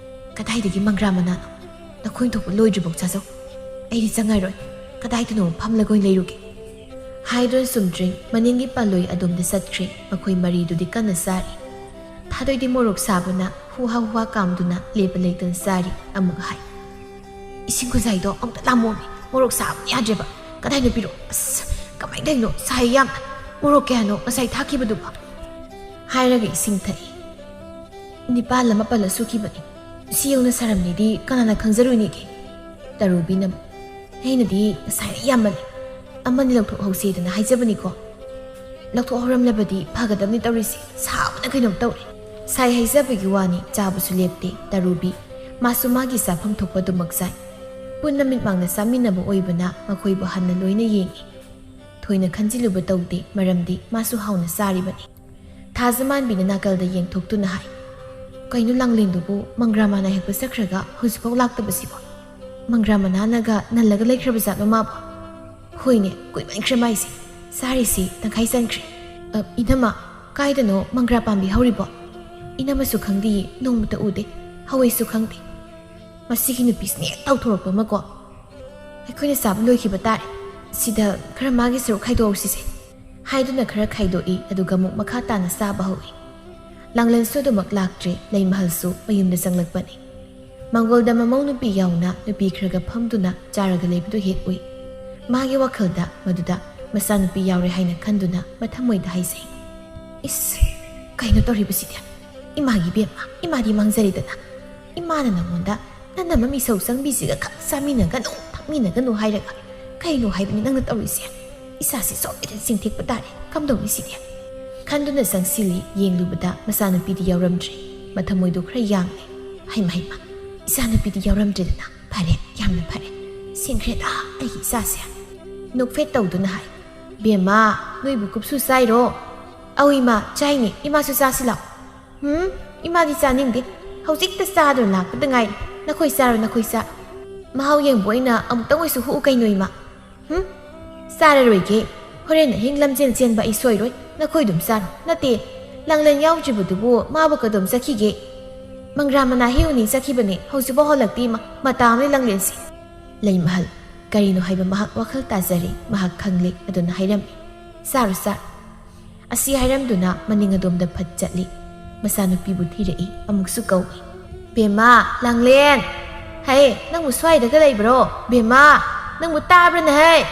ꯀꯗꯥꯏꯗꯒꯤ ꯃꯪꯒ꯭ꯔꯥ ꯃꯅꯥꯅꯣ? ꯅꯈꯣꯏ ꯊꯣꯛꯄ ꯂꯣꯏꯗ꯭ꯔꯤꯐꯥꯎ ꯆꯥꯖꯧ꯫ ꯑꯩꯗꯤ ꯆꯪꯉꯔꯣꯏ, ꯀꯗꯥꯏꯗꯅꯣ ꯐꯝꯂꯒ ꯑꯣꯏꯅ ꯂꯩꯔꯨꯒꯦ꯫" ꯍꯥꯏꯗꯨꯅ ꯁꯨꯝꯗ꯭ꯔꯤꯡ ꯃꯅꯤꯡꯒꯤ ꯄꯥꯂꯣꯏ ꯑꯗꯣꯝꯗ ꯆꯠꯈ꯭ꯔꯦ꯫ ꯃꯈꯣꯏ ꯃꯔꯤꯗꯨꯗꯤ ꯀꯟꯅ ꯆꯥꯔꯤ꯫ ꯊꯥꯗꯣꯏꯗꯤ ꯃꯣꯔꯣꯛ ꯁꯥꯕꯅ ꯍꯨꯍꯥ ꯍꯨꯍꯥ ꯀꯥꯝꯗꯨꯅ ꯂꯦꯞꯄ ꯂꯩꯇꯅ ꯆꯥꯔꯤ꯫ ꯑꯃꯨꯛ ꯍꯥꯏ, "ꯏꯁꯤꯡ ꯈꯨꯖꯥꯏꯗꯣ ꯑꯝꯇ ꯂꯥꯝꯃꯣꯃꯤ, ꯃꯣꯔꯣꯛ ꯁꯥꯕꯅ ꯌꯥꯗ꯭ꯔꯦꯕ꯫ ꯀꯗꯥꯏꯅꯣ ꯄꯤꯔꯛꯑꯣ꯫ ꯑꯁ, ꯀꯃꯥꯏꯅ ꯇꯧꯔꯤꯅꯣ? ꯁꯥꯏ ꯌꯥꯝꯅ꯫ ꯃꯣꯔꯣꯛ ꯀꯌꯥꯅꯣ ꯉꯁꯥꯏ ꯊꯥꯛꯈꯤꯕꯗꯨꯕꯣ?" ꯍꯥꯏꯔꯒ ꯏꯁꯤꯡ ꯊꯛꯏ꯫ "ꯅꯤꯄꯥꯜꯂ ꯃꯥꯄꯜꯂ ꯁꯨꯈꯤꯕꯅꯤ꯫ ꯁꯤ ꯌꯧꯅ ꯁꯥꯔꯝꯅꯤꯗꯤ ꯀꯅꯥꯅ ꯈꯪꯖꯔꯨꯅꯤꯒꯦ?" ꯇꯔꯨꯕꯤꯅ ꯑꯃꯨꯛ, "ꯑꯩꯅꯗꯤ ꯉꯁꯥꯏꯅ ꯌꯥꯝꯃꯜꯂꯦ, ꯑꯃꯅꯤ ꯂꯧꯊꯣꯛꯍꯧꯁꯦꯗꯅ ꯍꯥꯏꯖꯕꯅꯤꯀꯣ꯫ ꯂꯧꯊꯣꯛꯍꯧꯔꯝꯂꯕꯗꯤ ꯐꯒꯗꯕꯅꯤ ꯇꯧꯔꯤꯁꯦ, ꯁꯥꯕꯅ ꯀꯩꯅꯣꯝ ꯇꯧꯔꯦ꯫" ꯁꯥꯏ ꯍꯥꯏꯖꯕꯒꯤ ꯋꯥꯅꯤ, ꯆꯥꯕꯁꯨ ꯂꯦꯞꯇꯦ ꯇꯔꯨꯕꯤ꯫ ꯃꯥꯁꯨ ꯃꯥꯒꯤ ꯆꯥꯐꯝ ꯊꯣꯛꯄ ꯑꯗꯨꯃꯛ ꯆꯥꯏ꯫ ꯄꯨꯟꯅ ꯃꯤꯠꯃꯥꯡꯗ ꯆꯥꯃꯤꯟꯅꯕ ꯑꯣꯏꯕꯅ ꯃꯈꯣꯏꯕꯨ ꯍꯟꯅ ꯂꯣꯏꯅ ꯌꯦꯡꯏ꯫ ꯊꯣꯏꯅ ꯈꯟꯖꯤꯜꯂꯨꯕ ꯇꯧꯗꯦ, ꯃꯔꯝꯗꯤ ꯃꯥꯁꯨ ꯍꯥꯎꯅ ꯆꯥꯔꯤꯕꯅꯤ꯫ ꯊꯥꯖꯃꯥꯟꯕꯤꯅ ꯅꯥꯀꯜꯗ ꯌꯦꯡꯊꯣꯛꯇꯨꯅ ꯍꯥꯏ, "ꯀꯩꯅꯣ, ꯂꯥꯡꯂꯦꯟꯗꯨꯕꯨ ꯃꯪꯒ꯭ꯔꯥ ꯃꯅꯥ ꯍꯦꯛꯄ ꯆꯠꯈ꯭ꯔꯒ ꯍꯧꯖꯤꯛꯐꯥꯎ ꯂꯥꯛꯇꯕꯁꯤꯕꯣ? ꯃꯪꯒ꯭ꯔꯥ ꯃꯅꯥꯅꯒ ꯅꯜꯂꯒ ꯂꯩꯈ꯭ꯔꯕ ꯖꯥꯠꯂꯣ ꯃꯥꯕꯣ? ꯍꯣꯏꯅꯦ, ꯀꯨꯏꯃꯟꯈ꯭ꯔꯦ ꯃꯥꯏꯁꯦ꯫ ꯆꯥꯔꯤꯁꯤ ꯇꯪꯈꯥꯏ ꯆꯟꯈ꯭ꯔꯦ꯫ ꯑ, ꯏꯅꯝꯃ, ꯀꯥꯏꯗꯅꯣ ꯃꯪꯒ꯭ꯔꯥ ꯄꯥꯝꯕꯤ ꯍꯧꯔꯤꯕꯣ? ꯏꯅꯝꯃꯁꯨ ꯈꯪꯗꯤꯌꯦ, ꯅꯣꯡꯃꯇ ꯎꯗꯦ, ꯍꯧꯋꯦꯁꯨ ꯈꯪꯗꯦ꯫ ꯃꯁꯤꯒꯤ ꯅꯨꯄꯤꯁꯤꯅ ꯍꯦꯛ ꯇꯧꯊꯣꯔꯛꯄ ꯑꯃꯀꯣ꯫ ꯑꯩꯈꯣꯏꯅ ꯆꯥꯕ ꯂꯣꯏꯈꯤꯕ ꯇꯥꯔꯦ꯫ ꯁꯤꯗ ꯈꯔ ꯃꯥꯒꯤ ꯁꯔꯨꯛ ꯈꯥꯏꯗꯣꯛꯍꯧꯁꯤꯁꯦ꯫" ꯍꯥꯏꯗꯨꯅ ꯈꯔ ꯈꯥꯏꯗꯣꯛꯏ, ꯑꯗꯨꯒ ꯑꯃꯨꯛ ꯃꯈꯥ ꯇꯥꯅ ꯆꯥꯕ ꯍꯧꯏ꯫ ꯂꯥꯡꯂꯦꯟꯁꯨ ꯑꯗꯨꯃꯛ ꯂꯥꯛꯇ꯭ꯔꯦ, ꯂꯩꯃꯍꯜꯁꯨ ꯃꯌꯨꯝꯗ ꯆꯪꯂꯛꯄꯅꯤ꯫ ꯃꯥꯡꯒꯣꯜꯗ ꯃꯃꯧ ꯅꯨꯄꯤ ꯌꯥꯎꯅ ꯅꯨꯄꯤ ꯈꯔꯒ ꯐꯝꯗꯨꯅ ꯆꯥꯔꯒ ꯂꯩꯕꯗꯨ ꯍꯦꯛ ꯎꯏ꯫ ꯃꯥꯒꯤ ꯋꯥꯈꯜꯗ ꯃꯗꯨꯗ ꯃꯆꯥꯅꯨꯄꯤ ꯌꯥꯎꯔꯦ ꯍꯥꯏꯅ ꯈꯟꯗꯨꯅ ꯃꯊꯃꯣꯏꯗ ꯍꯥꯏꯖꯩ, "ꯏꯁ, ꯀꯩꯅꯣ ꯇꯧꯔꯤꯕꯁꯤꯗꯤ? ꯏꯃꯥꯒꯤ ꯏꯕꯦꯝꯃ, ꯏꯃꯥꯗꯤ ꯃꯥꯡꯖꯔꯦꯗꯅ꯫ ꯏꯃꯥꯅ ꯅꯉꯣꯟꯗ ꯅꯅꯝꯃ ꯃꯤꯁꯧ ꯆꯪꯕꯤꯁꯤꯒ ꯈꯛ ꯆꯥꯃꯤꯟꯅꯒꯅꯨ, ꯊꯛꯃꯤꯟꯅꯒꯅꯨ ꯍꯥꯏꯔꯒ ꯀꯩꯅꯣ ꯍꯥꯏꯕꯅꯤ ꯅꯪꯅ ꯇꯧꯔꯤꯁꯦ? ꯏꯆꯥꯁꯤ ꯁꯣꯏꯗꯅ ꯆꯤꯡꯊꯦꯛꯄ ꯇꯥꯔꯦ꯫ ꯀꯝꯗꯧꯅꯤ ꯁꯤꯗꯤ?" ꯈꯟꯗꯨꯅ ꯆꯪꯁꯤꯜꯂꯤ꯫ ꯌꯦꯡꯂꯨꯕꯗ ꯃꯆꯥꯅꯨꯄꯤꯗꯤ ꯌꯥꯎꯔꯝꯗ꯭ꯔꯦ꯫ ꯃꯊꯃꯣꯏꯗꯣ ꯈꯔ ꯌꯥꯡꯂꯦ꯫ "ꯍꯩꯃ, ꯍꯩꯃ, ꯏꯆꯥꯅꯨꯄꯤꯗꯤ ꯌꯥꯎꯔꯝꯗ꯭ꯔꯦꯗꯅ꯫ ꯐꯔꯦ, ꯌꯥꯝꯅ ꯐꯔꯦ꯫ ꯁꯤꯡꯈ꯭ꯔꯦꯗ ꯑꯩꯒꯤ ꯏꯆꯥꯁꯦ꯫" ꯅꯣꯛꯐꯦꯠ ꯇꯧꯗꯨꯅ ꯍꯥꯏ, "ꯕꯦꯝꯃ, ꯅꯣꯏꯕꯨ ꯀꯨꯞꯁꯨ ꯆꯥꯏꯔꯣ?" "ꯑꯧ ꯏꯃꯥ, ꯆꯥꯏꯅꯦ꯫ ꯏꯃꯥꯁꯨ ꯆꯥꯁꯤ ꯂꯥꯛꯑꯣ꯫" "ꯍꯨꯝ, ꯏꯃꯥꯗꯤ ꯆꯥꯅꯤꯡꯗꯦ꯫ ꯍꯧꯖꯤꯛꯇ ꯆꯥꯗꯨꯅ ꯂꯥꯛꯄꯗ ꯉꯥꯏꯔꯤ꯫ ꯅꯈꯣꯏ ꯆꯥꯔꯣ, ꯅꯈꯣꯏ ꯆꯥꯔꯣ꯫ ꯃꯍꯥꯎ ꯌꯦꯡꯕ ꯑꯣꯏꯅ ꯑꯃꯨꯛꯇꯪ ꯑꯣꯏꯁꯨ ꯍꯨꯛꯎ ꯀꯩꯅꯣ ꯏꯃꯥ꯫" "ꯍꯨꯝ, ꯆꯥꯔꯔꯣꯏꯒꯦ꯫ ꯍꯣꯔꯦꯟ ꯑꯍꯤꯡ ꯂꯝꯖꯦꯜ ꯆꯦꯟꯕ ꯑꯩ ꯁꯣꯏꯔꯣꯏ꯫ ꯅꯈꯣꯏ ꯑꯗꯨꯝ ꯆꯥꯔꯣ꯫" "ꯅꯠꯇꯦ, ꯂꯥꯡꯂꯦꯟ ꯌꯥꯎꯗ꯭ꯔꯤꯕꯗꯨꯕꯨ ꯃꯥꯕꯨ ꯀꯗꯣꯝ ꯆꯠꯈꯤꯒꯦ? ꯃꯪꯒ꯭ꯔꯥ ꯃꯅꯥ ꯍꯦꯛꯎꯅꯤ ꯆꯠꯈꯤꯕꯅꯦ, ꯍꯧꯖꯤꯛꯐꯥꯎ ꯍꯜꯂꯛꯇꯦ ꯏꯃꯥ꯫ ꯃꯇꯥ ꯑꯃꯅꯤ ꯂꯥꯡꯂꯦꯟꯁꯤ꯫" ꯂꯩꯃꯍꯜ, ꯀꯔꯤꯅꯣ ꯍꯥꯏꯕ ꯃꯍꯥꯛ ꯋꯥꯈꯜ ꯇꯥꯖꯔꯦ꯫ ꯃꯍꯥꯛ ꯈꯪꯂꯦ꯫ ꯑꯗꯨꯅ ꯍꯥꯏꯔꯝꯃꯤ, "ꯆꯥꯔꯣ, ꯆꯥꯔꯣ"꯫ ꯑꯁꯤ ꯍꯥꯏꯔꯝꯗꯨꯅ ꯃꯅꯤꯡ ꯑꯗꯣꯝꯗ ꯐꯠ ꯆꯠꯂꯤ꯫ ꯃꯆꯥꯅꯨꯄꯤꯕꯨ ꯊꯤꯔꯛꯏ꯫ ꯑꯃꯨꯛꯁꯨ ꯀꯧꯏ, "ꯕꯦꯝꯃ, ꯂꯥꯡꯂꯦꯟ! ꯍꯩ, ꯅꯪꯕꯨ ꯁ꯭ꯋꯥꯏꯗꯒ ꯂꯩꯕ꯭ꯔꯣ? ꯕꯦꯝꯃ, ꯅꯪꯕꯨ ꯇꯥꯕ꯭ꯔꯅꯦ? ꯍꯩ,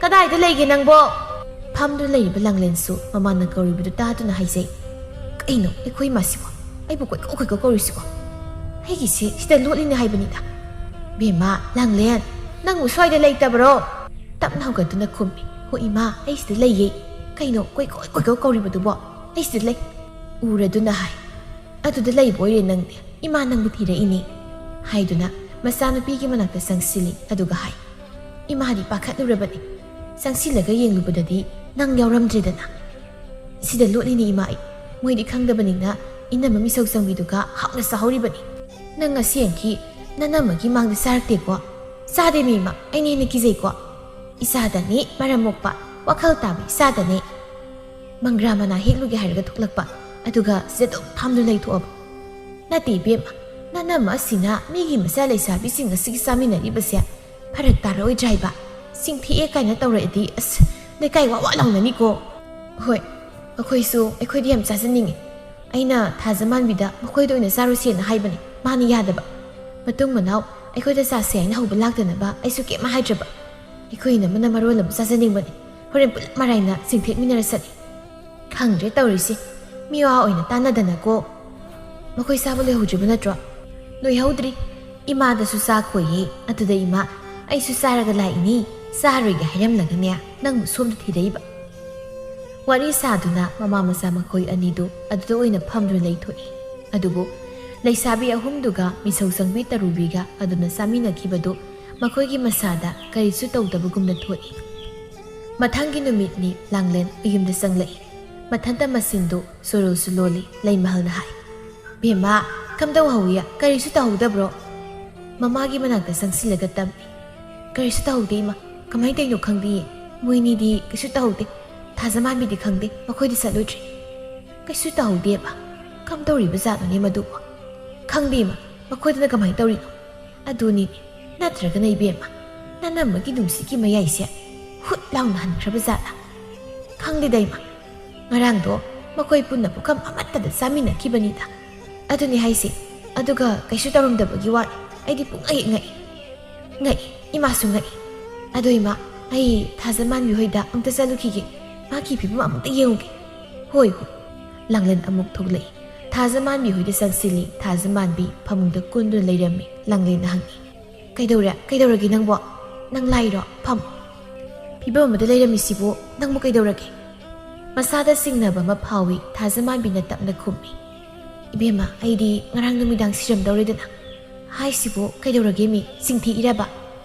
ꯀꯗꯥꯏꯗ ꯂꯩꯒꯦ ꯅꯪꯕꯣ?" ꯐꯝꯗꯨꯅ ꯂꯩꯔꯤꯕ ꯂꯥꯡꯂꯦꯟꯁꯨ ꯃꯃꯥꯅ ꯀꯧꯔꯤꯕꯗꯨ ꯇꯥꯗꯨꯅ ꯍꯥꯏꯖꯩ, "ꯀꯩꯅꯣ ꯑꯩꯈꯣꯏ ꯏꯃꯥꯁꯤꯕꯣ? ꯑꯩꯕꯨ ꯀꯣꯏꯀꯧ ꯀꯣꯏꯀꯧ ꯀꯧꯔꯤꯁꯤꯕꯣ? ꯑꯩꯒꯤꯁꯦ ꯁꯤꯗ ꯂꯣꯠꯂꯤꯅꯦ ꯍꯥꯏꯕꯅꯤꯗ꯫ ꯕꯦꯝꯃ, ꯂꯥꯡꯂꯦꯟ, ꯅꯪꯕꯨ ꯁ꯭ꯋꯥꯏꯗ ꯂꯩꯇꯕ꯭ꯔꯣ?" ꯇꯞꯅ ꯍꯧꯒꯠꯇꯨꯅ ꯈꯨꯝꯃꯤ, "ꯍꯣ ꯏꯃꯥ, ꯑꯩ ꯁꯤꯗ ꯂꯩꯌꯦ꯫ ꯀꯩꯅꯣ ꯀꯣꯏꯀꯧ ꯀꯣꯏꯀꯧ ꯀꯧꯔꯤꯕꯗꯨꯕꯣ? ꯑꯩ ꯁꯤꯗ ꯂꯩ꯫" ꯎꯔꯗꯨꯅ ꯍꯥꯏ, "ꯑꯗꯨꯗ ꯂꯩꯕ ꯑꯣꯏꯔꯦ ꯅꯪꯗꯤ꯫ ꯏꯃꯥ ꯅꯪꯕꯨ ꯊꯤꯔꯛꯏꯅꯦ꯫" ꯍꯥꯏꯗꯨꯅ ꯃꯆꯥꯅꯨꯄꯤꯒꯤ ꯃꯅꯥꯛꯇ ꯆꯪꯁꯤꯜꯂꯤ꯫ ꯑꯗꯨꯒ ꯍꯥꯏ, "ꯏꯃꯥꯗꯤ ꯄꯥꯈꯠꯂꯨꯔꯕꯅꯤ꯫ ꯆꯪꯁꯤꯜꯂꯒ ꯌꯦꯡꯂꯨꯕꯗꯗꯤ ꯅꯪ ꯌꯥꯎꯔꯝꯗ꯭ꯔꯦꯗꯅ꯫ ꯁꯤꯗ ꯂꯣꯠꯂꯤꯅꯤ ꯏꯃꯥ ꯑꯩ꯫ ꯃꯣꯏꯗꯤ ꯈꯪꯗꯕꯅꯤꯅ ꯏꯅꯝꯃ ꯃꯤꯁꯧ ꯆꯪꯕꯤꯗꯨꯒ ꯍꯥꯎꯅ ꯆꯥꯍꯧꯔꯤꯕꯅꯤ꯫ ꯅꯪ ꯉꯁꯤ ꯑꯪꯀꯤ ꯅꯅꯝꯃꯒꯤ ꯃꯥꯡꯗ ꯆꯥꯔꯛꯇꯦꯀꯣ?" "ꯆꯥꯗꯦꯃꯤ ꯏꯃꯥ, ꯑꯩꯅ ꯍꯦꯟꯅ ꯀꯤꯖꯩꯀꯣ꯫ ꯏꯆꯥꯗꯅꯤ ꯃꯔꯝ ꯃꯣꯛꯄ, ꯋꯥꯈꯜ ꯇꯥꯕ ꯏꯆꯥꯗꯅꯤ꯫ ꯃꯪꯒ꯭ꯔꯥ ꯃꯅꯥ ꯍꯦꯛꯂꯨꯒꯦ ꯍꯥꯏꯔꯒ ꯊꯣꯛꯂꯛꯄ, ꯑꯗꯨꯒ ꯁꯤꯗ ꯑꯗꯨꯝ ꯐꯝꯗꯨꯅ ꯂꯩꯊꯣꯛꯑꯕ꯫ ꯅꯠꯇꯦ ꯏꯕꯦꯝꯃ, ꯅꯅꯝꯃ ꯑꯁꯤꯅ ꯃꯤꯒꯤ ꯃꯆꯥ ꯂꯩꯁꯥꯕꯤꯁꯤꯡ ꯑꯁꯤꯒꯤ ꯆꯥꯃꯤꯟꯅꯔꯤꯕꯁꯦ ꯐꯔꯛ ꯇꯥꯔꯛꯑꯣꯏꯗ꯭ꯔꯥ ꯍꯥꯏꯕ? ꯆꯤꯡꯊꯤꯑꯦ ꯀꯥꯏꯅ ꯇꯧꯔꯛꯑꯗꯤ ꯑꯁ ꯂꯩꯀꯥꯏ ꯋꯥ ꯋꯥ ꯂꯥꯎꯅꯅꯤꯀꯣ꯫" "ꯍꯣꯏ, ꯑꯩꯈꯣꯏꯁꯨ, ꯑꯩꯈꯣꯏꯗꯤ ꯌꯥꯝ ꯆꯥꯖꯅꯤꯡꯉꯤ꯫ ꯑꯩꯅ ꯊꯥꯖꯃꯥꯟꯕꯤꯗ ꯃꯈꯣꯏꯗ ꯑꯣꯏꯅ ꯆꯥꯔꯨꯁꯦꯅ ꯍꯥꯏꯕꯅꯤ, ꯃꯥꯅ ꯌꯥꯗꯕ꯫ ꯃꯇꯨꯡ ꯃꯅꯥꯎ ꯑꯩꯈꯣꯏꯗ ꯆꯥꯁꯦ ꯍꯥꯏꯅ ꯍꯧꯕ ꯂꯥꯛꯇꯅꯕ ꯑꯩꯁꯨ ꯀꯩꯝ ꯍꯥꯏꯗ꯭ꯔꯕ꯫ ꯑꯩꯈꯣꯏ ꯏꯅꯝꯃꯅ ꯃꯔꯣꯜ ꯑꯃ ꯆꯥꯖꯅꯤꯡꯕꯅꯤ꯫ ꯍꯣꯔꯦꯟ ꯄꯨꯂꯞ ꯃꯔꯥꯏꯅ ꯆꯤꯡꯊꯦꯛꯃꯤꯟꯅꯔꯁꯅꯤ꯫" ꯈꯪꯗ꯭ꯔꯦ ꯇꯧꯔꯤꯁꯦ꯫ ꯃꯤꯋꯥ ꯑꯣꯏꯅ ꯇꯥꯟꯅꯗꯅꯀꯣ꯫ ꯃꯈꯣꯏ ꯆꯥꯕ ꯂꯣꯏꯍꯧꯗ꯭ꯔꯤꯕ ꯅꯠꯇ꯭ꯔꯣ? ꯂꯣꯏꯍꯧꯗ꯭ꯔꯤ꯫ ꯏꯃꯥꯗꯁꯨ ꯆꯥꯈꯣꯏꯌꯦ꯫ ꯑꯗꯨꯗ ꯏꯃꯥ, "ꯑꯩꯁꯨ ꯆꯥꯔꯒ ꯂꯥꯛꯏꯅꯤ, ꯆꯥꯔꯣꯏꯒꯦ ꯍꯥꯏꯔꯝꯂꯒꯅꯦ ꯅꯪꯕꯨ ꯁꯣꯝꯗ ꯊꯤꯔꯛꯏꯕ꯫" ꯋꯥꯔꯤ ꯁꯥꯗꯨꯅ ꯃꯃꯥ ꯃꯆꯥ ꯃꯈꯣꯏ ꯑꯅꯤꯗꯨ ꯑꯗꯨꯗ ꯑꯣꯏꯅ ꯐꯝꯗꯨꯅ ꯂꯩꯊꯣꯛꯏ꯫ ꯑꯗꯨꯕꯨ ꯂꯩꯁꯥꯕꯤ ꯑꯍꯨꯝꯗꯨꯒ ꯃꯤꯁꯧ ꯆꯪꯕꯤ ꯇꯔꯨꯕꯤꯒ ꯑꯗꯨꯅ ꯆꯥꯃꯤꯟꯅꯈꯤꯕꯗꯨ ꯃꯈꯣꯏꯒꯤ ꯃꯁꯥꯗ ꯀꯔꯤꯁꯨ ꯇꯧꯗꯕꯒꯨꯝꯅ ꯊꯣꯛꯏ꯫ ꯃꯊꯪꯒꯤ ꯅꯨꯃꯤꯠꯅꯤ꯫ ꯂꯥꯡꯂꯦꯟ ꯃꯌꯨꯝꯗ ꯆꯪꯂꯛꯏ꯫ ꯃꯊꯟꯇ ꯃꯆꯤꯟꯗꯨ ꯁꯣꯔꯣꯁꯨ ꯂꯣꯜꯂꯤ꯫ ꯂꯩꯃꯍꯜꯅ ꯍꯥꯏ, "ꯕꯦꯝꯃ, ꯀꯝꯗꯧꯍꯧꯏ? ꯀꯔꯤꯁꯨ ꯇꯧꯍꯧꯗꯕ꯭ꯔꯣ?" ꯃꯃꯥꯒꯤ ꯃꯅꯥꯛꯇ ꯆꯪꯁꯤꯜꯂꯒ ꯇꯝꯃꯤ꯫ "ꯀꯔꯤꯁꯨ ꯇꯧꯍꯧꯗꯦ ꯏꯃꯥ꯫ ꯀꯃꯥꯏꯅ ꯇꯧꯔꯤꯅꯣ ꯈꯪꯗꯦꯌꯦ꯫ ꯃꯣꯏꯅꯤꯗꯤ ꯀꯩꯁꯨ ꯇꯧꯍꯧꯗꯦ꯫ ꯊꯥꯖꯃꯥꯟꯕꯤꯗꯤ ꯈꯪꯗꯦ꯫ ꯃꯈꯣꯏꯗꯤ ꯆꯠꯂꯨꯗ꯭ꯔꯤ꯫" "ꯀꯩꯁꯨ ꯇꯧꯍꯧꯗꯦꯕ? ꯀꯝꯗꯧꯔꯤꯕ ꯖꯥꯠꯅꯣꯅꯦ ꯃꯗꯨꯕꯨ? ꯈꯪꯗꯦ ꯏꯃꯥ꯫ ꯃꯈꯣꯏꯗꯅ ꯀꯃꯥꯏꯅ ꯇꯧꯔꯤꯅꯣ?" "ꯑꯗꯨꯅꯤꯅꯦ꯫ ꯅꯠꯇ꯭ꯔꯒꯅ ꯏꯕꯦꯝꯃ, ꯅꯅꯝꯃꯒꯤ ꯅꯨꯡꯁꯤꯠꯀꯤ ꯃꯌꯥꯏꯁꯦ ꯍꯨꯠ ꯂꯥꯎꯅ ꯍꯟꯈ꯭ꯔꯕ ꯖꯥꯠꯂꯥ? ꯈꯪꯗꯦꯗ ꯏꯃꯥ, ꯉꯔꯥꯡꯗꯣ ꯃꯈꯣꯏ ꯄꯨꯟꯅ ꯄꯨꯈꯝ ꯑꯃꯠꯇꯗ ꯆꯥꯃꯤꯟꯅꯈꯤꯕꯅꯤꯗ꯫ ꯑꯗꯨꯅꯤ ꯍꯥꯏꯁꯦ꯫ ꯑꯗꯨꯒ ꯀꯩꯁꯨ ꯇꯧꯔꯝꯗꯕꯒꯤ ꯋꯥꯅꯤ꯫ ꯑꯩꯗꯤ ꯄꯨꯡꯉꯛ ꯍꯦꯛ ꯉꯛꯏ꯫ ꯉꯛꯏ, ꯏꯃꯥꯁꯨ ꯉꯛꯏ꯫ ꯑꯗꯣ ꯏꯃꯥ, ꯑꯩ ꯊꯥꯖꯃꯥꯟꯕꯤ ꯍꯣꯏꯗ ꯑꯃꯨꯛꯇ ꯆꯠꯂꯨꯈꯤꯒꯦ꯫ ꯃꯥꯒꯤ ꯐꯤꯕꯝ ꯑꯃꯨꯛꯇ ꯌꯦꯡꯉꯨꯒꯦ꯫ ꯍꯣꯏ, ꯍꯣꯏ꯫ ꯂꯥꯡꯂꯦꯟ ꯑꯃꯨꯛ ꯊꯣꯛꯂꯛꯏ꯫ ꯊꯥꯖꯃꯥꯟꯕꯤ ꯍꯣꯏꯗ ꯆꯪꯁꯤꯜꯂꯤ꯫ ꯊꯥꯖꯃꯥꯟꯕꯤ ꯐꯃꯨꯡꯗ ꯀꯨꯟꯗꯨꯅ ꯂꯩꯔꯝꯃꯤ꯫ ꯂꯥꯡꯂꯦꯟꯅ ꯍꯪꯉꯤ, "ꯀꯩꯗꯧꯔꯦ? ꯀꯩꯗꯧꯔꯒꯦ ꯅꯪꯕꯣ? ꯅꯪ ꯂꯥꯏꯔꯣ? ꯐꯝ꯫ ꯐꯤꯕꯝ ꯑꯃꯗ ꯂꯩꯔꯝꯃꯤꯁꯤꯕꯨ ꯅꯪꯕꯨ ꯀꯩꯗꯧꯔꯒꯦ?" ꯃꯁꯥꯗ ꯁꯤꯡꯅꯕ ꯑꯃ ꯐꯥꯎꯏ꯫ ꯊꯥꯖꯃꯥꯟꯕꯤꯅ ꯇꯞꯅ ꯈꯨꯝꯃꯤ, "ꯏꯕꯦꯝꯃ, ꯑꯩꯗꯤ ꯉꯔꯥꯡ ꯅꯨꯃꯤꯗꯥꯡ ꯁꯤꯔꯝꯗꯧꯔꯦꯗꯅ꯫ ꯍꯥꯏꯁꯤꯕꯨ ꯀꯩꯗꯧꯔꯒꯦ ꯃꯤ? ꯆꯤꯡꯊꯤꯛꯏꯔꯕ?"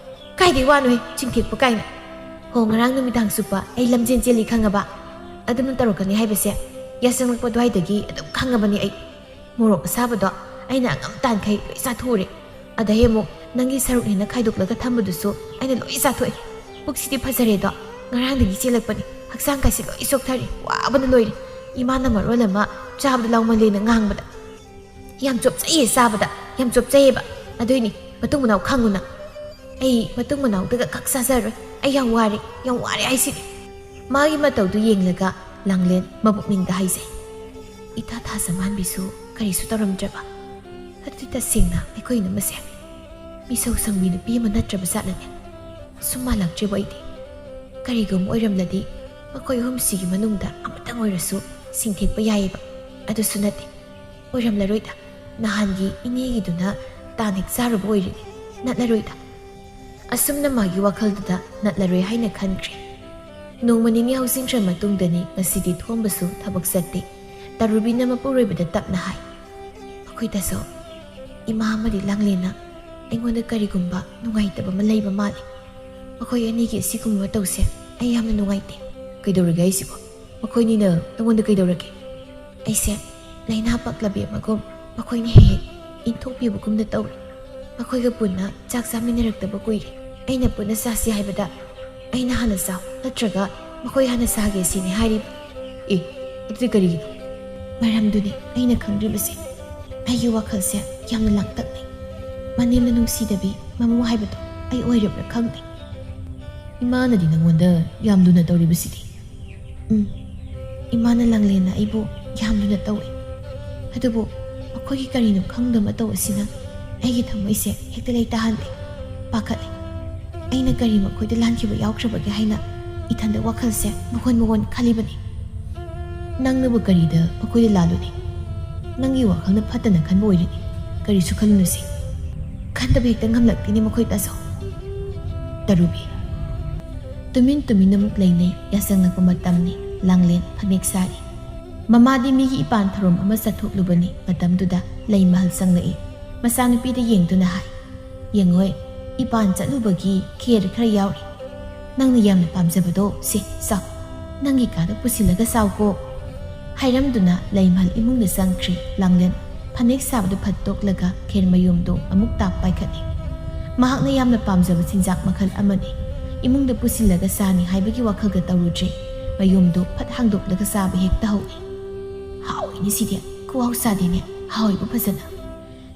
"ꯀꯥꯏꯗꯩ ꯋꯥꯅꯣꯍꯦ, ꯆꯤꯡꯊꯤꯛꯄ ꯀꯥꯏꯅ꯫ ꯍꯣ, ꯉꯔꯥꯡ ꯅꯨꯃꯤꯗꯥꯡ ꯆꯨꯞꯄ ꯑꯩ ꯂꯝꯖꯦꯟ ꯆꯦꯜꯂꯤ ꯈꯪꯉꯕ? ꯑꯗꯨꯅ ꯇꯧꯔꯛꯀꯅꯤ ꯍꯥꯏꯕꯁꯦ ꯌꯥꯆꯪꯂꯛꯄ ꯑꯗꯨꯋꯥꯏꯗꯒꯤ ꯑꯗꯨꯝ ꯈꯪꯉꯕꯅꯤ ꯑꯩ꯫ ꯃꯣꯔꯣꯛ ꯑꯁꯥꯕꯗꯣ ꯑꯩꯅ ꯑꯉꯝ ꯇꯥꯟꯈꯩ ꯂꯣꯏ ꯆꯥꯊꯣꯛꯎꯔꯦ꯫ ꯑꯗꯩ ꯑꯃꯨꯛ ꯅꯪꯒꯤ ꯁꯔꯨꯛꯅꯦꯅ ꯈꯥꯏꯗꯣꯛꯂꯒ ꯊꯝꯕꯗꯨꯁꯨ ꯑꯩꯅ ꯂꯣꯏ ꯆꯥꯊꯣꯛꯑꯦ꯫ ꯄꯨꯛꯁꯤꯗꯤ ꯐꯖꯔꯦꯗꯣ, ꯉꯔꯥꯡꯗꯒꯤ ꯆꯦꯜꯂꯛꯄꯅꯤ꯫ ꯍꯛꯆꯥꯡ ꯀꯥꯏꯁꯤ ꯂꯣꯏ ꯆꯣꯛꯊꯔꯦ, ꯋꯥꯕꯅ ꯂꯣꯏꯔꯦ꯫ ꯏꯃꯥꯅ ꯃꯔꯣꯜ ꯑꯃ ꯆꯥꯕꯗ ꯂꯥꯎꯃꯜꯂꯦꯅ ꯉꯥꯡꯕꯗ꯫ ꯌꯥꯝ ꯆꯣꯞꯆꯩꯌꯦ ꯆꯥꯕꯗ, ꯌꯥꯝ ꯆꯣꯞꯆꯩꯌꯦꯕ꯫ ꯑꯗꯨꯏꯅꯤ ꯃꯇꯨꯡ ꯃꯅꯥꯎ ꯈꯪꯉꯨꯅ꯫ ꯑꯩ ꯃꯇꯨꯡ ꯃꯅꯥꯎꯗꯒ ꯈꯛ ꯆꯥꯖꯔꯣꯏ꯫ ꯑꯩ ꯌꯥꯝ ꯋꯥꯔꯦ, ꯌꯥꯝ ꯋꯥꯔꯦ ꯍꯥꯏꯁꯤꯅꯤ꯫" ꯃꯥꯒꯤ ꯃꯇꯧꯗꯨ ꯌꯦꯡꯂꯒ ꯂꯥꯡꯂꯦꯟ ꯃꯕꯨꯛꯅꯤꯡꯗ ꯍꯥꯏꯖꯩ, "ꯏꯊꯥ ꯊꯥꯖꯃꯥꯟꯕꯤꯁꯨ ꯀꯔꯤꯁꯨ ꯇꯧꯔꯝꯗ꯭ꯔꯕ? ꯑꯗꯨꯗꯤ ꯇꯁꯦꯡꯅ ꯑꯩꯈꯣꯏ ꯏꯅꯝꯃꯁꯦ ꯃꯤꯁꯧ ꯁꯪꯕꯤ ꯅꯨꯄꯤ ꯑꯃ ꯅꯠꯇ꯭ꯔꯕ ꯖꯥꯠꯂꯅꯦ? ꯁꯨꯝ ꯃꯥꯜꯂꯛꯇ꯭ꯔꯦꯕ ꯑꯩꯗꯤ꯫ ꯀꯔꯤꯒꯨꯝꯕ ꯑꯣꯏꯔꯝꯂꯗꯤ ꯃꯈꯣꯏ ꯑꯍꯨꯝꯁꯤꯒꯤ ꯃꯅꯨꯡꯗ ꯑꯃꯇꯪ ꯑꯣꯏꯔꯁꯨ ꯁꯤꯡꯊꯦꯛꯄ ꯌꯥꯏꯌꯦꯕ꯫ ꯑꯗꯨꯁꯨ ꯅꯠꯇꯦ꯫ ꯑꯣꯏꯔꯝꯂꯔꯣꯏꯗ꯫ ꯅꯍꯥꯟꯒꯤ ꯏꯅꯦꯒꯤꯗꯨꯅ ꯇꯥꯟ ꯍꯦꯛ ꯆꯥꯔꯨꯕ ꯑꯣꯏꯔꯗꯤ ꯅꯠꯂꯔꯣꯏꯗ꯫" ꯑꯁꯨꯝꯅ ꯃꯥꯒꯤ ꯋꯥꯈꯜꯗꯨꯗ ꯅꯠꯂꯔꯣꯏ ꯍꯥꯏꯅ ꯈꯟꯈ꯭ꯔꯦ꯫ ꯅꯣꯡꯃ ꯅꯤꯅꯤ ꯍꯧꯖꯤꯟꯈ꯭ꯔ ꯃꯇꯨꯡꯗꯅꯤ ꯉꯁꯤꯗꯤ ꯊꯣꯝꯕꯁꯨ ꯊꯕꯛ ꯆꯠꯇꯦ꯫ ꯇꯔꯨꯕꯤꯅ ꯃꯄꯨꯔꯣꯏꯕꯗ ꯇꯞꯅ ꯍꯥꯏ, "ꯃꯈꯣꯏꯗꯁꯨ ꯏꯃꯥ ꯑꯃꯗꯤ ꯂꯥꯡꯂꯦꯟꯅ ꯑꯩꯉꯣꯟꯗ ꯀꯔꯤꯒꯨꯝꯕ ꯅꯨꯡꯉꯥꯏꯇꯕ ꯑꯃ ꯂꯩꯕ ꯃꯥꯜꯂꯤ꯫ ꯃꯈꯣꯏ ꯑꯅꯤꯒꯤ ꯑꯁꯤꯒꯨꯝꯕ ꯃꯇꯧꯁꯦ ꯑꯩ ꯌꯥꯝꯅ ꯅꯨꯡꯉꯥꯏꯇꯦ꯫" "ꯀꯩꯗꯧꯔꯒꯦ ꯍꯥꯏꯁꯤꯕꯣ? ꯃꯈꯣꯏꯅꯤꯅ ꯅꯉꯣꯟꯗ ꯀꯩꯗꯧꯔꯒꯦ?" "ꯑꯩꯁꯦ ꯂꯥꯏꯅꯥ ꯄꯛꯂꯕꯤ ꯑꯃꯒꯨꯝ ꯃꯈꯣꯏꯅ ꯍꯦꯛ ꯍꯦꯛ ꯏꯟꯊꯣꯛꯄꯤꯕꯒꯨꯝꯅ ꯇꯧꯔꯦ꯫ ꯃꯈꯣꯏꯒ ꯄꯨꯟꯅ ꯆꯥꯛ ꯆꯥꯃꯤꯟꯅꯔꯛꯇꯕ ꯀꯨꯏꯔꯦ꯫ ꯑꯩꯅ ꯄꯨꯟꯅ ꯆꯥꯁꯤ ꯍꯥꯏꯕꯗ ꯑꯩꯅ ꯍꯥꯟꯅ ꯆꯥꯎ ꯅꯠꯇ꯭ꯔꯒ ꯃꯈꯣꯏ ꯍꯥꯟꯅ ꯆꯥꯒꯦ ꯁꯤꯅꯤ ꯍꯥꯏꯔꯤꯕ꯫" "ꯑꯦ, ꯑꯗꯨꯗꯤ ꯀꯔꯤꯒꯤꯅꯣ?" "ꯃꯔꯝꯗꯨꯅꯤ ꯑꯩꯅ ꯈꯪꯗ꯭ꯔꯤꯕꯁꯦ꯫ ꯑꯩꯒꯤ ꯋꯥꯈꯜꯁꯦ ꯌꯥꯝꯅ ꯂꯥꯡꯇꯛꯅꯩ꯫ ꯃꯅꯦꯝꯅ ꯅꯨꯡꯁꯤꯗꯕꯤ ꯃꯃꯧ ꯍꯥꯏꯕꯗꯣ ꯑꯩ ꯑꯣꯏꯔꯕ꯭ꯔꯥ ꯈꯪꯗꯦ꯫ "ꯏꯃꯥꯅꯗꯤ ꯅꯪꯉꯣꯟꯗ ꯌꯥꯝ ꯂꯨꯅ ꯇꯧꯔꯤꯕꯁꯤꯗꯤ?" "ꯎꯝ, ꯏꯃꯥꯅ ꯂꯥꯡꯂꯦꯟꯅ ꯑꯩꯕꯨ ꯌꯥꯝ ꯂꯨꯅ ꯇꯧꯏ꯫ ꯑꯗꯨꯕꯨ ꯃꯈꯣꯏꯒꯤ ꯀꯔꯤꯅꯣ ꯈꯪꯗꯕ ꯃꯇꯧ ꯑꯁꯤꯅ ꯑꯩꯒꯤ ꯊꯃꯣꯏꯁꯦ ꯍꯦꯛꯇ ꯂꯩꯇꯥꯍꯜꯂꯤ꯫ ꯄꯥꯈꯠꯂꯤ꯫ ꯑꯩꯅ ꯀꯔꯤ ꯃꯈꯣꯏꯗ ꯂꯥꯟꯈꯤꯕ ꯌꯥꯎꯈ꯭ꯔꯕꯒꯦ ꯍꯥꯏꯅ ꯏꯊꯟꯗ ꯋꯥꯈꯜꯁꯦ ꯃꯒꯣꯟ ꯃꯒꯣꯟ ꯈꯜꯂꯤꯕꯅꯤ꯫ ꯅꯪꯅꯕꯨ ꯀꯔꯤꯗ ꯃꯈꯣꯏꯗ ꯂꯥꯜꯂꯨꯅꯤ? ꯅꯪꯒꯤ ꯋꯥꯈꯜꯅ ꯐꯠꯇꯅ ꯈꯟꯕ ꯑꯣꯏꯔꯤꯅꯤ꯫ ꯀꯔꯤꯁꯨ ꯈꯜꯂꯨꯅꯨꯁꯦ꯫ ꯈꯟꯗꯕ ꯍꯦꯛꯇ ꯉꯝꯂꯛꯇꯦꯅꯦ ꯃꯈꯣꯏ ꯇꯥꯆꯧ꯫" ꯇꯔꯨꯕꯤ꯫ ꯇꯨꯃꯤꯟ ꯇꯨꯃꯤꯟꯅ ꯑꯃꯨꯛ ꯂꯩꯅꯩ꯫ ꯌꯥꯆꯪꯂꯛꯄ ꯃꯇꯝꯅꯤ꯫ ꯂꯥꯡꯂꯦꯟ ꯐꯅꯦꯛ ꯁꯥꯔꯤ꯫ ꯃꯃꯥꯗꯤ ꯃꯤꯒꯤ ꯏꯄꯥꯟ ꯊꯧꯔꯝ ꯑꯃ ꯆꯠꯊꯣꯛꯂꯨꯕꯅꯤ꯫ ꯃꯇꯝꯗꯨꯗ ꯂꯩꯃꯍꯜ ꯆꯪꯂꯛꯏ꯫ ꯃꯆꯥꯅꯨꯄꯤꯗ ꯌꯦꯡꯗꯨꯅ ꯍꯥꯏ, "ꯌꯦꯡꯉꯣꯏ, ꯏꯄꯥꯟ ꯆꯠꯂꯨꯕꯒꯤ ꯈꯦꯔ ꯈꯔ ꯌꯥꯎꯔꯤ꯫ ꯅꯪꯅ ꯌꯥꯝꯅ ꯄꯥꯝꯖꯕꯗꯣ ꯁꯦ ꯆꯥꯎ꯫ ꯅꯪꯒꯤ ꯀꯥꯗ ꯄꯨꯁꯤꯜꯂꯒ ꯆꯥꯎꯀꯣ꯫" ꯍꯥꯏꯔꯝꯗꯨꯅ ꯂꯩꯃꯍꯜ ꯏꯃꯨꯡꯗ ꯆꯪꯈ꯭ꯔꯤ꯫ ꯂꯥꯡꯂꯦꯟ ꯐꯅꯦꯛ ꯁꯥꯕꯗꯨ ꯐꯠ ꯇꯣꯛꯂꯒ ꯈꯦꯔ ꯃꯌꯨꯝꯗꯨ ꯑꯃꯨꯛ ꯇꯥꯞ ꯄꯥꯏꯈꯠꯂꯤ꯫ ꯃꯍꯥꯛꯅ ꯌꯥꯝꯅ ꯄꯥꯝꯖꯕ ꯆꯤꯟꯖꯥꯛ ꯃꯈꯜ ꯑꯃꯅꯤ꯫ ꯏꯃꯨꯡꯗ ꯄꯨꯁꯤꯜꯂꯒ ꯆꯥꯅꯤ ꯍꯥꯏꯕꯒꯤ ꯋꯥꯈꯜꯒ ꯇꯧꯔꯨꯗ꯭ꯔꯦ꯫ ꯃꯌꯨꯝꯗꯨ ꯐꯠ ꯍꯥꯡꯗꯣꯛꯂꯒ ꯆꯥꯕ ꯍꯦꯛꯇ ꯍꯧꯏ꯫ "ꯍꯥꯎꯏꯅꯦ ꯁꯤꯗꯤ, ꯈꯨꯍꯥꯎ ꯆꯥꯗꯦꯅꯦ, ꯍꯥꯎꯏꯕꯨ ꯐꯖꯅ꯫"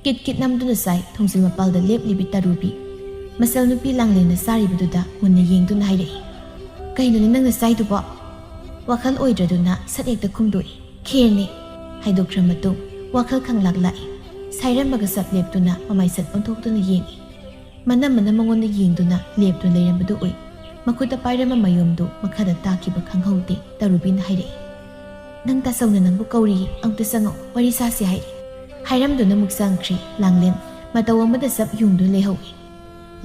ꯀꯤꯠ ꯀꯤꯠ ꯅꯝꯗꯨꯅ ꯆꯥꯏ꯫ ꯊꯣꯡꯖꯤꯜ ꯃꯄꯥꯜꯗ ꯂꯦꯞꯂꯤꯕꯤ ꯇꯔꯨꯕꯤ ꯃꯆꯜꯅꯨꯄꯤ ꯂꯥꯡꯂꯦꯟꯅ ꯆꯥꯔꯤꯕꯗꯨꯗ ꯃꯨꯟꯅ ꯌꯦꯡꯗꯨꯅ ꯍꯥꯏꯔꯛꯏ, "ꯀꯩꯅꯣꯅꯦ ꯅꯪꯅ ꯆꯥꯏꯗꯨꯕꯣ?" ꯋꯥꯈꯜ ꯑꯣꯏꯗ꯭ꯔꯗꯨꯅ ꯁꯠ ꯍꯦꯛꯇ ꯈꯨꯝꯗꯣꯛꯏ, "ꯈꯦꯔꯅꯦ꯫" ꯍꯥꯏꯗꯣꯛꯈ꯭ꯔ ꯃꯇꯨꯡ ꯋꯥꯈꯜ ꯈꯪꯂꯥꯛ ꯂꯥꯛꯏ꯫ ꯁꯥꯏꯔꯝꯕꯒ ꯆꯞ ꯂꯦꯞꯇꯨꯅ ꯃꯃꯥꯏꯆꯠ ꯑꯣꯟꯊꯣꯛꯇꯨꯅ ꯌꯦꯡꯏ꯫ ꯃꯅꯝ ꯃꯅꯝ ꯃꯉꯣꯟꯗ ꯌꯦꯡꯗꯨꯅ ꯂꯦꯞꯇꯨꯅ ꯂꯩꯔꯝꯕꯗꯨ ꯎꯏ꯫ ꯃꯈꯨꯠꯇ ꯄꯥꯏꯔꯝꯕ ꯃꯌꯨꯝꯗꯨ ꯃꯈꯥꯗ ꯇꯥꯈꯤꯕ ꯈꯪꯍꯧꯗꯦ꯫ ꯇꯔꯨꯕꯤꯅ ꯍꯥꯏꯔꯛꯏ, "ꯅꯪ ꯇꯥꯆꯧꯅ ꯅꯪꯕꯨ ꯀꯧꯔꯤ, ꯑꯃꯨꯛꯇ ꯆꯪꯉꯛꯎ, ꯋꯥꯔꯤ ꯁꯥꯁꯤ," ꯍꯥꯏꯔꯤ꯫ ꯍꯥꯏꯔꯝꯗꯨꯅ ꯑꯃꯨꯛ ꯆꯪꯈ꯭ꯔꯤ꯫ ꯂꯥꯡꯂꯦꯟ ꯃꯇꯧ ꯑꯃꯗ ꯆꯞ ꯌꯨꯡꯗꯨꯅ ꯂꯩꯍꯧꯏ꯫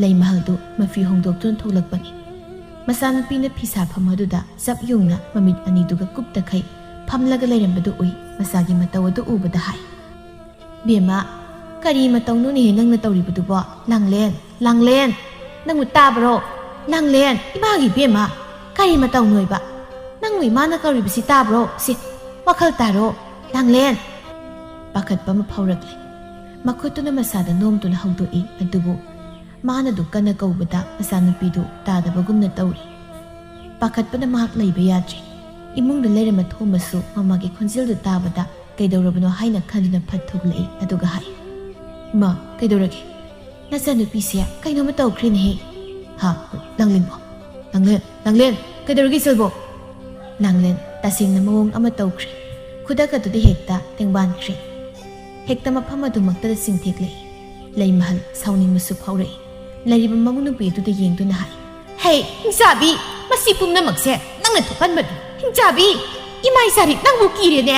ꯂꯩꯃꯍꯜꯗꯨ ꯃꯐꯤ ꯍꯣꯡꯗꯣꯛꯇꯨꯅ ꯊꯣꯛꯂꯛꯄꯅꯤ꯫ ꯃꯆꯥꯅꯨꯄꯤꯅ ꯐꯤ ꯁꯥꯐꯝ ꯑꯗꯨꯗ ꯆꯞ ꯌꯨꯡꯅ ꯃꯃꯤꯠ ꯑꯅꯤꯗꯨꯒ ꯀꯨꯞꯇꯈꯩ ꯐꯝꯂꯒ ꯂꯩꯔꯝꯕꯗꯨ ꯎꯏ꯫ ꯃꯆꯥꯒꯤ ꯃꯇꯧ ꯑꯗꯨ ꯎꯕꯗ ꯍꯥꯏ, "ꯕꯦꯝꯃ, ꯀꯔꯤ ꯃꯇꯧꯅꯣꯅꯦꯍꯦ ꯅꯪꯅ ꯇꯧꯔꯤꯕꯗꯨꯕꯣ? ꯂꯥꯡꯂꯦꯟ, ꯂꯥꯡꯂꯦꯟ, ꯅꯪꯕꯨ ꯇꯥꯕ꯭ꯔꯣ? ꯂꯥꯡꯂꯦꯟ, ꯏꯃꯥꯒꯤ ꯕꯦꯝꯃ, ꯀꯔꯤ ꯃꯇꯧꯅꯣꯏꯕ? ꯅꯪꯕꯨ ꯏꯃꯥꯅ ꯀꯧꯔꯤꯕꯁꯤ ꯇꯥꯕ꯭ꯔꯣ? ꯁꯤ, ꯋꯥꯈꯜ ꯇꯥꯔꯣ, ꯂꯥꯡꯂꯦꯟ!" ꯄꯥꯈꯠꯄ ꯑꯃ ꯐꯥꯎꯔꯛꯂꯦ꯫ ꯃꯈꯨꯠꯇꯨꯅ ꯃꯁꯥꯗ ꯅꯣꯝꯗꯨꯅ ꯍꯧꯗꯣꯛꯏ, ꯑꯗꯨꯕꯨ ꯃꯥꯅꯗꯨ ꯀꯟꯅ ꯀꯧꯕꯗ ꯃꯆꯥꯅꯨꯄꯤꯗꯨ ꯇꯥꯗꯕꯒꯨꯝꯅ ꯇꯧꯔꯤ꯫ ꯄꯥꯈꯠꯄꯅ ꯃꯍꯥꯛ ꯂꯩꯕ ꯌꯥꯗ꯭ꯔꯤ꯫ ꯏꯃꯨꯡꯗ ꯂꯩꯔꯝꯕ ꯊꯣꯝꯕꯁꯨ ꯃꯃꯥꯒꯤ ꯈꯣꯟꯖꯦꯜꯗꯨ ꯇꯥꯕꯗ ꯀꯩꯗꯧꯔꯕꯅꯣ ꯍꯥꯏꯅ ꯈꯟꯗꯨꯅ ꯐꯠ ꯊꯣꯛꯂꯛꯏ, ꯑꯗꯨꯒ ꯍꯥꯏ, "ꯏꯃꯥ, ꯀꯩꯗꯧꯔꯒꯦ? ꯅꯆꯥꯅꯨꯄꯤꯁꯦ ꯀꯩꯅꯣꯝꯃ ꯇꯧꯈ꯭ꯔꯦꯅꯦꯍꯦ꯫ ꯍꯥ, ꯂꯥꯡꯂꯦꯟꯕꯣ?" "ꯂꯥꯡꯂꯦꯟ, ꯂꯥꯡꯂꯦꯟ, ꯀꯩꯗꯧꯔꯒꯦ ꯏꯆꯜꯕꯣ?" ꯂꯥꯡꯂꯦꯟ ꯇꯁꯦꯡꯅ ꯃꯑꯣꯡ ꯑꯃ ꯇꯧꯈ꯭ꯔꯦ꯫ ꯈꯨꯗꯛ ꯑꯗꯨꯗ ꯍꯦꯛꯇ ꯇꯦꯡꯕꯥꯟꯈ꯭ꯔꯦ꯫ ꯍꯦꯛꯇ ꯃꯐꯝ ꯑꯗꯨꯃꯛꯇꯗ ꯆꯤꯡꯊꯦꯛꯂꯛꯏ꯫ ꯂꯩꯃꯍꯜ ꯁꯥꯎꯅꯤꯡꯕꯁꯨ ꯐꯥꯎꯔꯛꯏ꯫ ꯂꯩꯔꯤꯕ ꯃꯧ ꯅꯨꯄꯤ ꯑꯗꯨꯗ ꯌꯦꯡꯗꯨꯅ ꯍꯥꯏ, "ꯍꯦ, ꯍꯤꯡꯆꯥꯕꯤ! ꯃꯁꯤ ꯄꯨꯝꯅꯃꯛꯁꯦ ꯅꯪꯅ ꯊꯣꯛꯍꯟꯕꯅꯤ꯫ ꯍꯤꯡꯆꯥꯕꯤ! ꯏꯃꯥ ꯏꯆꯥꯗꯤ ꯅꯪꯕꯨ ꯀꯤꯔꯦꯅꯦ!"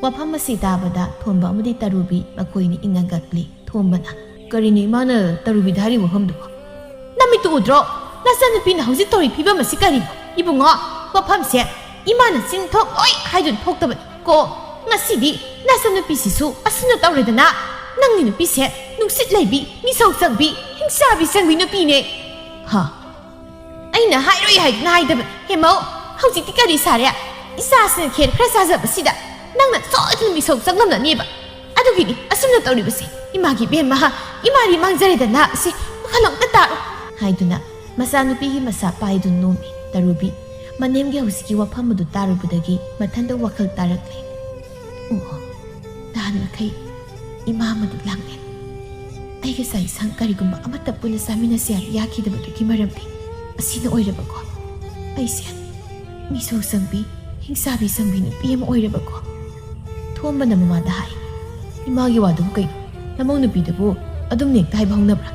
ꯋꯥꯐꯝ ꯑꯁꯤ ꯇꯥꯕꯗ ꯊꯣꯝꯕ ꯑꯃꯗꯤ ꯇꯔꯨꯕꯤ ꯃꯈꯣꯏꯅꯤ ꯏꯉꯛꯉꯛꯂꯤ꯫ ꯊꯣꯝꯕꯅ, "ꯀꯔꯤꯅꯣ ꯏꯃꯥꯅ ꯇꯔꯨꯕꯤꯗ ꯍꯥꯏꯔꯤꯕ ꯋꯥꯐꯝꯗꯨꯕꯣ?" "ꯅꯃꯤꯠꯇꯨ ꯎꯗ꯭ꯔꯣ? ꯅꯆꯟꯅꯨꯄꯤꯅ ꯍꯧꯖꯤꯛ ꯇꯧꯔꯤ ꯐꯤꯕꯝ ꯑꯁꯤ ꯀꯔꯤꯅꯣ?" "ꯏꯕꯨꯡꯉꯣ, ꯋꯥꯐꯝꯁꯦ ꯏꯃꯥꯅ ꯆꯤꯟ ꯊꯣꯛ ꯂꯣꯏ ꯍꯥꯏꯗꯨꯅ ꯊꯣꯛꯇꯕꯅꯤ ꯀꯣ꯫ ꯉꯁꯤꯗꯤ ꯅꯆꯟꯅꯨꯄꯤꯁꯤꯁꯨ ꯑꯁꯨꯝꯅ ꯇꯧꯔꯦꯗꯅ꯫ ꯅꯪꯒꯤ ꯅꯨꯄꯤꯁꯦ ꯅꯨꯡꯁꯤꯠ ꯂꯩꯕꯤ, ꯃꯤꯁꯧ ꯆꯪꯕꯤ, ꯍꯤꯡꯆꯥꯕꯤ ꯆꯪꯕꯤ ꯅꯨꯄꯤꯅꯦ꯫" "ꯍꯥ?" "ꯑꯩꯅ ꯍꯥꯏꯔꯣꯏ ꯍꯥꯏꯗꯨꯅ ꯍꯥꯏꯗꯕꯅꯤ꯫ ꯍꯦꯃꯧ, ꯍꯧꯖꯤꯛꯇꯤ ꯀꯔꯤ ꯁꯥꯔꯦ? ꯏꯆꯥꯁꯤꯅ ꯈꯦꯔ ꯈꯔ ꯆꯥꯖꯕꯁꯤꯗ ꯅꯪꯅ ꯁꯣꯏꯗꯅ ꯃꯤꯁꯧ ꯆꯪꯂꯝꯂꯅꯦꯕ꯫ ꯑꯗꯨꯒꯤꯅꯤ ꯑꯁꯨꯝꯅ ꯇꯧꯔꯤꯕꯁꯦ꯫ ꯏꯃꯥꯒꯤ ꯏꯕꯦꯝꯃ, ꯏꯃꯥꯗꯤ ꯃꯥꯡꯖꯔꯦꯗꯅ꯫ ꯁꯤ ꯋꯥꯈꯜ ꯑꯝꯇ ꯇꯥꯔꯣ꯫" ꯍꯥꯏꯗꯨꯅ ꯃꯆꯥꯅꯨꯄꯤꯒꯤ ꯃꯁꯥ ꯄꯥꯏꯗꯨꯅ ꯅꯣꯝꯃꯤ꯫ ꯇꯔꯨꯕꯤ ꯃꯅꯦꯝꯒꯤ ꯍꯧꯖꯤꯛꯀꯤ ꯋꯥꯐꯝ ꯑꯗꯨ ꯇꯥꯔꯨꯕꯗꯒꯤ ꯃꯊꯟꯇ ꯋꯥꯈꯜ ꯇꯥꯔꯛꯂꯦ꯫ "ꯑꯣ, ꯅꯍꯥꯟ ꯃꯈꯩ ꯏꯃꯥ ꯑꯃꯗꯤ ꯂꯥꯡꯂꯦꯟ ꯑꯩꯒ ꯆꯥꯛ ꯏꯟꯁꯥꯡ ꯀꯔꯤꯒꯨꯝꯕ ꯑꯃꯠꯇ ꯄꯨꯟꯅ ꯆꯥꯃꯤꯟꯅꯁꯦ ꯍꯥꯏꯕ ꯌꯥꯈꯤꯗꯕꯗꯨꯒꯤ ꯃꯔꯝꯗꯤ ꯑꯁꯤꯅ ꯑꯣꯏꯔꯕꯀꯣ꯫ ꯑꯩꯁꯦ ꯃꯤꯁꯧ ꯆꯪꯕꯤ, ꯍꯤꯡꯆꯥꯕꯤ ꯆꯪꯕꯤ ꯅꯨꯄꯤ ꯑꯃ ꯑꯣꯏꯔꯕꯀꯣ꯫" ꯊꯣꯝꯕꯅ ꯃꯃꯥꯗ ꯍꯥꯏ, "ꯏꯃꯥꯒꯤ ꯋꯥꯗꯨꯕꯨ ꯀꯩꯅꯣ? ꯅꯃꯧ ꯅꯨꯄꯤꯗꯨꯕꯨ ꯑꯗꯨꯝ ꯍꯦꯛꯇ ꯍꯥꯏꯕ ꯍꯧꯅꯕ꯭ꯔꯥ?"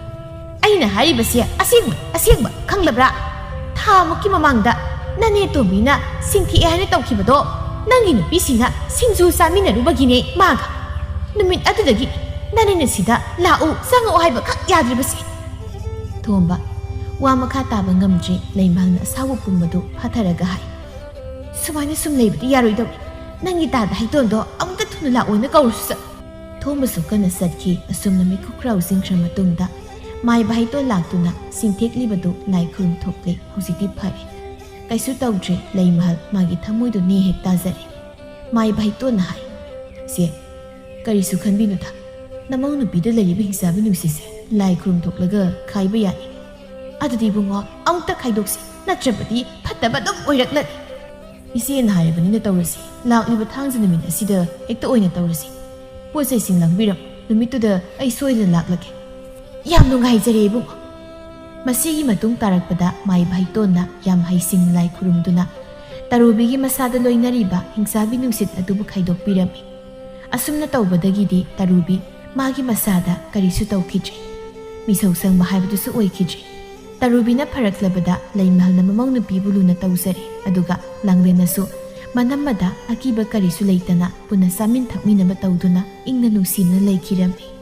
"ꯑꯩꯅ ꯍꯥꯏꯔꯤꯕꯁꯦ ꯑꯁꯦꯡꯕ, ꯑꯁꯦꯡꯕ, ꯈꯪꯂꯕ꯭ꯔꯥ? ꯊꯥ ꯃꯨꯛꯀꯤ ꯃꯃꯥꯡꯗ ꯅꯅꯦ ꯇꯣꯝꯕꯤꯅ ꯁꯤꯡꯊꯦꯛꯑꯦ ꯍꯥꯏꯅ ꯇꯧꯈꯤꯕꯗꯣ ꯅꯪꯒꯤ ꯅꯨꯄꯤꯁꯤꯡꯅ ꯁꯤꯡꯖꯨ ꯆꯥꯃꯤꯟꯅꯔꯨꯕꯒꯤꯅꯦ ꯃꯥꯒ꯫ ꯅꯨꯃꯤꯠ ꯑꯗꯨꯗꯒꯤ ꯅꯅꯦꯅ ꯁꯤꯗ ꯂꯥꯛꯎ, ꯆꯪꯉꯛꯎ ꯍꯥꯏꯕ ꯈꯛ ꯌꯥꯗ꯭ꯔꯤꯕꯁꯦ꯫" ꯊꯣꯝꯕ ꯋꯥ ꯃꯈꯥ ꯇꯥꯕ ꯉꯝꯗ꯭ꯔꯦ꯫ ꯂꯩꯃꯍꯜꯅ ꯑꯁꯥꯎꯕ ꯄꯨꯝꯕꯗꯨ ꯐꯥꯊꯔꯒ ꯍꯥꯏ, "ꯁꯨꯃꯥꯏꯅ ꯁꯨꯝ ꯂꯩꯕꯗꯤ ꯌꯥꯔꯣꯏꯗꯧꯔꯤ꯫ ꯅꯪꯒꯤ ꯇꯥꯗ ꯍꯩꯇꯣꯟꯗꯣ ꯑꯃꯨꯛꯇ ꯊꯨꯅ ꯂꯥꯛꯑꯣꯅ ꯀꯧꯔꯨꯁꯨ ꯆꯠ꯫" ꯊꯣꯝꯕꯁꯨ ꯀꯟꯅ ꯆꯠꯈꯤ꯫ ꯑꯁꯨꯝꯅ ꯃꯤꯀꯨꯞ ꯈꯔ ꯍꯧꯖꯤꯟꯈ꯭ꯔ ꯃꯇꯨꯡꯗ ꯃꯥꯏꯕ ꯍꯩꯇꯣꯟ ꯂꯥꯛꯇꯨꯅ ꯁꯤꯡꯊꯦꯛꯂꯤꯕꯗꯨ ꯂꯥꯏ ꯈꯨꯔꯨꯝ ꯊꯣꯛꯂꯦ꯫ ꯍꯧꯖꯤꯛꯇꯤ ꯐꯔꯦ꯫ ꯀꯩꯁꯨ ꯇꯧꯗ꯭ꯔꯦ꯫ ꯂꯩꯃꯍꯜ ꯃꯥꯒꯤ ꯊꯃꯣꯏꯗꯨ ꯅꯦ ꯍꯦꯛ ꯇꯥꯖꯔꯦ꯫ ꯃꯥꯏꯕ ꯍꯩꯇꯣꯟꯅ ꯍꯥꯏ, "ꯆꯦ, ꯀꯔꯤꯁꯨ ꯈꯟꯕꯤꯅꯨꯗ꯫ ꯅꯃꯧ ꯅꯨꯄꯤꯗ ꯂꯩꯔꯤꯕ ꯍꯤꯡꯆꯥꯕꯤ ꯅꯨꯡꯁꯤꯠꯁꯦ ꯂꯥꯏ ꯈꯨꯔꯨꯝ ꯊꯣꯛꯂꯒ ꯈꯥꯏꯕ ꯌꯥꯏ꯫ ꯑꯗꯨꯗꯤ ꯏꯕꯨꯡꯉꯣ, ꯑꯃꯨꯛꯇ ꯈꯥꯏꯗꯣꯛꯁꯤ, ꯅꯠꯇ꯭ꯔꯕꯗꯤ ꯐꯠꯇꯕ ꯑꯗꯨꯝ ꯑꯣꯏꯔꯛꯂꯅꯤ꯫" "ꯏꯆꯦꯅ ꯍꯥꯏꯔꯕꯅꯤꯅ ꯇꯧꯔꯁꯤ꯫ ꯂꯥꯛꯂꯤꯕ ꯊꯥꯡꯖ ꯅꯨꯃꯤꯠ ꯑꯁꯤꯗ ꯍꯦꯛꯇ ꯑꯣꯏꯅ ꯇꯧꯔꯁꯤ꯫ ꯄꯣꯠ ꯆꯩꯁꯤꯡ ꯂꯥꯡꯕꯤꯔꯝꯃꯨ꯫ ꯅꯨꯃꯤꯠꯇꯨꯗ ꯑꯩ ꯁꯣꯏꯗꯅ ꯂꯥꯛꯂꯒꯦ꯫" "ꯌꯥꯝ ꯅꯨꯡꯉꯥꯏꯖꯔꯦ ꯏꯕꯨꯡꯉꯣ꯫" ꯃꯁꯤꯒꯤ ꯃꯇꯨꯡ ꯇꯥꯔꯛꯄꯗ ꯃꯥꯏꯕ ꯍꯩꯇꯣꯟꯅ ꯌꯥꯝ ꯍꯩꯁꯤꯡꯅ ꯂꯥꯏ ꯈꯨꯔꯨꯝꯗꯨꯅ ꯇꯔꯨꯕꯤꯒꯤ ꯃꯁꯥꯗ ꯂꯣꯏꯅꯔꯤꯕ ꯍꯤꯡꯆꯥꯕꯤ ꯅꯨꯡꯁꯤꯠ ꯑꯗꯨꯕꯨ ꯈꯥꯏꯗꯣꯛꯄꯤꯔꯝꯃꯤ꯫ ꯑꯁꯨꯝꯅ ꯇꯧꯕꯗꯒꯤꯗꯤ ꯇꯔꯨꯕꯤ ꯃꯥꯒꯤ ꯃꯁꯥꯗ ꯀꯔꯤꯁꯨ ꯇꯧꯈꯤꯗ꯭ꯔꯦ꯫ ꯃꯤꯁꯧ ꯁꯪꯕ ꯍꯥꯏꯕꯗꯨꯁꯨ ꯑꯣꯏꯈꯤꯗ꯭ꯔꯦ꯫ ꯇꯔꯨꯕꯤꯅ ꯐꯔꯛꯂꯕꯗ ꯂꯩꯃꯍꯜꯅ ꯃꯃꯧ ꯅꯨꯄꯤꯕꯨ ꯂꯨꯅ ꯇꯧꯖꯔꯦ, ꯑꯗꯨꯒ ꯂꯥꯡꯂꯦꯟꯅꯁꯨ ꯃꯅꯝꯃꯗ ꯑꯀꯤꯕ ꯀꯔꯤꯁꯨ ꯂꯩꯇꯅ ꯄꯨꯟꯅ ꯆꯥꯃꯤꯟ ꯊꯛꯃꯤꯟꯅꯕ ꯇꯧꯗꯨꯅ ꯏꯪꯅ ꯅꯨꯡꯁꯤꯅ ꯂꯩꯈꯤꯔꯝꯃꯤ꯫